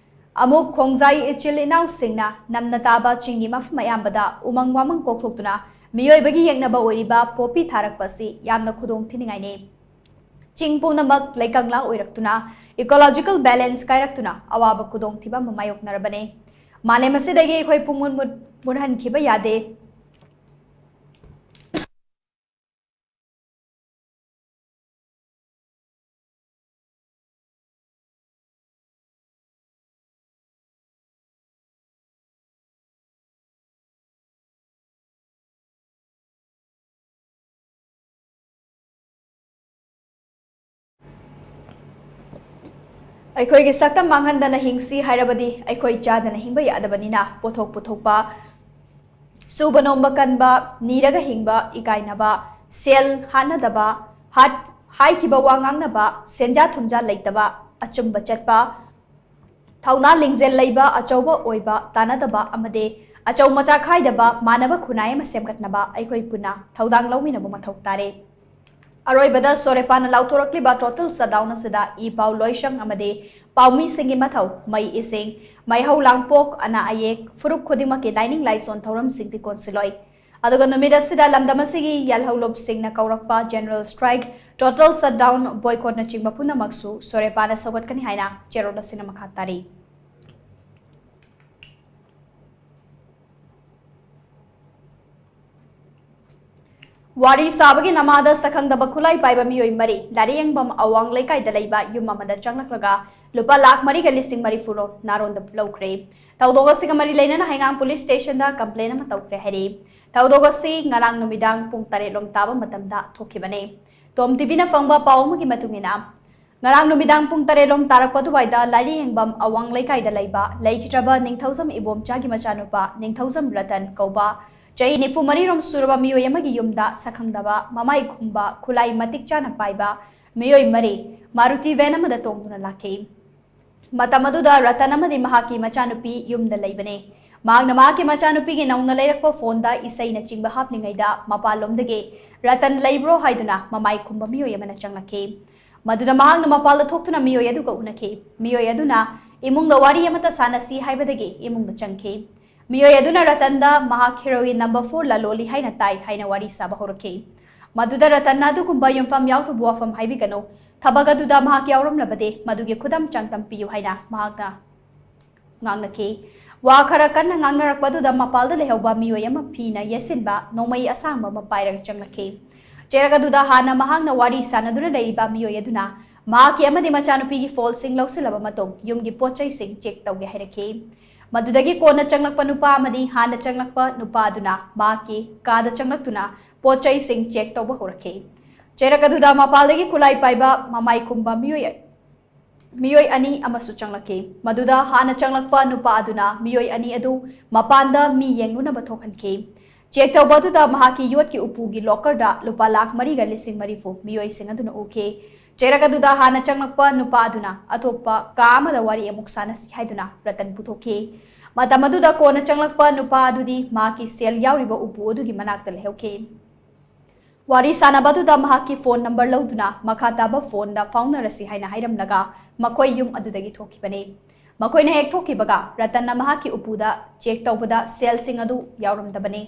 ꯑꯃꯨꯛ ꯈꯣꯡꯖꯥꯏ ꯏꯆꯤꯜ ꯏꯅꯥꯎꯁꯤꯡꯅ ꯅꯝꯅ ꯇꯥꯕ ꯆꯤꯡꯒꯤ ꯃꯐꯝ ꯑꯌꯥꯝꯕꯗ ꯎꯃꯪ ꯋꯥꯃꯪ ꯀꯣꯛꯊꯣꯛꯇꯨꯅ ꯃꯤꯑꯣꯏꯕꯒꯤ ꯌꯦꯛꯅꯕ ꯑꯣꯏꯔꯤꯕ ꯄꯣꯄꯤ ꯊꯥꯔꯛꯄ ꯑꯁꯤ ꯌꯥꯝꯅ ꯈꯨꯗꯣꯡ ꯊꯤꯅꯤꯡꯉꯥꯏꯅꯤ꯫ ꯆꯤꯡ ꯄꯨꯝꯅꯃꯛ ꯂꯩꯀꯪꯂꯥ ꯑꯣꯏꯔꯛꯇꯨꯅ ecological balance ꯀꯥꯏꯔꯛꯇꯨꯅ ꯑꯋꯥꯕ ꯈꯨꯗꯣꯡꯊꯤꯕ ꯑꯃ ꯃꯥꯌꯣꯛꯅꯔꯕꯅꯤ꯫ ꯃꯥꯂꯦꯝ ꯑꯁꯤꯗꯒꯤ ꯑꯩꯈꯣꯏ ꯄꯨꯡꯃꯨꯠ ꯃꯨꯠ-, ꯃꯨꯠꯍꯟꯈꯤꯕ ꯌꯥꯗꯦ꯫ ꯑꯩꯈꯣꯏꯒꯤ ꯁꯛꯇꯝ ꯃꯥꯡꯍꯟꯗꯅ ꯍꯤꯡꯁꯤ ꯍꯥꯏꯔꯕꯗꯤ ꯑꯩꯈꯣꯏ ꯆꯥꯗꯅ ꯍꯤꯡꯕ ꯌꯥꯗꯕꯅꯤꯅ ꯄꯣꯠꯊꯣꯛ ꯄꯨꯊꯣꯛꯄ, ꯁꯨꯕ ꯅꯣꯝꯕ ꯀꯟꯕ, ꯅꯤꯔꯒ ꯍꯤꯡꯕ ꯏꯀꯥꯏꯅꯕ, ꯁꯦꯜ ꯍꯥꯠꯅꯗꯕ, ꯍꯥꯠ-, ꯍꯥꯏꯈꯤꯕ ꯋꯥ ꯉꯥꯡꯅꯕ, ꯁꯦꯟꯖꯥ ꯊꯨꯝꯖꯥ ꯂꯩꯇꯕ, ꯑꯆꯨꯝꯕ ꯆꯠꯄ, ꯊꯧꯅꯥ ꯂꯤꯡꯖꯦꯜ ꯂꯩꯕ, ꯑꯆꯧꯕ ꯑꯣꯏꯕ, ꯇꯥꯟꯅꯗꯕ ꯑꯃꯗꯤ ꯑꯆꯧ ꯃꯆꯥ ꯈꯥꯏꯗꯕ ꯃꯥꯟꯅꯕ ꯈꯨꯟꯅꯥꯏ ꯑꯃ ꯁꯦꯝꯒꯠꯅꯕ ꯑꯩꯈꯣꯏ ꯄꯨꯟꯅ ꯊꯧꯗꯥꯡ ꯂꯧꯃꯤꯟꯅꯕ ꯃꯊꯧ ꯇꯥꯔꯦ꯫ ꯑꯔꯣꯏꯕꯗ ꯁꯣꯔꯦꯄꯥꯅ ꯂꯥꯎꯊꯣꯔꯛꯂꯤꯕ total shutdown ꯑꯁꯤꯗ ꯏ ꯄꯥꯎ ꯂꯣꯏꯁꯪ ꯑꯃꯗꯤ ꯄꯥꯎꯃꯤꯁꯤꯡꯒꯤ ꯃꯊꯧ, ꯃꯩ ꯏꯁꯤꯡ, ꯃꯩꯍꯧ ꯂꯥꯡꯄꯣꯛ, ꯑꯅꯥ ꯑꯌꯦꯛ, ꯐꯨꯔꯨꯞ ꯈꯨꯗꯤꯡꯃꯛꯀꯤ ꯂꯥꯏꯅꯤꯡ ꯂꯥꯏꯁꯣꯟ ꯊꯧꯔꯝꯁꯤꯡꯗꯤ ꯀꯣꯟꯁꯤꯜꯂꯣꯏ꯫ ꯑꯗꯨꯒ ꯅꯨꯃꯤꯠ ꯑꯁꯤꯗ ꯂꯝꯗꯝ ꯑꯁꯤꯒꯤ ꯌꯦꯜꯍꯧꯂꯨꯞꯁꯤꯡꯅ ꯀꯧꯔꯛꯄ general strike, total shutdown, boycottꯅꯆꯤꯡꯕ ꯄꯨꯝꯅꯃꯛꯁꯨ ꯁꯣꯔꯦꯄꯥꯅ ꯁꯧꯒꯠꯀꯅꯤ ꯍꯥꯏꯅ ꯆꯦꯔꯣꯜ ꯑꯁꯤꯅ ꯃꯈꯥ ꯇꯥꯔꯤ꯫ ꯋꯥꯔꯤ ꯁꯥꯕꯒꯤ ꯅꯃꯥꯗ ꯁꯛꯈꯪꯗꯕ ꯈꯨꯠꯂꯥꯏ ꯄꯥꯏꯕ ꯃꯤꯑꯣꯏ ꯃꯔꯤ ꯂꯥꯏꯔꯤꯌꯦꯡꯕꯝ ꯑꯋꯥꯡ ꯂꯩꯀꯥꯏꯗ ꯂꯩꯕ ꯌꯨꯝ ꯑꯃꯗ ꯆꯪꯂꯛꯂꯒ ꯂꯨꯄꯥ ꯂꯥꯈ ꯃꯔꯤꯒ ꯂꯤꯁꯤꯡ ꯃꯔꯤꯐꯨ ꯔꯣꯝ ꯅꯥꯔꯣꯟꯗ ꯂꯧꯈ꯭ꯔꯦ꯫ ꯊꯧꯗꯣꯛ ꯑꯁꯤꯒ ꯃꯔꯤ ꯂꯩꯅꯅ ꯍꯩꯉꯥꯡ ꯄꯨꯂꯤꯁ ꯁ꯭ꯇꯦꯁꯟꯗ ꯀꯝꯄ꯭ꯂꯦꯟ ꯑꯃ ꯇꯧꯈ꯭ꯔꯦ ꯍꯥꯏꯔꯤ꯫ ꯊꯧꯗꯣꯛ ꯑꯁꯤ ꯉꯔꯥꯡ ꯅꯨꯃꯤꯗꯥꯡ ꯄꯨꯡ ꯇꯔꯦꯠ ꯂꯣꯝ ꯇꯥꯕ ꯃꯇꯝꯗ ꯊꯣꯛꯈꯤꯕꯅꯤ꯫ ꯇꯣꯝ ꯇꯤꯚꯤꯅ ꯐꯪꯕ ꯄꯥꯎ ꯑꯃꯒꯤ ꯃꯇꯨꯡ ꯏꯟꯅ, ꯉꯔꯥꯡ ꯅꯨꯃꯤꯗꯥꯡ ꯄꯨꯡ ꯇꯔꯦꯠ ꯂꯣꯝ ꯇꯥꯔꯛꯄ ꯑꯗꯨꯋꯥꯏꯗ ꯂꯥꯏꯔꯤꯌꯦꯡꯕꯝ ꯑꯋꯥꯡ ꯂꯩꯀꯥꯏꯗ ꯂꯩꯕ ꯂꯩꯈꯤꯗ꯭ꯔꯕ ꯅꯤꯡꯊꯧꯖꯝ ꯏꯕꯣꯝꯆꯥꯒꯤ ꯃꯆꯥꯅꯨꯄꯥ ꯅꯤꯡꯊꯧꯖꯝ ꯔꯇꯟ ꯀꯧꯕ ꯆꯍꯤ ꯅꯤꯐꯨ ꯃꯔꯤ ꯔꯣꯝ ꯁꯨꯔꯕ ꯃꯤꯑꯣꯏ ꯑꯃꯒꯤ ꯌꯨꯝꯗ ꯁꯛꯈꯪꯗꯕ ꯃꯃꯥꯏ ꯈꯨꯝꯕ ꯈꯨꯠꯂꯥꯏ ꯃꯇꯤꯛ ꯆꯥꯅ ꯄꯥꯏꯕ ꯃꯤꯑꯣꯏ ꯃꯔꯤ ꯃꯥꯔꯨꯇꯤ ꯚꯦꯟ ꯑꯃꯗ ꯇꯣꯡꯗꯨꯅ ꯂꯥꯛꯈꯤ꯫ ꯃꯇꯝ ꯑꯗꯨꯗ ꯔꯇꯟ ꯑꯃꯗꯤ ꯃꯍꯥꯛꯀꯤ ꯃꯆꯥꯅꯨꯄꯤ ꯌꯨꯝꯗ ꯂꯩꯕꯅꯤ꯫ ꯃꯍꯥꯛꯅ ꯃꯍꯥꯛꯀꯤ ꯃꯆꯥꯅꯨꯄꯤꯒꯤ ꯅꯧꯅ ꯂꯩꯔꯛꯄ ꯐꯣꯟꯗ ꯏꯁꯩꯅꯆꯤꯡꯕ ꯍꯥꯞꯂꯤꯉꯩꯗ ꯃꯄꯥꯟꯂꯣꯝꯗꯒꯤ "ꯔꯇꯟ ꯂꯩꯕ꯭ꯔꯣ?" ꯍꯥꯏꯗꯨꯅ ꯃꯃꯥꯏ ꯈꯨꯝꯕ ꯃꯤꯑꯣꯏ ꯑꯃꯅ ꯆꯪꯂꯛꯈꯤ꯫ ꯃꯗꯨꯗ ꯃꯍꯥꯛꯅ ꯃꯄꯥꯟꯗ ꯊꯣꯛꯇꯨꯅ ꯃꯤꯑꯣꯏ ꯑꯗꯨꯒ ꯎꯅꯈꯤ꯫ ꯃꯤꯑꯣꯏ ꯑꯗꯨꯅ ꯏꯃꯨꯡꯗ ꯋꯥꯔꯤ ꯑꯃꯠꯇ ꯁꯥꯟꯅꯁꯤ ꯍꯥꯏꯕꯗꯒꯤ ꯏꯃꯨꯡꯗ ꯆꯪꯈꯤ꯫ ꯃꯤꯑꯣꯏ ꯑꯗꯨꯅ ꯔꯇꯟꯗ ꯃꯍꯥꯛ ꯍꯦꯔꯣꯏꯟ ꯅꯝꯕꯔ ꯐꯣꯔ ꯂꯂꯣꯜꯂꯤ ꯍꯥꯏꯅ ꯇꯥꯏ ꯍꯥꯏꯅ ꯋꯥꯔꯤ ꯁꯥꯕ ꯍꯧꯔꯛꯈꯤ꯫ ꯃꯗꯨꯗ ꯔꯇꯟꯅ ꯑꯗꯨꯒꯨꯝꯕ ꯌꯨꯝꯐꯝ ꯌꯥꯎꯗꯕ ꯋꯥꯐꯝ ꯍꯥꯏꯕꯤꯒꯅꯨ, ꯊꯕꯛ ꯑꯗꯨꯗ ꯃꯍꯥꯛ ꯌꯥꯎꯔꯝꯂꯕꯗꯤ ꯃꯗꯨꯒꯤ ꯈꯨꯗꯝ ꯆꯥꯡꯗꯝ ꯄꯤꯌꯨ ꯍꯥꯏꯅ ꯃꯍꯥꯛꯅ ꯉꯥꯡꯅꯈꯤ꯫ ꯋꯥ ꯈꯔ ꯀꯟꯅ ꯉꯥꯡꯅꯔꯛꯄ ꯑꯗꯨꯗ ꯃꯄꯥꯜꯗ ꯂꯩꯍꯧꯕ ꯃꯤꯑꯣꯏ ꯑꯃ ꯐꯤꯅ ꯌꯦꯠꯁꯤꯟꯕ ꯅꯣꯡꯃꯩ ꯑꯁꯥꯡꯕ ꯑꯃ ꯄꯥꯏꯔꯒ ꯆꯪꯂꯛꯈꯤ꯫ ꯆꯩꯔꯛ ꯑꯗꯨꯗ ꯍꯥꯟꯅ ꯃꯍꯥꯛꯅ ꯋꯥꯔꯤ ꯁꯥꯟꯅꯗꯨꯅ ꯂꯩꯔꯤꯕ ꯃꯤꯑꯣꯏ ꯑꯗꯨꯅ ꯃꯍꯥꯛꯀꯤ ꯑꯃꯗꯤ ꯃꯆꯥꯅꯨꯄꯤꯒꯤ ꯐꯣꯟꯁꯤꯡ ꯂꯧꯁꯤꯜꯂꯕ ꯃꯇꯨꯡ ꯌꯨꯝꯒꯤ ꯄꯣꯠ ꯆꯩꯁꯤꯡ ꯆꯦꯛ ꯇꯧꯒꯦ ꯍꯥꯏꯔꯛꯈꯤ꯫ ꯃꯗꯨꯗꯒꯤ ꯀꯣꯟꯅ ꯆꯪꯂꯛꯄ ꯅꯨꯄꯥ ꯑꯃꯗꯤ ꯍꯥꯟꯅ ꯆꯪꯂꯛꯄ ꯅꯨꯄꯥ ꯑꯗꯨꯅ ꯃꯍꯥꯛꯀꯤ ꯀꯥꯗ ꯆꯪꯂꯛꯇꯨꯅ ꯄꯣꯠ ꯆꯩꯁꯤꯡ ꯆꯦꯛ ꯇꯧꯕ ꯍꯧꯔꯛꯈꯤ꯫ ꯆꯩꯔꯛ ꯑꯗꯨꯗ ꯃꯄꯥꯜꯗꯒꯤ ꯈꯨꯠꯂꯥꯏ ꯄꯥꯏꯕ ꯃꯃꯥꯏ ꯈꯨꯝꯕ ꯃꯤꯑꯣꯏ ꯃꯤꯑꯣꯏ ꯑꯅꯤ ꯑꯃꯁꯨ ꯆꯪꯂꯛꯈꯤ꯫ ꯃꯗꯨꯗ ꯍꯥꯟꯅ ꯆꯪꯂꯛꯄ ꯅꯨꯄꯥ ꯑꯗꯨꯅ ꯃꯤꯑꯣꯏ ꯑꯅꯤ ꯑꯗꯨ ꯃꯄꯥꯟꯗ ꯃꯤ ꯌꯦꯡꯂꯨꯅꯕ ꯊꯣꯛꯍꯟꯈꯤ꯫ ꯆꯦꯛ ꯇꯧꯕ ꯑꯗꯨꯗ ꯃꯍꯥꯛꯀꯤ ꯌꯣꯠꯀꯤ ꯎꯄꯨꯒꯤ ꯂꯣꯀꯔꯗ ꯂꯨꯄꯥ ꯂꯥꯈ ꯃꯔꯤꯒ ꯂꯤꯁꯤꯡ ꯃꯔꯤꯐꯨ ꯃꯤꯑꯣꯏꯁꯤꯡ ꯑꯗꯨꯅ ꯎꯈꯤ꯫ ꯆꯩꯔꯛ ꯑꯗꯨꯗ ꯍꯥꯟꯅ ꯆꯪꯂꯛꯄ ꯅꯨꯄꯥ ꯑꯗꯨꯅ ꯑꯇꯣꯞꯄ ꯀꯥ ꯑꯃꯗ ꯋꯥꯔꯤ ꯑꯃꯨꯛ ꯁꯥꯟꯅꯁꯤ ꯍꯥꯏꯗꯨꯅ ꯔꯇꯟ ꯄꯨꯊꯣꯛꯈꯤ꯫ ꯃꯇꯝ ꯑꯗꯨꯗ ꯀꯣꯟꯅ ꯆꯪꯂꯛꯄ ꯅꯨꯄꯥ ꯑꯗꯨꯗꯤ ꯃꯍꯥꯛꯀꯤ ꯁꯦꯜ ꯌꯥꯎꯔꯤꯕ ꯎꯄꯨ ꯑꯗꯨꯒꯤ ꯃꯅꯥꯛꯇ ꯂꯩꯍꯧꯈꯤ꯫ ꯋꯥꯔꯤ ꯁꯥꯟꯅꯕ ꯑꯗꯨꯗ ꯃꯍꯥꯛꯀꯤ ꯐꯣꯟ ꯅꯝꯕꯔ ꯂꯧꯗꯨꯅ ꯃꯈꯥ ꯇꯥꯕ ꯐꯣꯟꯗ ꯐꯥꯎꯅꯔꯁꯤ ꯍꯥꯏꯅ ꯍꯥꯏꯔꯝꯂꯒ ꯃꯈꯣꯏ ꯌꯨꯝ ꯑꯗꯨꯗꯒꯤ ꯊꯣꯛꯈꯤꯕꯅꯤ꯫ ꯃꯈꯣꯏꯅ ꯍꯦꯛ ꯊꯣꯛꯈꯤꯕꯒ ꯔꯇꯟꯅ ꯃꯍꯥꯛꯀꯤ ꯎꯄꯨꯗ ꯆꯦꯛ ꯇꯧꯕꯗ ꯁꯦꯜꯁꯤꯡ ꯑꯗꯨ ꯌꯥꯎꯔꯝꯗꯕꯅꯤ꯫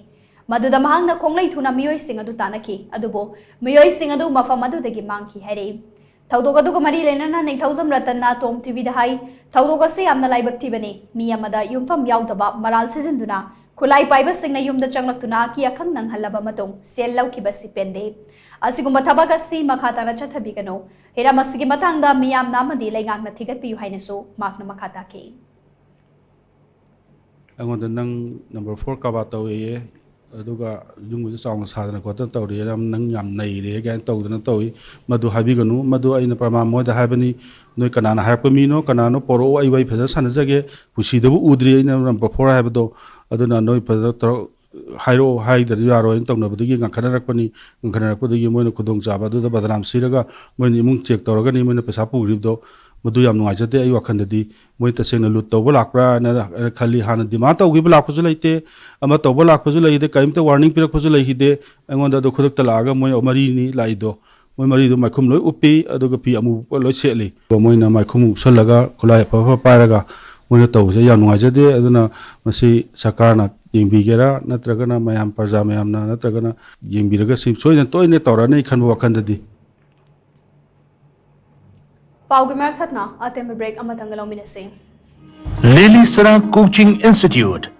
ꯃꯗꯨꯗ ꯃꯍꯥꯛꯅ ꯈꯣꯡꯂꯩ ꯊꯨꯅ ꯃꯤꯑꯣꯏꯁꯤꯡ ꯑꯗꯨ ꯇꯥꯟꯅꯈꯤ, ꯑꯗꯨꯕꯨ ꯃꯤꯑꯣꯏꯁꯤꯡ ꯑꯗꯨ ꯃꯐꯝ ꯑꯗꯨꯗꯒꯤ ꯃꯥꯡꯈꯤ ꯍꯥꯏꯔꯛꯏ꯫ ꯊꯧꯗꯣꯛ ꯑꯗꯨꯒ ꯃꯔꯤ ꯂꯩꯅꯅ ꯅꯤꯡꯊꯧꯖꯝ ꯔꯇꯟꯅ ꯇꯣꯝ ꯇꯤꯚꯤꯗ ꯍꯥꯏ, ꯊꯧꯗꯣꯛ ꯑꯁꯤ ꯌꯥꯝꯅ ꯂꯥꯏꯕꯛ ꯊꯤꯕꯅꯤ꯫ ꯃꯤ ꯑꯃꯗ ꯌꯨꯝꯐꯝ ꯌꯥꯎꯗꯕ ꯃꯔꯥꯜ ꯁꯤꯖꯤꯟꯗꯨꯅ ꯈꯨꯠꯂꯥꯏ ꯄꯥꯏꯕꯁꯤꯡꯅ ꯌꯨꯝꯗ ꯆꯪꯂꯛꯇꯨꯅ ꯑꯀꯤ ꯑꯈꯪ ꯅꯪꯍꯜꯂꯕ ꯃꯇꯨꯡ ꯁꯦꯜ ꯂꯧꯈꯤꯕꯁꯤ ꯄꯦꯟꯗꯦ꯫ ꯑꯁꯤꯒꯨꯝꯕ ꯊꯕꯛ ꯑꯁꯤ ꯃꯈꯥ ꯇꯥꯅ ꯆꯠꯊꯕꯤꯒꯅꯨ꯫ ꯍꯤꯔꯝ ꯑꯁꯤꯒꯤ ꯃꯇꯥꯡꯗ ꯃꯤꯌꯥꯝꯅ ꯑꯃꯗꯤ ꯂꯩꯉꯥꯛꯅ ꯊꯤꯒꯠꯄꯤꯌꯨ ꯍꯥꯏꯅꯁꯨ ꯃꯍꯥꯛꯅ ꯃꯈꯥ ꯇꯥꯈꯤ꯫ ꯑꯩꯉꯣꯟꯗ ꯅꯪ ꯅꯝꯕꯔ ꯐꯣꯔ ꯀꯕꯥ ꯇꯧꯋꯦꯌꯦ, ꯑꯗꯨꯒ ꯌꯨꯝꯒꯤꯁꯨ ꯆꯥꯎꯅ ꯁꯥꯗꯅ ꯈꯣꯠꯇꯅ ꯇꯧꯔꯦ, ꯅꯪ, ꯅꯪ ꯌꯥꯝ ꯅꯩꯔꯦ ꯀꯥꯏꯅ ꯇꯧꯗꯅ ꯇꯧꯏ꯫ ꯃꯗꯨ ꯍꯥꯏꯕꯤꯒꯅꯨ꯫ ꯃꯗꯨ ꯑꯩꯅ ꯄ꯭ꯔꯃꯥꯟ ꯃꯣꯏꯗ ꯍꯥꯏꯕꯅꯤ, ꯅꯣꯏ ꯀꯅꯥꯅ ꯍꯥꯏꯔꯛꯄ ꯃꯤꯅꯣ, ꯀꯅꯥꯅꯣ ꯄꯣꯔꯛꯑꯣ, ꯑꯩ ꯋꯥꯔꯤ ꯐꯖꯅ ꯁꯥꯟꯅꯖꯒꯦ꯫ ꯀꯨꯁꯤꯗꯕꯨ ꯎꯗ꯭ꯔꯤ ꯑꯩꯅ ꯅꯝꯕꯔ ꯐꯣꯔ ꯍꯥꯏꯕꯗꯣ꯫ ꯑꯗꯨꯅ ꯅꯣꯏ ꯐꯖꯅ ꯇꯧꯔ-, ꯍꯥꯏꯔꯛꯑꯣ, ꯍꯥꯏꯗ꯭ꯔꯗꯤ ꯌꯥꯔꯣꯏꯅ ꯇꯧꯅꯕꯗꯒꯤ ꯉꯥꯡꯈꯠꯅꯔꯛꯄꯅꯤ꯫ ꯉꯥꯡꯈꯠꯅꯔꯛꯄꯗꯒꯤ ꯃꯣꯏꯅ ꯈꯨꯗꯣꯡꯆꯥꯕ ꯑꯗꯨꯗ ꯕꯗꯅꯥꯝ ꯁꯤꯔꯒ ꯃꯣꯏꯅ ꯏꯃꯨꯡ ꯆꯦꯛ ꯇꯧꯔꯒꯅꯤ ꯃꯣꯏꯅ ꯄꯩꯁꯥ ꯄꯨꯈ꯭ꯔꯤꯕꯗꯣ꯫ ꯃꯗꯨ ꯌꯥꯝ ꯅꯨꯡꯉꯥꯏꯖꯗꯦ ꯑꯩ ꯋꯥꯈꯜꯗꯗꯤ꯫ ꯃꯣꯏ ꯇꯁꯦꯡꯅ ꯂꯨꯠ ꯇꯧꯕ ꯂꯥꯛꯄ꯭ꯔꯥ ꯍꯥꯏꯅ ꯈꯜꯂꯤ꯫ ꯍꯥꯟꯅ ꯗꯤꯃꯥꯟ ꯇꯧꯈꯤꯕ ꯂꯥꯛꯄꯁꯨ ꯂꯩꯇꯦ, ꯑꯃ ꯇꯧꯕ ꯂꯥꯛꯄꯁꯨ ꯂꯩꯇꯦ, ꯀꯔꯤꯝꯇ ꯋꯥꯔꯅꯤꯡ ꯄꯤꯔꯛꯄꯁꯨ ꯂꯩꯈꯤꯗꯦ꯫ ꯑꯩꯉꯣꯟꯗ ꯑꯗꯨ ꯈꯨꯗꯛꯇ ꯂꯥꯛꯑꯒ ꯃꯣꯏ ꯃꯔꯤꯅꯤ ꯂꯥꯛꯏꯗꯣ꯫ ꯃꯣꯏ ꯃꯔꯤꯗꯨ ꯃꯥꯏꯈꯨꯝ ꯂꯣꯏ ꯎꯞꯄꯤ, ꯑꯗꯨꯒ ꯐꯤ ꯑꯃꯨꯕ ꯂꯣꯏ ꯁꯦꯠꯂꯤ꯫ ꯃꯣꯏꯅ ꯃꯥꯏꯈꯨꯝ ꯎꯞꯁꯜꯂꯒ ꯈꯨꯠꯂꯥꯏ ꯑꯐ ꯑꯐ ꯄꯥꯏꯔꯒ ꯃꯣꯏꯅ ꯇꯧꯕꯁꯦ ꯌꯥꯝ ꯅꯨꯡꯉꯥꯏꯖꯗꯦ꯫ ꯑꯗꯨꯅ ꯃꯁꯤ ꯁꯔꯀꯥꯔꯅ ꯌꯦꯡꯕꯤꯒꯦꯔꯥ, ꯅꯠꯇ꯭ꯔꯒꯅ ꯃꯌꯥꯝ ꯄ꯭ꯔꯖꯥ ꯃꯌꯥꯝꯅ ꯅꯠꯇ꯭ꯔꯒꯅ ꯌꯦꯡꯕꯤꯔꯒ ꯁꯤ ꯁꯣꯏꯗꯅ ꯇꯣꯏꯅ ꯇꯧꯔꯛꯑꯅꯤ ꯑꯩ ꯈꯟꯕ ꯋꯥꯈꯜꯗꯗꯤ꯫ ꯄꯥꯎꯒꯤ ꯃꯔꯛ ꯊꯠꯅ ꯑꯇꯦꯟꯕ ꯕ꯭ꯔꯦꯛ ꯑꯃꯇꯪꯒ ꯂꯧꯃꯤꯟꯅꯁꯤ꯫ ꯂꯤꯂꯤ ꯁꯅꯥ ꯀꯣꯆꯤꯡ ꯏꯟꯁꯇꯤꯇ꯭ꯌꯨꯠ꯫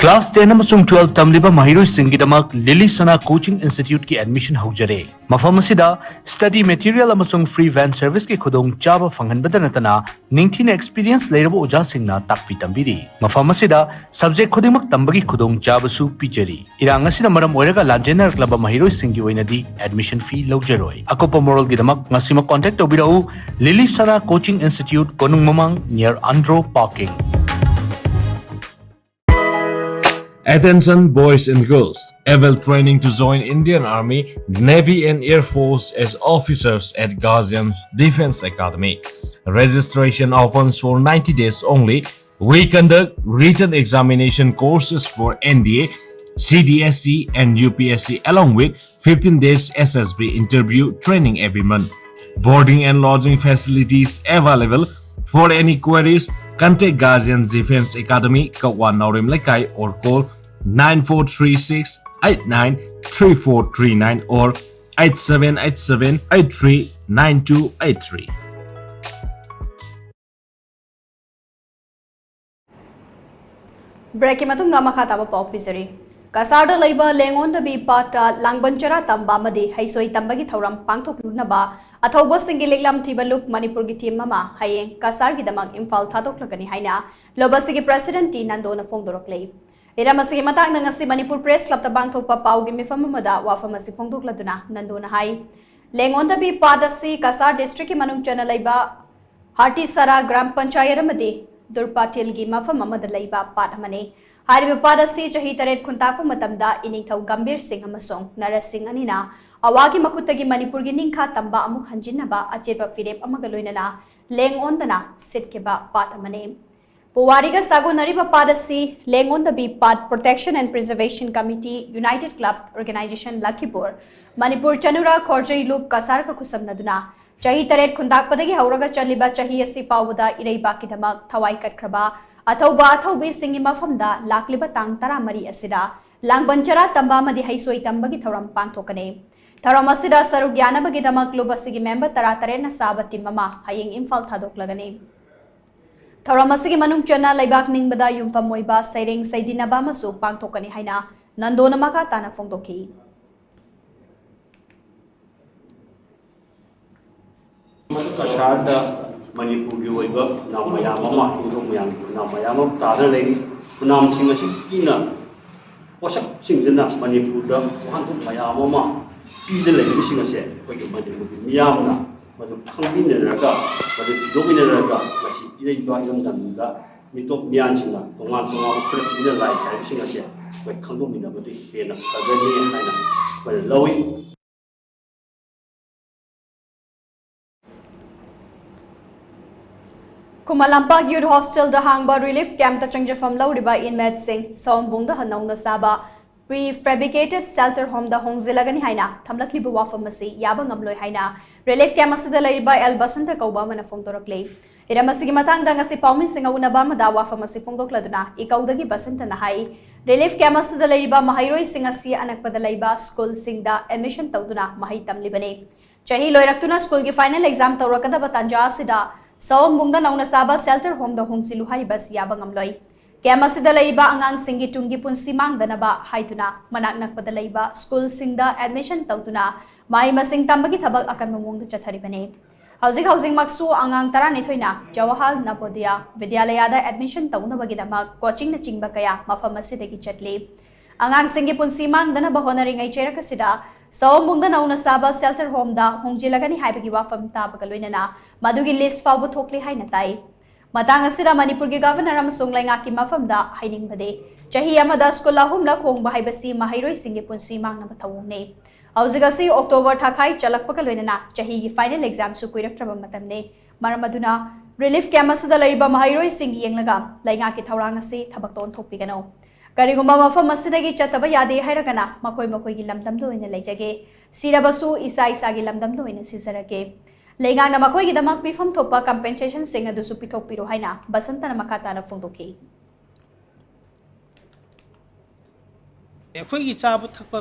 ꯀ꯭ꯂꯥꯁ ꯇꯦꯟ ꯑꯃꯁꯨꯡ ꯇꯨꯋꯦꯜꯐ ꯇꯝꯂꯤꯕ ꯃꯍꯩꯔꯣꯏꯁꯤꯡꯒꯤꯗꯃꯛ ꯂꯤꯂꯤ ꯁꯅꯥ ꯀꯣꯆꯤꯡ ꯏꯟꯁꯇꯤꯇ꯭ꯌꯨꯠꯀꯤ ꯑꯦꯗꯃꯤꯁꯟ ꯍꯧꯖꯔꯦ꯫ ꯃꯐꯝ ꯑꯁꯤꯗ ꯁ꯭ꯇꯗꯤ ꯃꯦꯇꯤꯔꯤꯌꯦꯜ ꯑꯃꯁꯨꯡ ꯐ꯭ꯔꯤ ꯚꯦꯟ ꯁꯔꯚꯤꯁꯀꯤ ꯈꯨꯗꯣꯡꯆꯥꯕ ꯐꯪꯍꯟꯕꯗ ꯅꯠꯇꯅ, ꯅꯤꯡꯊꯤꯅ ꯑꯦꯛꯁꯄꯤꯔꯤꯌꯦꯟꯁ ꯂꯩꯔꯕ ꯑꯣꯖꯥꯁꯤꯡꯅ ꯇꯥꯛꯄꯤ ꯇꯝꯕꯤꯔꯤ꯫ ꯃꯐꯝ ꯑꯁꯤꯗ ꯁꯕꯖꯦꯛ ꯈꯨꯗꯤꯡꯃꯛ ꯇꯝꯕꯒꯤ ꯈꯨꯗꯣꯡꯆꯥꯕꯁꯨ ꯄꯤꯖꯔꯤ꯫ ꯏꯔꯥꯡ ꯑꯁꯤꯅ ꯃꯔꯝ ꯑꯣꯏꯔꯒ ꯂꯥꯟꯖꯦꯟꯅꯔꯛꯂꯕ ꯃꯍꯩꯔꯣꯏꯁꯤꯡꯒꯤ ꯑꯣꯏꯅꯗꯤ ꯑꯦꯗꯃꯤꯁꯟ ꯐꯤ ꯂꯧꯖꯔꯣꯏ꯫ ꯑꯀꯨꯞꯄ ꯃꯔꯣꯜꯒꯤꯗꯃꯛ ꯉꯁꯤꯃꯛ ꯀꯣꯟꯇꯦꯛ ꯇꯧꯕꯤꯔꯛꯎ꯫ ꯂꯤꯂꯤ ꯁꯅꯥ ꯀꯣꯆꯤꯡ ꯏꯟꯁꯇꯤꯇ꯭ꯌꯨꯠ, ꯀꯣꯅꯨꯡ ꯃꯃꯥꯡ, near Andro Parking꯫ Attention boys and girls, able training to join Indian Army, Navy and Air Force as officers at Guardians Defense Academy. Registration opens for ninety days only. We conduct written examination courses for N D A, C D S C and U P S C along with fifteen days S S B interview training every month. Boarding and lodging facilities available. For any queries, contact Guardian Defense Academy, Kawanaorim Lekai or call nine four three six eight nine three four three nine or eight seven eight seven eight three nine two eight three. ꯕ꯭ꯔꯦꯛꯀꯤ ꯃꯇꯨꯡꯗ ꯃꯈꯥ ꯇꯥꯕ ꯄꯥꯎ ꯄꯤꯖꯔꯤ꯫ ꯀꯁꯥꯔꯗ ꯂꯩꯕ ꯂꯦꯡꯉꯣꯟꯗꯕꯤ ꯄꯥꯠꯇ ꯂꯥꯡꯕꯟ ꯆꯔꯥ ꯇꯝꯕ ꯑꯃꯗꯤ ꯍꯩꯁꯣꯏ ꯇꯝꯕꯒꯤ ꯊꯧꯔꯝ ꯄꯥꯡꯊꯣꯛꯂꯨꯅꯕ ꯑꯊꯧꯕꯁꯤꯡꯒꯤ ꯂꯤꯛꯂꯝ ꯊꯤꯕ ꯂꯨꯞ ꯃꯅꯤꯄꯨꯔꯒꯤ ꯇꯤꯝ ꯑꯃ ꯍꯌꯦꯡ ꯀꯁꯥꯔꯒꯤꯗꯃꯛ ꯏꯝꯐꯥꯜ ꯊꯥꯗꯣꯛꯂꯒꯅꯤ ꯍꯥꯏꯅ ꯂꯨꯞ ꯑꯁꯤꯒꯤ ꯄ꯭ꯔꯦꯁꯤꯗꯦꯟꯠ ꯇꯤ ꯅꯟꯗꯣꯅ ꯐꯣꯡꯗꯣꯔꯛꯂꯤ꯫ ꯍꯤꯔꯝ ꯑꯁꯤꯒꯤ ꯃꯇꯥꯡꯗ ꯉꯁꯤ ꯃꯅꯤꯄꯨꯔ ꯄ꯭ꯔꯦꯁ ꯀ꯭ꯂꯕꯇ ꯄꯥꯡꯊꯣꯛꯄ ꯄꯥꯎꯒꯤ ꯃꯤꯐꯝ ꯑꯃꯗ ꯋꯥꯐꯝ ꯑꯁꯤ ꯐꯣꯡꯗꯣꯛꯂꯗꯨꯅ ꯅꯟꯗꯣꯅ ꯍꯥꯏ, ꯂꯦꯡꯉꯣꯟꯗꯕꯤ ꯄꯥꯠ ꯑꯁꯤ ꯀꯁꯥꯔ ꯗꯤꯁꯇ꯭ꯔꯤꯛꯀꯤ ꯃꯅꯨꯡ ꯆꯟꯅ ꯂꯩꯕ ꯍꯥꯔꯇꯤꯁꯥꯔꯥ ꯒ꯭ꯔꯥꯝ ꯄꯟꯆꯥꯌꯠ ꯑꯃꯗꯤ ꯗꯨꯔꯄꯥꯇꯤꯜꯒꯤ ꯃꯐꯝ ꯑꯃꯗ ꯂꯩꯕ ꯄꯥꯠ ꯑꯃꯅꯤ꯫ ꯍꯥꯏꯔꯤꯕ ꯄꯥꯠ ꯑꯁꯤ ꯆꯍꯤ ꯇꯔꯦꯠ ꯈꯨꯟꯇꯥꯛꯄ ꯃꯇꯝꯗ ꯏꯅꯤꯡꯊꯧ ꯒꯝꯚꯤꯔ ꯁꯤꯡ ꯑꯃꯁꯨꯡ ꯅꯔꯁ ꯁꯤꯡ ꯑꯅꯤꯅ ꯑꯋꯥꯒꯤ ꯃꯈꯨꯠꯇꯒꯤ ꯃꯅꯤꯄꯨꯔꯒꯤ ꯅꯤꯡꯈꯥ ꯇꯝꯕ ꯑꯃꯨꯛ ꯍꯟꯖꯤꯟꯅꯕ ꯑꯆꯦꯠꯄ ꯐꯤꯔꯦꯞ ꯑꯃꯒ ꯂꯣꯏꯅꯅ ꯂꯦꯡ ꯑꯣꯟꯗꯅ ꯁꯤꯠꯈꯤꯕ ꯄꯥꯠ ꯑꯃꯅꯤ꯫ ꯄꯨꯋꯥꯔꯤꯒ ꯁꯥꯒꯣꯟꯅꯔꯤꯕ ꯄꯥꯠ ꯑꯁꯤ ꯂꯦꯡ ꯑꯣꯟꯗꯕꯤ ꯄꯥꯠ Protection and Preservation Committee, United Club Organization ꯂꯈꯤꯄꯨꯔ, Manipur ꯆꯅꯨꯔꯥ ꯈꯣꯔꯖꯩ ꯂꯨꯞ ꯀꯁꯥꯔꯒ ꯈꯨꯠꯁꯝꯅꯗꯨꯅ ꯆꯍꯤ ꯇꯔꯦꯠ ꯈꯨꯟꯗꯥꯛꯄꯗꯒꯤ ꯍꯧꯔꯒ ꯆꯠꯂꯤꯕ ꯆꯍꯤ ꯑꯁꯤ ꯐꯥꯎꯕꯗ ꯏꯔꯩꯕꯥꯛꯀꯤꯗꯃꯛ ꯊꯋꯥꯏ ꯀꯠꯈ꯭ꯔꯕ ꯑꯊꯧꯕ ꯑꯊꯧꯕꯤꯁꯤꯡꯒꯤ ꯃꯐꯝꯗ ꯂꯥꯛꯂꯤꯕ ꯇꯥꯡ ꯇꯔꯥꯃꯔꯤ ꯑꯁꯤꯗ ꯂꯥꯡꯕꯟ ꯆꯔꯥ ꯇꯝꯕ ꯑꯃꯗꯤ ꯍꯩꯁꯣꯏ ꯇꯝꯕꯒꯤ ꯊꯧꯔꯝ ꯄꯥꯡꯊꯣꯛꯀꯅꯤ꯫ ꯊꯧꯔꯝ ꯑꯁꯤꯗ ꯁꯔꯨꯛ ꯌꯥꯅꯕꯒꯤꯗꯃꯛ ꯂꯨꯞ ꯑꯁꯤꯒꯤ ꯃꯦꯝꯕꯔ ꯇꯔꯥꯇꯔꯦꯠꯅ ꯁꯥꯕ ꯇꯤꯝ ꯑꯃ ꯍꯌꯦꯡ ꯏꯝꯐꯥꯜ ꯊꯥꯗꯣꯛꯂꯒꯅꯤ꯫ ꯊꯧꯔꯝ ꯑꯁꯤꯒꯤ ꯃꯅꯨꯡ ꯆꯟꯅ ꯂꯩꯕꯥꯛ ꯅꯤꯡꯕꯗ ꯌꯨꯝꯐꯝ ꯑꯣꯏꯕ ꯁꯩꯔꯦꯡ ꯁꯩꯗꯤꯟꯅꯕ ꯑꯃꯁꯨ ꯄꯥꯡꯊꯣꯛꯀꯅꯤ ꯍꯥꯏꯅ ꯅꯟꯗꯣꯅ ꯃꯈꯥ ꯇꯥꯅ ꯐꯣꯡꯗꯣꯛꯈꯤ꯫ ꯀꯁꯥꯔꯗ ꯃꯅꯤꯄꯨꯔꯒꯤ ꯑꯣꯏꯕ ꯈꯨꯟꯅꯥꯝ ꯃꯌꯥꯝ ꯑꯃ, ꯍꯤꯟꯗꯨ ꯃꯌꯥꯝꯒꯤ ꯈꯨꯟꯅꯥꯝ ꯃꯌꯥꯝ ꯑꯃ ꯇꯥꯗꯨꯅ ꯂꯩꯔꯤ꯫ ꯈꯨꯟꯅꯥꯝꯁꯤꯡ ꯑꯁꯤꯒꯤꯅ ꯄꯣꯠꯁꯛꯁꯤꯡꯁꯤꯅ ꯃꯅꯤꯄꯨꯔꯗ ꯋꯥꯍꯟꯊꯣꯛ ꯃꯌꯥꯝ ꯑꯃ ꯄꯤꯗ ꯂꯩꯔꯤꯕꯁꯤꯡ ꯑꯁꯦ ꯑꯩꯈꯣꯏꯒꯤ ꯃꯅꯤꯄꯨꯔꯒꯤ ꯃꯤꯌꯥꯝꯅ ꯃꯗꯨ ꯈꯪꯃꯤꯟꯅꯔꯒ, ꯃꯗꯨ ꯊꯤꯗꯣꯛꯃꯤꯟꯅꯔꯒ ꯉꯁꯤ ꯏꯔꯩꯕꯥꯛ ꯏꯔꯝꯗꯝꯗ ꯃꯤꯇꯣꯞ ꯃꯤꯌꯥꯟꯁꯤꯡꯅ ꯇꯣꯉꯥꯟ ꯇꯣꯉꯥꯟꯕ ꯐꯨꯔꯨꯞ ꯄꯤꯅ ꯂꯥꯏ ꯍꯥꯏꯕꯁꯤꯡ ꯑꯁꯦ ꯑꯩꯈꯣꯏ ꯈꯪꯗꯣꯛꯃꯤꯟꯅꯕꯗꯤ ꯍꯦꯟꯅ ꯐꯒꯅꯤ ꯍꯥꯏꯅ ꯑꯩꯈꯣꯏꯅ ꯂꯧꯏ꯫ ꯈꯨꯃꯟ ꯂꯝꯄꯥꯛ ꯌꯨꯠ ꯍꯣꯁꯇꯦꯜꯗ ꯍꯥꯡꯕ ꯔꯤꯂꯤꯐ ꯀꯦꯝꯞꯇ ꯆꯪꯖꯐꯝ ꯂꯧꯔꯤꯕ ꯏꯟꯃꯦꯠꯁꯤꯡ ꯁꯑꯣꯝꯕꯨꯡꯗ ꯅꯧꯅ ꯁꯥꯕ ꯄ꯭ꯔꯤ ꯐꯦꯕ꯭ꯔꯤꯀꯦꯇꯦꯗ ꯁꯦꯜꯇꯔ ꯍꯣꯝꯗ ꯍꯣꯡꯖꯤꯜꯂꯒꯅꯤ ꯍꯥꯏꯅ ꯊꯝꯂꯛꯂꯤꯕ ꯋꯥꯐꯝ ꯑꯁꯤ ꯌꯥꯕ ꯉꯝꯂꯣꯏ ꯍꯥꯏꯅ ꯔꯤꯂꯤꯐ ꯀꯦꯝꯞ ꯑꯁꯤꯗ ꯂꯩꯔꯤꯕ ꯑꯦꯜ ꯕꯁꯟꯇ ꯀꯧꯕ ꯑꯃꯅ ꯐꯣꯡꯗꯣꯔꯛꯂꯤ꯫ ꯍꯤꯔꯝ ꯑꯁꯤꯒꯤ ꯃꯇꯥꯡꯗ ꯉꯁꯤ ꯄꯥꯎꯃꯤꯁꯤꯡꯒ ꯎꯅꯕ ꯑꯃꯗ ꯋꯥꯐꯝ ꯑꯁꯤ ꯐꯣꯡꯗꯣꯛꯂꯗꯨꯅ ꯏꯀꯧꯗꯒꯤ ꯕꯁꯟꯇꯅ ꯍꯥꯏ, ꯔꯤꯂꯤꯐ ꯀꯦꯝꯞ ꯑꯁꯤꯗ ꯂꯩꯔꯤꯕ ꯃꯍꯩꯔꯣꯏꯁꯤꯡ ꯑꯁꯤ ꯑꯅꯛꯄꯗ ꯂꯩꯕ ꯁ꯭ꯀꯨꯜꯁꯤꯡꯗ ꯑꯦꯗꯃꯤꯁꯟ ꯇꯧꯗꯨꯅ ꯃꯍꯩ ꯇꯝꯂꯤꯕꯅꯤ꯫ ꯆꯍꯤ ꯂꯣꯏꯔꯛꯇꯨꯅ ꯁ꯭ꯀꯨꯜꯒꯤ ꯐꯥꯏꯅꯦꯜ ꯑꯦꯛꯖꯥꯝ ꯇꯧꯔꯛꯀꯗꯕ ꯇꯥꯟꯖꯥ ꯑꯁꯤꯗ ꯁꯑꯣꯝꯕꯨꯡꯗ ꯅꯧꯅ ꯁꯥꯕ ꯁꯦꯜꯇꯔ ꯍꯣꯝꯗ ꯍꯣꯡꯖꯤꯜꯂꯨ ꯍꯥꯏꯔꯤꯕ ꯑꯁꯤ ꯌꯥꯕ ꯉꯝꯂꯣꯏ꯫ ꯀꯦꯝꯞ ꯑꯁꯤꯗ ꯂꯩꯔꯤꯕ ꯑꯉꯥꯡꯁꯤꯡꯒꯤ ꯇꯨꯡꯒꯤ ꯄꯨꯟꯁꯤ ꯃꯥꯡꯗꯅꯕ ꯍꯥꯏꯗꯨꯅ ꯃꯅꯥꯛ ꯅꯛꯄꯗ ꯂꯩꯕ ꯁ꯭ꯀꯨꯜꯁꯤꯡꯗ ꯑꯦꯗꯃꯤꯁꯟ ꯇꯧꯗꯨꯅ ꯃꯍꯩ ꯃꯁꯤꯡ ꯇꯝꯕꯒꯤ ꯊꯕꯛ ꯑꯀꯟꯕ ꯃꯑꯣꯡꯗ ꯆꯠꯊꯔꯤꯕꯅꯤ꯫ ꯍꯧꯖꯤꯛ ꯍꯧꯖꯤꯛꯃꯛꯁꯨ ꯑꯉꯥꯡ ꯇꯔꯥꯅꯤꯊꯣꯏꯅ ꯖꯋꯥꯍꯔ ꯅꯕꯣꯗꯤꯌꯥ ꯕꯤꯗ꯭ꯌꯥꯂꯌꯥꯗ ꯑꯦꯗꯃꯤꯁꯟ ꯇꯧꯅꯕꯒꯤꯗꯃꯛ ꯀꯣꯆꯤꯡꯅꯆꯤꯡꯕ ꯀꯌꯥ ꯃꯐꯝ ꯑꯁꯤꯗꯒꯤ ꯆꯠꯂꯤ꯫ ꯑꯉꯥꯡꯁꯤꯡꯒꯤ ꯄꯨꯟꯁꯤ ꯃꯥꯡꯗꯅꯕ ꯍꯣꯠꯅꯔꯤꯉꯩ ꯆꯩꯔꯛ ꯑꯁꯤꯗ ꯁꯑꯣꯝꯕꯨꯡꯗ ꯅꯧꯅ ꯁꯥꯕ ꯁꯦꯜꯇꯔ ꯍꯣꯝꯗ ꯍꯣꯡꯖꯤꯜꯂꯒꯅꯤ ꯍꯥꯏꯕꯒꯤ ꯋꯥꯐꯝ ꯇꯥꯕꯒ ꯂꯣꯏꯅꯅ ꯃꯗꯨꯒꯤ ꯂꯤꯁ ꯐꯥꯎꯕ ꯊꯣꯛꯂꯤ ꯍꯥꯏꯅ ꯇꯥꯏ꯫ ꯃꯇꯥꯡ ꯑꯁꯤꯗ ꯃꯅꯤꯄꯨꯔꯒꯤ ꯒꯚꯔꯅꯔ ꯑꯃꯁꯨꯡ ꯂꯩꯉꯥꯛꯀꯤ ꯃꯐꯝꯗ ꯍꯥꯏꯅꯤꯡꯕꯗꯤ, ꯆꯍꯤ ꯑꯃꯗ ꯁ꯭ꯀꯨꯜ ꯑꯍꯨꯝꯂꯛ ꯍꯣꯡꯕ ꯍꯥꯏꯕꯁꯤ ꯃꯍꯩꯔꯣꯏꯁꯤꯡꯒꯤ ꯄꯨꯟꯁꯤ ꯃꯥꯡꯅꯕ ꯊꯧꯑꯣꯡꯅꯤ꯫ ꯍꯧꯖꯤꯛ ꯑꯁꯤ ꯑꯣꯛꯇꯣꯕꯔ ꯊꯥꯈꯥꯏ ꯆꯜꯂꯛꯄꯒ ꯂꯣꯏꯅꯅ ꯆꯍꯤꯒꯤ ꯐꯥꯏꯅꯦꯜ ꯑꯦꯛꯖꯥꯝꯁꯨ ꯀꯨꯏꯔꯛꯇ꯭ꯔꯕ ꯃꯇꯝꯅꯤ꯫ ꯃꯔꯝ ꯑꯗꯨꯅ ꯔꯤꯂꯤꯐ ꯀꯦꯝꯞ ꯑꯁꯤꯗ ꯂꯩꯔꯤꯕ ꯃꯍꯩꯔꯣꯏꯁꯤꯡ ꯌꯦꯡꯂꯒ ꯂꯩꯉꯥꯛꯀꯤ ꯊꯧꯔꯥꯡ ꯑꯁꯤ ꯊꯕꯛꯇ ꯑꯣꯟꯊꯣꯛꯄꯤꯒꯅꯨ꯫ ꯀꯔꯤꯒꯨꯝꯕ ꯃꯐꯝ ꯑꯁꯤꯗꯒꯤ ꯆꯠꯇꯕ ꯌꯥꯗꯦ ꯍꯥꯏꯔꯒꯅ ꯃꯈꯣꯏ ꯃꯈꯣꯏꯒꯤ ꯂꯝꯗꯝꯗ ꯑꯣꯏꯅ ꯂꯩꯖꯒꯦ, ꯁꯤꯔꯕꯁꯨ ꯏꯁꯥ ꯏꯁꯥꯒꯤ ꯂꯝꯗꯝꯗ ꯑꯣꯏꯅ ꯁꯤꯖꯔꯒꯦ꯫ ꯂꯩꯉꯥꯛꯅ ꯃꯈꯣꯏꯒꯤꯗꯃꯛ ꯄꯤꯐꯝ ꯊꯣꯛꯄ ꯀꯝꯄꯦꯟꯁꯦꯁꯟꯁꯤꯡ ꯑꯗꯨꯁꯨ ꯄꯤꯊꯣꯛꯄꯤꯔꯣ ꯍꯥꯏꯅ ꯕꯁꯟꯇꯅ ꯃꯈꯥ ꯇꯥꯅ ꯐꯣꯡꯗꯣꯛꯈꯤ꯫ ꯑꯩꯈꯣꯏꯒꯤ ꯆꯥꯕ ꯊꯛꯄ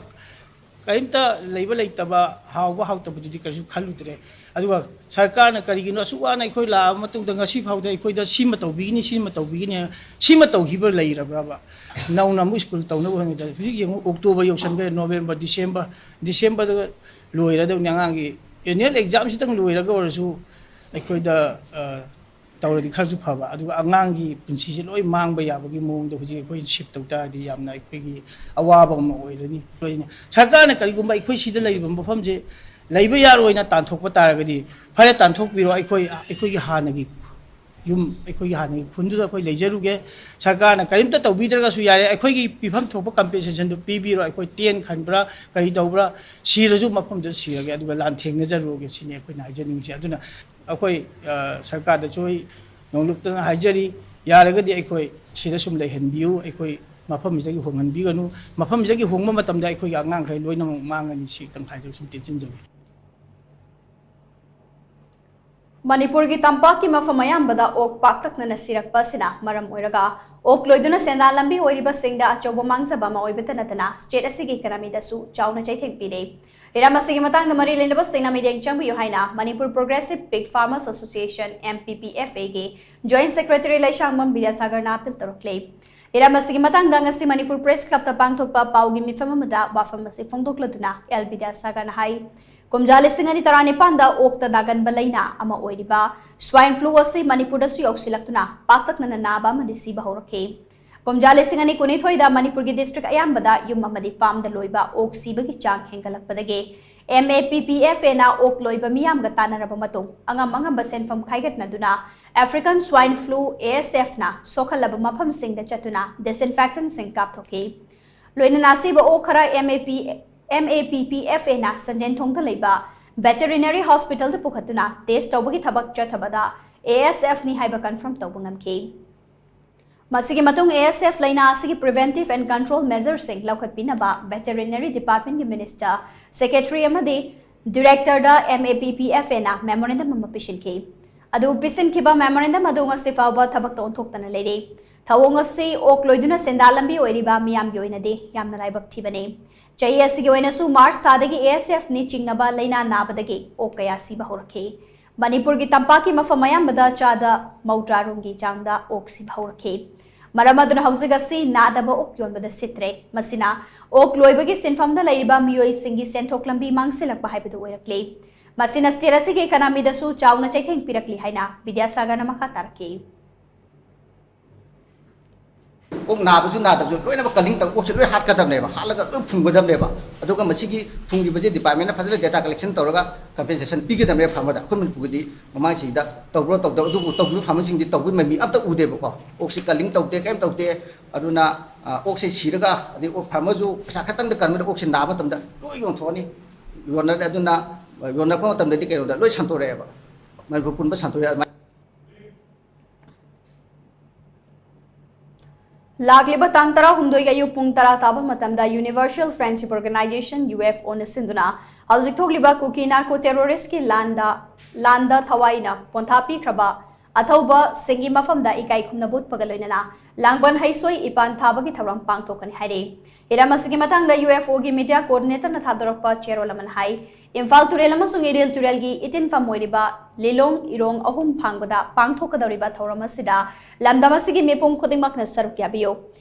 ꯀꯔꯤꯝꯇ ꯂꯩꯕ ꯂꯩꯇꯕ, ꯍꯥꯎꯕ ꯍꯥꯎꯇꯕꯗꯨꯗꯤ ꯀꯔꯤꯁꯨ ꯈꯜꯂꯨꯗ꯭ꯔꯦ꯫ ꯑꯗꯨꯒ ꯁꯔꯀꯥꯔꯅ ꯀꯔꯤꯒꯤꯅꯣ ꯑꯁꯨꯛ ꯋꯥꯅ ꯑꯩꯈꯣꯏ ꯂꯥꯛꯑꯕ ꯃꯇꯨꯡꯗ ꯉꯁꯤ ꯐꯥꯎꯗ ꯑꯩꯈꯣꯏꯗ ꯁꯤꯃ ꯇꯧꯕꯤꯒꯅꯤ, ꯁꯤꯃ ꯇꯧꯕꯤꯒꯅꯤ, ꯁꯤꯃ ꯇꯧꯈꯤꯕ ꯂꯩꯔꯕ꯭ꯔꯕ? ꯅꯧꯅ ꯑꯃꯨꯛ ꯁ꯭ꯀꯨꯜ ꯇꯧꯅꯕ ꯍꯣꯠꯅꯕꯗ ꯍꯧꯖꯤꯛ ꯌꯦꯡꯉꯨ, ꯑꯣꯛꯇꯣꯕꯔ ꯌꯧꯁꯟꯈ꯭ꯔꯦ, ꯅꯣꯕꯦꯝꯕꯔ, ꯗꯤꯁꯦꯝꯕꯔ, ꯗꯤꯁꯦꯝꯕꯔꯗ ꯂꯣꯏꯔꯗꯧꯅꯤ ꯑꯉꯥꯡꯒꯤ ꯑꯦꯅꯨꯋꯦꯜ ꯑꯦꯛꯖꯥꯝꯁꯤꯗꯪ ꯂꯣꯏꯔꯒ ꯑꯣꯏꯔꯁꯨ ꯑꯩꯈꯣꯏꯗ, ꯑ, ꯇꯧꯔꯗꯤ ꯈꯔꯁꯨ ꯐꯕ, ꯑꯗꯨꯒ ꯑꯉꯥꯡꯒꯤ ꯄꯨꯟꯁꯤꯁꯦ ꯂꯣꯏ ꯃꯥꯡꯕ ꯌꯥꯕꯒꯤ ꯃꯑꯣꯡꯗ ꯍꯧꯖꯤꯛ ꯑꯩꯈꯣꯏ ꯁꯤꯞ ꯇꯧ ꯇꯥꯔꯗꯤ ꯌꯥꯝꯅ ꯑꯩꯈꯣꯏꯒꯤ ꯑꯋꯥꯕ ꯑꯃ ꯑꯣꯏꯔꯅꯤ꯫ ꯂꯣꯏꯅ ꯁꯔꯀꯥꯔꯅ ꯀꯔꯤꯒꯨꯝꯕ ꯑꯩꯈꯣꯏ ꯁꯤꯗ ꯂꯩꯔꯤꯕ ꯃꯐꯝꯁꯦ ꯂꯩꯕ ꯌꯥꯔꯣꯏꯅ ꯇꯥꯟꯊꯣꯛꯄ ꯇꯥꯔꯒꯗꯤ, ꯐꯔꯦ, ꯇꯥꯟꯊꯣꯛꯄꯤꯔꯣ, ꯑꯩꯈꯣꯏ, ꯑꯩꯈꯣꯏꯒꯤ ꯍꯥꯟꯅꯒꯤ ꯌꯨꯝ, ꯑꯩꯈꯣꯏꯒꯤ ꯍꯥꯟꯅꯒꯤ ꯈꯨꯟꯗꯨꯗ ꯑꯩꯈꯣꯏ ꯂꯩꯖꯔꯨꯒꯦ꯫ ꯁꯔꯀꯥꯔꯅ ꯀꯔꯤꯝꯇ ꯇꯧꯕꯤꯗ꯭ꯔꯒꯁꯨ ꯌꯥꯔꯦ, ꯑꯩꯈꯣꯏꯒꯤ ꯄꯤꯐꯝ ꯊꯣꯛꯄ ꯀꯝꯄꯦꯟꯁꯦꯁꯟꯗꯨ ꯄꯤꯕꯤꯔꯣ꯫ ꯑꯩꯈꯣꯏ ꯇꯦꯟ ꯈꯟꯕ꯭ꯔꯥ, ꯀꯔꯤ ꯇꯧꯕ꯭ꯔꯥ, ꯁꯤꯔꯁꯨ ꯃꯐꯝꯗꯨꯗ ꯁꯤꯔꯒꯦ, ꯑꯗꯨꯒ ꯂꯥꯟꯊꯦꯡꯅꯖꯔꯨꯔꯒꯦ ꯁꯤꯅꯤ ꯑꯩꯈꯣꯏꯅ ꯍꯥꯏꯖꯅꯤꯡꯉꯤꯁꯦ꯫ ꯑꯗꯨꯅ ꯑꯩꯈꯣꯏ, ꯑ, ꯁꯔꯀꯥꯔꯗꯁꯨ ꯑꯩ ꯅꯣꯡꯂꯨꯛꯇꯅ ꯍꯥꯏꯖꯔꯤ, ꯌꯥꯔꯒꯗꯤ ꯑꯩꯈꯣꯏ ꯁꯤꯗ ꯁꯨꯝ ꯂꯩꯍꯟꯕꯤꯌꯨ, ꯑꯩꯈꯣꯏ ꯃꯐꯝꯁꯤꯗꯒꯤ ꯍꯣꯡꯍꯟꯕꯤꯒꯅꯨ꯫ ꯃꯐꯝꯁꯤꯗꯒꯤ ꯍꯣꯡꯕ ꯃꯇꯝꯗ ꯑꯩꯈꯣꯏꯒꯤ ꯑꯉꯥꯡꯈꯩ ꯂꯣꯏꯅꯃꯛ ꯃꯥꯡꯒꯅꯤ꯫ ꯁꯤ ꯈꯤꯇꯪ ꯍꯥꯏꯖꯕ ꯁꯨꯝ ꯇꯦꯟꯁꯤꯟꯖꯒꯦ꯫ ꯃꯅꯤꯄꯨꯔꯒꯤ ꯇꯝꯄꯥꯛꯀꯤ ꯃꯐꯝ ꯑꯌꯥꯝꯕꯗ ꯑꯣꯛ ꯄꯥꯛꯇꯛꯅꯅ ꯁꯤꯔꯛꯄ ꯑꯁꯤꯅ ꯃꯔꯝ ꯑꯣꯏꯔꯒ ꯑꯣꯛ ꯂꯣꯏꯗꯨꯅ ꯁꯦꯟꯗꯥꯟ ꯂꯝꯕꯤ ꯑꯣꯏꯔꯤꯕꯁꯤꯡꯗ ꯑꯆꯧꯕ ꯃꯥꯡꯖꯕ ꯑꯃ ꯑꯣꯏꯕꯇ ꯅꯠꯇꯅ state ꯑꯁꯤꯒꯤ economyꯗꯁꯨ ꯆꯥꯎꯅ ꯆꯩꯊꯦꯡ ꯄꯤꯔꯦ꯫ ꯍꯤꯔꯝ ꯑꯁꯤꯒꯤ ꯃꯇꯥꯡꯗ ꯃꯔꯤ ꯂꯩꯅꯕꯁꯤꯡꯅ ꯃꯤꯠꯌꯦꯡ ꯆꯪꯕꯤꯌꯨ ꯍꯥꯏꯅ Manipur Progressive Pig Farmers Association, M P P F Aꯒꯤ Joint Secretary ꯂꯩꯁꯥꯡꯕꯝ ꯕꯤꯗ꯭ꯌꯥꯁꯥꯒꯔꯅ appeal ꯇꯧꯔꯛꯂꯦ꯫ ꯍꯤꯔꯝ ꯑꯁꯤꯒꯤ ꯃꯇꯥꯡꯗ ꯉꯁꯤ Manipur Press Clubꯇ ꯄꯥꯡꯊꯣꯛꯄ ꯄꯥꯎꯒꯤ ꯃꯤꯐꯝ ꯑꯃꯗ ꯋꯥꯐꯝ ꯑꯁꯤ ꯐꯣꯡꯗꯣꯛꯂꯗꯨꯅ ꯑꯦꯜ ꯕꯤꯗ꯭ꯌꯥꯁꯥꯒꯔꯅ ꯍꯥꯏ, ꯀꯨꯝꯖꯥ ꯂꯤꯁꯤꯡ ꯑꯅꯤ ꯇꯔꯥꯅꯤꯄꯥꯟꯗ ꯑꯣꯛꯇ ꯅꯥꯒꯟꯕ ꯂꯥꯏꯅꯥ ꯑꯃ ꯑꯣꯏꯔꯤꯕ swine flu ꯑꯁꯤ ꯃꯅꯤꯄꯨꯔꯗꯁꯨ ꯌꯧꯁꯤꯜꯂꯛꯇꯨꯅ ꯄꯥꯛꯇꯛꯅꯅ ꯅꯥꯕ ꯑꯃꯗꯤ ꯁꯤꯕ ꯍꯧꯔꯛꯈꯤ꯫ ꯀꯨꯝꯖꯥ ꯂꯤꯁꯤꯡ ꯑꯅꯤ ꯀꯨꯟꯅꯤꯊꯣꯏꯗ ꯃꯅꯤꯄꯨꯔꯒꯤ district ꯑꯌꯥꯝꯕꯗ ꯌꯨꯝ ꯑꯃꯗꯤ farmꯗ ꯂꯣꯏꯕ ꯑꯣꯛ ꯁꯤꯕꯒꯤ ꯆꯥꯡ ꯍꯦꯟꯒꯠꯂꯛꯄꯗꯒꯤ M A P P F Aꯅ ꯑꯣꯛ ꯂꯣꯏꯕ ꯃꯤꯌꯥꯝꯒ ꯇꯥꯟꯅꯔꯕ ꯃꯇꯨꯡ ꯑꯉꯝ ꯑꯉꯝꯕ ꯁꯦꯟꯐꯝ ꯈꯥꯏꯒꯠꯅꯗꯨꯅ African Swine Flu, A S Fꯅ ꯁꯣꯛꯍꯜꯂꯕ ꯃꯐꯝꯁꯤꯡꯗ ꯆꯠꯇꯨꯅ disinfectantꯁꯤꯡ ꯀꯥꯞꯊꯣꯛꯈꯤ꯫ ꯂꯣꯏꯅꯅ ꯑꯁꯤꯕ ꯑꯣꯛ ꯈꯔ M A P, M A P P F Aꯅ ꯁꯟꯖꯦꯟꯊꯣꯡꯗ ꯂꯩꯕ Veterinary Hospitalꯗ ꯄꯨꯈꯠꯇꯨꯅ test ꯇꯧꯕꯒꯤ ꯊꯕꯛ ꯆꯠꯊꯕꯗ A S Fꯅꯤ ꯍꯥꯏꯕ confirm ꯇꯧꯕ ꯉꯝꯈꯤ꯫ ꯃꯁꯤꯒꯤ ꯃꯇꯨꯡ A S F ꯂꯥꯏꯅꯥ ꯑꯁꯤꯒꯤ preventive and control measuresꯁꯤꯡ ꯂꯧꯈꯠꯄꯤꯅꯕ Veterinary Departmentꯀꯤ Minister, Secretary ꯑꯃꯗꯤ Directorꯗ M A P P F Aꯅ memorandum ꯑꯃ ꯄꯤꯁꯤꯟꯈꯤ꯫ ꯑꯗꯨ ꯄꯤꯁꯤꯟꯈꯤꯕ memorandum ꯑꯗꯨ ꯉꯁꯤ ꯐꯥꯎꯕ ꯊꯕꯛꯇ ꯑꯣꯟꯊꯣꯛꯇꯅ ꯂꯩꯔꯤ꯫ ꯊꯧꯑꯣꯡ ꯑꯁꯤ ꯑꯣꯛ ꯂꯣꯏꯗꯨꯅ ꯁꯦꯟꯗꯥꯟ ꯂꯝꯕꯤ ꯑꯣꯏꯔꯤꯕ ꯃꯤꯌꯥꯝꯒꯤ ꯑꯣꯏꯅꯗꯤ ꯌꯥꯝꯅ ꯂꯥꯏꯕꯛ ꯊꯤꯕꯅꯤ꯫ ꯆꯍꯤ ꯑꯁꯤꯒꯤ ꯑꯣꯏꯅꯁꯨ March ꯊꯥꯗꯒꯤ A S Fꯅꯤ ꯆꯤꯡꯅꯕ ꯂꯥꯏꯅꯥ ꯅꯥꯕꯗꯒꯤ ꯑꯣꯛ ꯀꯌꯥ ꯁꯤꯕ ꯍꯧꯔꯛꯈꯤ꯫ ꯃꯅꯤꯄꯨꯔꯒꯤ ꯇꯝꯄꯥꯛꯀꯤ ꯃꯐꯝ ꯑꯌꯥꯝꯕꯗ ꯆꯥꯗ ꯃꯧꯗ꯭ꯔꯥ ꯔꯣꯝꯒꯤ ꯆꯥꯡꯗ ꯑꯣꯛ ꯁꯤꯕ ꯍꯧꯔꯛꯈꯤ꯫ ꯃꯔꯝ ꯑꯗꯨꯅ ꯍꯧꯖꯤꯛ ꯑꯁꯤ ꯅꯥꯗꯕ ꯑꯣꯛ ꯌꯣꯟꯕꯗ ꯁꯤꯠꯇ꯭ꯔꯦ꯫ ꯃꯁꯤꯅ ꯑꯣꯛ ꯂꯣꯏꯕꯒꯤ ꯁꯤꯟꯐꯝꯗ ꯂꯩꯔꯤꯕ ꯃꯤꯑꯣꯏꯁꯤꯡꯒꯤ ꯁꯦꯟꯊꯣꯛ ꯂꯝꯕꯤ ꯃꯥꯡꯁꯤꯜꯂꯛꯄ ꯍꯥꯏꯕꯗꯨ ꯑꯣꯏꯔꯛꯂꯤ꯫ ꯃꯁꯤꯅ state ꯑꯁꯤꯒꯤ economyꯗꯁꯨ ꯆꯥꯎꯅ ꯆꯩꯊꯦꯡ ꯄꯤꯔꯛꯂꯤ ꯍꯥꯏꯅ ꯕꯤꯗ꯭ꯌꯥꯁꯥꯒꯔꯅ ꯃꯈꯥ ꯇꯥꯔꯛꯈꯤ꯫ ꯑꯣꯛ ꯅꯥꯕꯁꯨ ꯅꯥꯗꯕꯁꯨ ꯂꯣꯏꯅꯃꯛ culling ꯇꯧ, ꯑꯣꯛꯁꯦ ꯂꯣꯏ ꯍꯥꯠꯀꯗꯕꯅꯦꯕ, ꯍꯥꯠꯂꯒ ꯂꯣꯏ ꯐꯨꯝꯒꯗꯕꯅꯦꯕ꯫ ꯑꯗꯨꯒ ꯃꯁꯤꯒꯤ ꯐꯨꯝꯈꯤꯕꯁꯦ departmentꯅ ꯐꯖꯅ data collection ꯇꯧꯔꯒ compensation ꯄꯤꯒꯗꯕꯅꯦꯕ farmerꯗ꯫ ꯑꯩꯈꯣꯏ ꯃꯅꯤꯄꯨꯔꯒꯤꯗꯤ ꯃꯃꯥꯡꯁꯤꯗ ꯇꯧꯕ꯭ꯔꯣ ꯇꯧꯗꯕ꯭ꯔꯣ, ꯑꯗꯨꯕꯨ ꯇꯧꯈꯤꯕ farmerꯁꯤꯡꯗꯤ ꯇꯧꯕꯒꯤ ꯃꯃꯤ ꯑꯝꯇ ꯎꯗꯦꯕꯀꯣ꯫ ꯑꯣꯛꯁꯦ culling ꯇꯧꯗꯦ, ꯀꯔꯤꯝ ꯇꯧꯗꯦ꯫ ꯑꯗꯨꯅ, ꯑ, ꯑꯣꯛꯁꯦ ꯁꯤꯔꯒ, ꯑꯗꯩ ꯑꯣꯛ farmerꯁꯨ ꯄꯩꯁꯥ ꯈꯛꯇꯪꯗ ꯀꯟꯕꯗ ꯑꯣꯛꯁꯦ ꯅꯥꯕ ꯃꯇꯝꯗ ꯂꯣꯏ ꯌꯣꯟꯊꯣꯛꯑꯅꯤ, ꯌꯣꯟꯅꯔꯦ꯫ ꯑꯗꯨꯅ, ꯑ, ꯌꯣꯟꯅꯔꯛꯄ ꯃꯇꯝꯗꯗꯤ ꯀꯩꯅꯣꯗ ꯂꯣꯏ ꯁꯟꯇꯣꯔꯛꯑꯦꯕ, ꯃꯅꯤꯄꯨꯔ ꯄꯨꯝꯕ ꯁꯟꯇꯣꯔꯛꯑꯦ꯫ ꯑꯗꯨꯃꯥꯏꯅ ꯂꯥꯛꯂꯤꯕ ꯇꯥꯡ ꯇꯔꯥꯍꯨꯝꯗꯣꯏꯒꯤ ꯑꯌꯨꯛ ꯄꯨꯡ ꯇꯔꯥ ꯇꯥꯕ ꯃꯇꯝꯗ Universal Friendship Organization, UFO, ꯅ ꯁꯤꯟꯗꯨꯅ ꯍꯧꯖꯤꯛ ꯊꯣꯛꯂꯤꯕ ꯀꯨꯀꯤ narco terrorist ꯀꯤ ꯂꯥꯟꯗ, ꯂꯥꯟꯗ ꯊꯋꯥꯏꯅ ꯄꯣꯟꯊꯥ ꯄꯤꯈ꯭ꯔꯕ ꯑꯊꯧꯕꯁꯤꯡꯒꯤ ꯃꯐꯝꯗ ꯏꯀꯥꯏ ꯈꯨꯝꯅꯕ ꯎꯠꯄꯒ ꯂꯣꯏꯅꯅ ꯂꯥꯡꯕꯟ ꯍꯩꯁꯣꯏ ꯏꯄꯥꯟ ꯊꯥꯕꯒꯤ ꯊꯧꯔꯝ ꯄꯥꯡꯊꯣꯛꯀꯅꯤ ꯍꯥꯏꯔꯤ꯫ ꯍꯤꯔꯝ ꯑꯁꯤꯒꯤ ꯃꯇꯥꯡꯗ UFO ꯒꯤ media coordinator ꯅ ꯊꯥꯗꯣꯔꯛꯄ ꯆꯦꯔꯣꯜ ꯑꯃꯅ ꯍꯥꯏ, ꯏꯝꯐꯥꯜ ꯇꯨꯔꯦꯜ ꯑꯃꯁꯨꯡ ꯏꯔꯤꯜ ꯇꯨꯔꯦꯜꯒꯤ ꯏꯇꯤꯟꯐꯝ ꯑꯣꯏꯔꯤꯕ ꯂꯤꯂꯣꯡ ꯏꯔꯣꯡ ꯑꯍꯨꯝ ꯐꯥꯡꯕꯗ ꯄꯥꯡꯊꯣꯛꯀꯗꯧꯔꯤꯕ ꯊꯧꯔꯝ ꯑꯁꯤꯗ ꯂꯝꯗꯝ ꯑꯁꯤꯒꯤ ꯃꯤꯄꯨꯝ ꯈꯨꯗꯤꯡꯃꯛꯅ ꯁꯔꯨꯛ ꯌꯥꯕꯤꯌꯨ꯫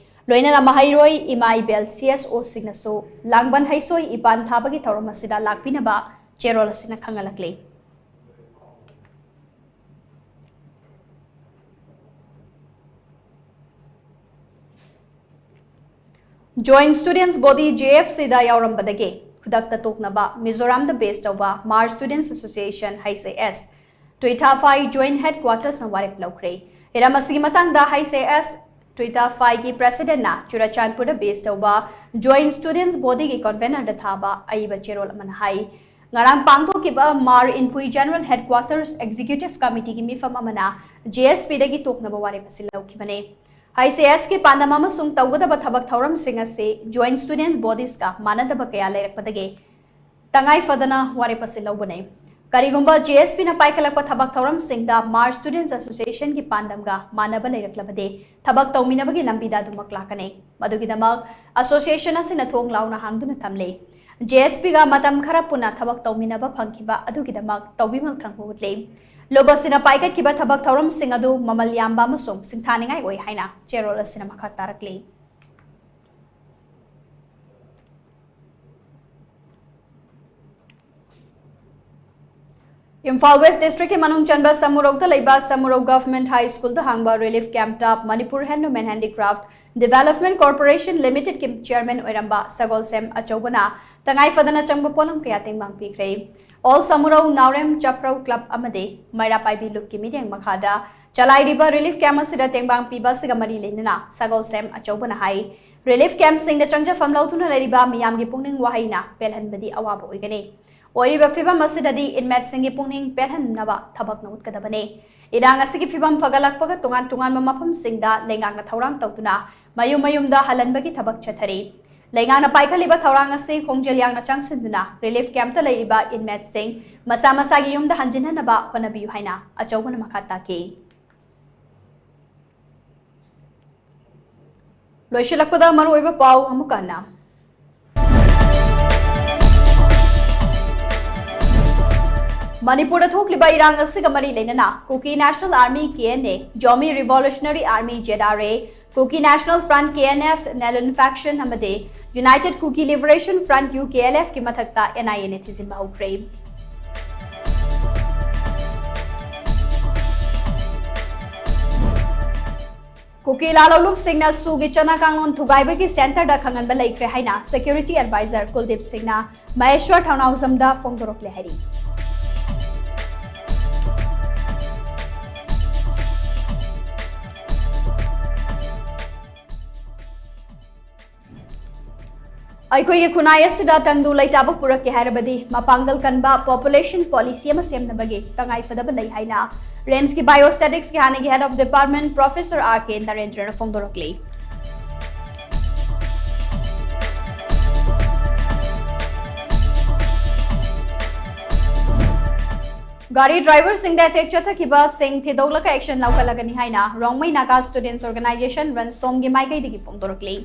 ꯂꯣꯏꯅꯅ ꯃꯍꯩꯔꯣꯏ, ꯏꯃꯥ ꯏꯕꯦꯜ, CSO ꯁꯤꯡꯅꯁꯨ ꯂꯥꯡꯕꯟ ꯍꯩꯁꯣꯏ ꯏꯄꯥꯟ ꯊꯥꯕꯒꯤ ꯊꯧꯔꯝ ꯑꯁꯤꯗ ꯂꯥꯛꯄꯤꯅꯕ ꯆꯦꯔꯣꯜ ꯑꯁꯤꯅ ꯈꯪꯍꯜꯂꯛꯂꯤ꯫ Joint Students Body, JFC ꯗ ꯌꯥꯎꯔꯝꯕꯗꯒꯤ ꯈꯨꯗꯛꯇ ꯇꯣꯛꯅꯕ ꯃꯤꯖꯣꯔꯥꯝꯗ base ꯇꯧꯕ Hmar Students Association, HSA, ꯇꯨꯏꯊꯥꯐꯥꯏ Joint Headquarters ꯅ ꯋꯥꯔꯦꯞ ꯂꯧꯈ꯭ꯔꯦ꯫ ꯍꯤꯔꯝ ꯑꯁꯤꯒꯤ ꯃꯇꯥꯡꯗ HSA ꯇꯨꯏꯊꯥꯐꯥꯏꯒꯤ president ꯅ ꯆꯨꯔꯆꯥꯟꯄꯨꯔꯗ base ꯇꯧꯕ Joint Students Body ꯒꯤ convener ꯗ ꯊꯥꯕ ꯑꯏꯕ ꯆꯦꯔꯣꯜ ꯑꯃꯅ ꯍꯥꯏ, ꯉꯔꯥꯡ ꯄꯥꯡꯊꯣꯛꯈꯤꯕ Hmar Inpui General Headquarters Executive Committee ꯒꯤ ꯃꯤꯐꯝ ꯑꯃꯅ JSP ꯗꯒꯤ ꯇꯣꯛꯅꯕ ꯋꯥꯔꯦꯞ ꯑꯁꯤ ꯂꯧꯈꯤꯕꯅꯤ꯫ HSA ꯒꯤ ꯄꯥꯟꯗꯝ ꯑꯃꯁꯨꯡ ꯇꯧꯒꯗꯕ ꯊꯕꯛ ꯊꯧꯔꯝꯁꯤꯡ ꯑꯁꯤ Joint Student Bodies ꯀ ꯃꯥꯟꯅꯗꯕ ꯀꯌꯥ ꯂꯩꯔꯛꯄꯗꯒꯤ ꯇꯉꯥꯏ ꯐꯗꯅ ꯋꯥꯔꯦꯞ ꯑꯁꯤ ꯂꯧꯕꯅꯤ꯫ ꯀꯔꯤꯒꯨꯝꯕ JSP ꯅ ꯄꯥꯏꯈꯠꯂꯛꯄ ꯊꯕꯛ ꯊꯧꯔꯝꯁꯤꯡꯗ Hmar Students Association ꯒꯤ ꯄꯥꯟꯗꯝꯒ ꯃꯥꯟꯅꯕ ꯂꯩꯔꯛꯂꯕꯗꯤ, ꯊꯕꯛ ꯇꯧꯃꯤꯟꯅꯕꯒꯤ ꯂꯝꯕꯤꯗ ꯑꯗꯨꯃꯛ ꯂꯥꯛꯀꯅꯤ꯫ ꯃꯗꯨꯒꯤꯗꯃꯛ association ꯑꯁꯤꯅ ꯊꯣꯡ ꯂꯥꯎꯅ ꯍꯥꯡꯗꯨꯅ ꯊꯝꯂꯤ꯫ JSP ꯒ ꯃꯇꯝ ꯈꯔ ꯄꯨꯟꯅ ꯊꯕꯛ ꯇꯧꯃꯤꯟꯅꯕ ꯐꯪꯈꯤꯕ ꯑꯗꯨꯒꯤꯗꯃꯛ ꯇꯧꯕꯤꯃꯜ ꯈꯪꯕ ꯎꯠꯂꯤ꯫ ꯂꯨꯞ ꯑꯁꯤꯅ ꯄꯥꯏꯈꯠꯈꯤꯕ ꯊꯕꯛ ꯊꯧꯔꯝꯁꯤꯡ ꯑꯗꯨ ꯃꯃꯜ ꯌꯥꯝꯕ ꯑꯃꯁꯨꯡ ꯁꯤꯡꯊꯥꯅꯤꯡꯉꯥꯏ ꯑꯣꯏ ꯍꯥꯏꯅ ꯆꯦꯔꯣꯜ ꯑꯁꯤꯅ ꯃꯈꯥ ꯇꯥꯔꯛꯂꯤ꯫ ꯏꯝꯐꯥꯜ West District ꯀꯤ ꯃꯅꯨꯡ ꯆꯟꯕ ꯁꯃꯨꯔꯧꯗ ꯂꯩꯕ ꯁꯃꯨꯔꯧ Government High School ꯗ ꯍꯥꯡꯕ relief camp ꯇ Manipur Handloom and Handicraft Development Corporation Limited ꯀꯤ chairman ꯑꯣꯏꯔꯝꯕ ꯁꯒꯣꯜꯁꯦꯝ ꯑꯆꯧꯕꯅ ꯇꯉꯥꯏ ꯐꯗꯅ ꯆꯪꯕ ꯄꯣꯠꯂꯝ ꯀꯌꯥ ꯇꯦꯡꯕꯥꯡ ꯄꯤꯈ꯭ꯔꯦ꯫ All ꯁꯃꯨꯔꯧ ꯅꯥꯎꯔꯦꯝ ꯆꯞꯔꯧ club ꯑꯃꯗꯤ ꯃꯩꯔꯥ ꯄꯥꯏꯕꯤ ꯂꯨꯞꯀꯤ ꯃꯤꯠꯌꯦꯡ ꯃꯈꯥꯗ ꯆꯂꯥꯏꯔꯤꯕ relief camp ꯑꯁꯤꯗ ꯇꯦꯡꯕꯥꯡ ꯄꯤꯕ ꯑꯁꯤꯒ ꯃꯔꯤ ꯂꯩꯅꯅ ꯁꯒꯣꯜꯁꯦꯝ ꯑꯆꯧꯕꯅ ꯍꯥꯏ, relief camp ꯁꯤꯡꯗ ꯆꯪꯖꯐꯝ ꯂꯧꯗꯨꯅ ꯂꯩꯔꯤꯕ ꯃꯤꯌꯥꯝꯒꯤ ꯄꯨꯛꯅꯤꯡ ꯋꯥꯍꯩꯅ ꯄꯦꯜꯍꯟꯕꯗꯤ ꯑꯋꯥꯕ ꯑꯣꯏꯒꯅꯤ꯫ ꯑꯣꯏꯔꯤꯕ ꯐꯤꯕꯝ ꯑꯁꯤꯗꯗꯤ inmateꯁꯤꯡꯒꯤ ꯄꯨꯛꯅꯤꯡ ꯄꯦꯜꯍꯟꯅꯕ ꯊꯕꯛꯅ ꯎꯠꯀꯗꯕꯅꯤ꯫ ꯏꯔꯥꯡ ꯑꯁꯤꯒꯤ ꯐꯤꯕꯝ ꯐꯒꯠꯂꯛꯄꯒ ꯇꯣꯉꯥꯟ ꯇꯣꯉꯥꯟꯕ ꯃꯐꯝꯁꯤꯡꯗ ꯂꯩꯉꯥꯛꯅ ꯊꯧꯔꯥꯡ ꯇꯧꯗꯨꯅ ꯃꯌꯨꯝ ꯃꯌꯨꯝꯗ ꯍꯜꯍꯟꯕꯒꯤ ꯊꯕꯛ ꯆꯠꯊꯔꯤ꯫ ꯂꯩꯉꯥꯛꯅ ꯄꯥꯏꯈꯠꯂꯤꯕ ꯊꯧꯔꯥꯡ ꯑꯁꯤ ꯈꯣꯡꯖꯦꯜ ꯌꯥꯡꯅ ꯆꯪꯁꯤꯟꯗꯨꯅ relief campꯇ ꯂꯩꯔꯤꯕ inmateꯁꯤꯡ ꯃꯁꯥ ꯃꯁꯥꯒꯤ ꯌꯨꯝꯗ ꯍꯟꯖꯤꯟꯍꯟꯅꯕ ꯍꯣꯠꯅꯕꯤꯌꯨ ꯍꯥꯏꯅ ꯑꯆꯧꯕꯅ ꯃꯈꯥ ꯇꯥꯈꯤ꯫ ꯂꯣꯏꯁꯤꯜꯂꯛꯄꯗ ꯃꯔꯨꯑꯣꯏꯕ ꯄꯥꯎ ꯑꯃꯨꯛ ꯍꯟꯅ꯫ ꯃꯅꯤꯄꯨꯔꯗ ꯊꯣꯛꯂꯤꯕ ꯏꯔꯥꯡ ꯑꯁꯤꯒ ꯃꯔꯤ ꯂꯩꯅꯅ Kuki National Army, K N A, Zomi Revolutionary Army, Z R A, Kuki National Front, K N F, Nahlun faction ꯑꯃꯗꯤ United Kuki Liberation Front, U K L F ꯀꯤ ꯃꯊꯛꯇ N I A ꯅ ꯊꯤꯖꯤꯟꯕ ꯍꯧꯈ꯭ꯔꯦ꯫ ꯀꯨꯀꯤ ꯂꯥꯂꯣꯡꯂꯨꯞꯁꯤꯡꯅ ꯁꯨꯒꯤ ꯆꯠꯅ ꯀꯥꯡꯂꯣꯟ ꯊꯨꯒꯥꯏꯕꯒꯤ centreꯗ ꯈꯪꯍꯟꯕ ꯂꯩꯈ꯭ꯔꯦ ꯍꯥꯏꯅ security advisor ꯀꯨꯜꯗꯤꯞ ꯁꯤꯡꯅ ꯃꯍꯦꯁ꯭ꯋꯔ ꯊꯧꯅꯥꯎꯖꯝꯗ ꯐꯣꯡꯗꯣꯔꯛꯂꯦ ꯍꯥꯏꯔꯤ꯫ ꯑꯩꯈꯣꯏꯒꯤ ꯈꯨꯟꯅꯥꯏ ꯑꯁꯤꯗ ꯇꯪꯗꯨ ꯂꯩꯇꯥꯕ ꯄꯨꯔꯛꯀꯦ ꯍꯥꯏꯔꯕꯗꯤ ꯃꯄꯥꯡꯒꯜ ꯀꯟꯕ population policy ꯑꯃ ꯁꯦꯝꯅꯕꯒꯤ ꯇꯉꯥꯏ ꯐꯗꯕ ꯂꯩ ꯍꯥꯏꯅ RIMSꯀꯤ Biostaticsꯀꯤ ꯍꯥꯟꯅꯒꯤ head of department Professor R K ꯅꯔꯦꯟꯗ꯭ꯔꯅ ꯐꯣꯡꯗꯣꯔꯛꯂꯤ꯫ ꯒꯥꯔꯤ driverꯁꯤꯡꯗ attack ꯆꯠꯊꯈꯤꯕꯁꯤꯡ ꯊꯤꯗꯣꯛꯂꯒ action ꯂꯧꯈꯠꯂꯒꯅꯤ ꯍꯥꯏꯅ ꯔꯣꯡꯃꯩ ꯅꯥꯒꯥ Students Organisation ꯔꯟꯁꯣꯝꯒꯤ ꯃꯥꯏꯀꯩꯗꯒꯤ ꯐꯣꯡꯗꯣꯔꯛꯂꯤ꯫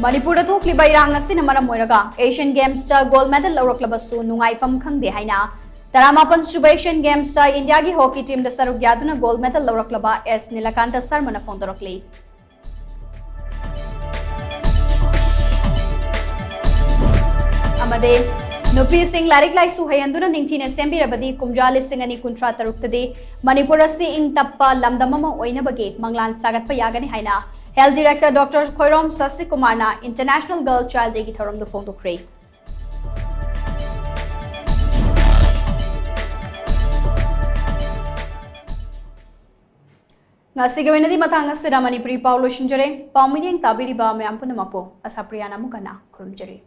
ꯃꯅꯤꯄꯨꯔꯗ ꯊꯣꯛꯂꯤꯕ ꯏꯔꯥꯡ ꯑꯁꯤꯅ ꯃꯔꯝ ꯑꯣꯏꯔꯒ Asian Gamesꯇ gold medal ꯂꯧꯔꯛꯂꯕꯁꯨ ꯅꯨꯡꯉꯥꯏꯐꯝ ꯈꯪꯗꯦ ꯍꯥꯏꯅ ꯇꯔꯥꯃꯥꯄꯟ ꯁꯨꯕ Asian Gamesꯇ ꯏꯟꯗꯤꯌꯥꯒꯤ hockey teamꯗ ꯁꯔꯨꯛ ꯌꯥꯗꯨꯅ gold medal ꯂꯧꯔꯛꯂꯕ ꯑꯦꯁ ꯅꯤꯂꯀꯥꯟꯇ ꯁꯔꯃꯅ ꯐꯣꯡꯗꯣꯔꯛꯂꯤ꯫ ꯑꯃꯗꯤ ꯅꯨꯄꯤꯁꯤꯡ ꯂꯥꯏꯔꯤꯛ ꯂꯥꯏꯁꯨ ꯍꯩꯍꯟꯗꯨꯅ ꯅꯤꯡꯊꯤꯅ ꯁꯦꯝꯕꯤꯔꯕꯗꯤ ꯀꯨꯝꯖꯥ ꯂꯤꯁꯤꯡ ꯑꯅꯤ ꯀꯨꯟꯊ꯭ꯔꯥ ꯇꯔꯨꯛꯇꯗꯤ ꯃꯅꯤꯄꯨꯔ ꯑꯁꯤ ꯏꯪ ꯇꯞꯄ ꯂꯝꯗꯝ ꯑꯃ ꯑꯣꯏꯅꯕꯒꯤ ꯃꯪꯂꯥꯟ ꯁꯥꯒꯠꯄ ꯌꯥꯒꯅꯤ ꯍꯥꯏꯅ Health Director Doctor Khoirom ꯁꯁꯤꯀꯨꯃꯥꯔꯅ International Girl Child Dayꯒꯤ ꯊꯧꯔꯝꯗ ꯐꯣꯡꯗꯣꯛꯈ꯭ꯔꯦ꯫ ꯉꯁꯤꯒꯤ ꯑꯣꯏꯅꯗꯤ ꯃꯇꯥꯡ ꯑꯁꯤꯗ ꯃꯅꯤꯄꯨꯔꯤ ꯄꯥꯎ ꯂꯣꯏꯁꯤꯟꯖꯔꯦ꯫ ꯄꯥꯎ ꯃꯤꯠꯌꯦꯡ ꯇꯥꯕꯤꯔꯤꯕ ꯃꯌꯥꯝ ꯄꯨꯝꯅꯃꯛꯄꯨ ꯑꯁꯥꯄ꯭ꯔꯤꯌꯥꯅ ꯑꯃꯨꯛ ꯍꯟꯅ ꯈꯨꯔꯨꯝꯖꯔꯤ꯫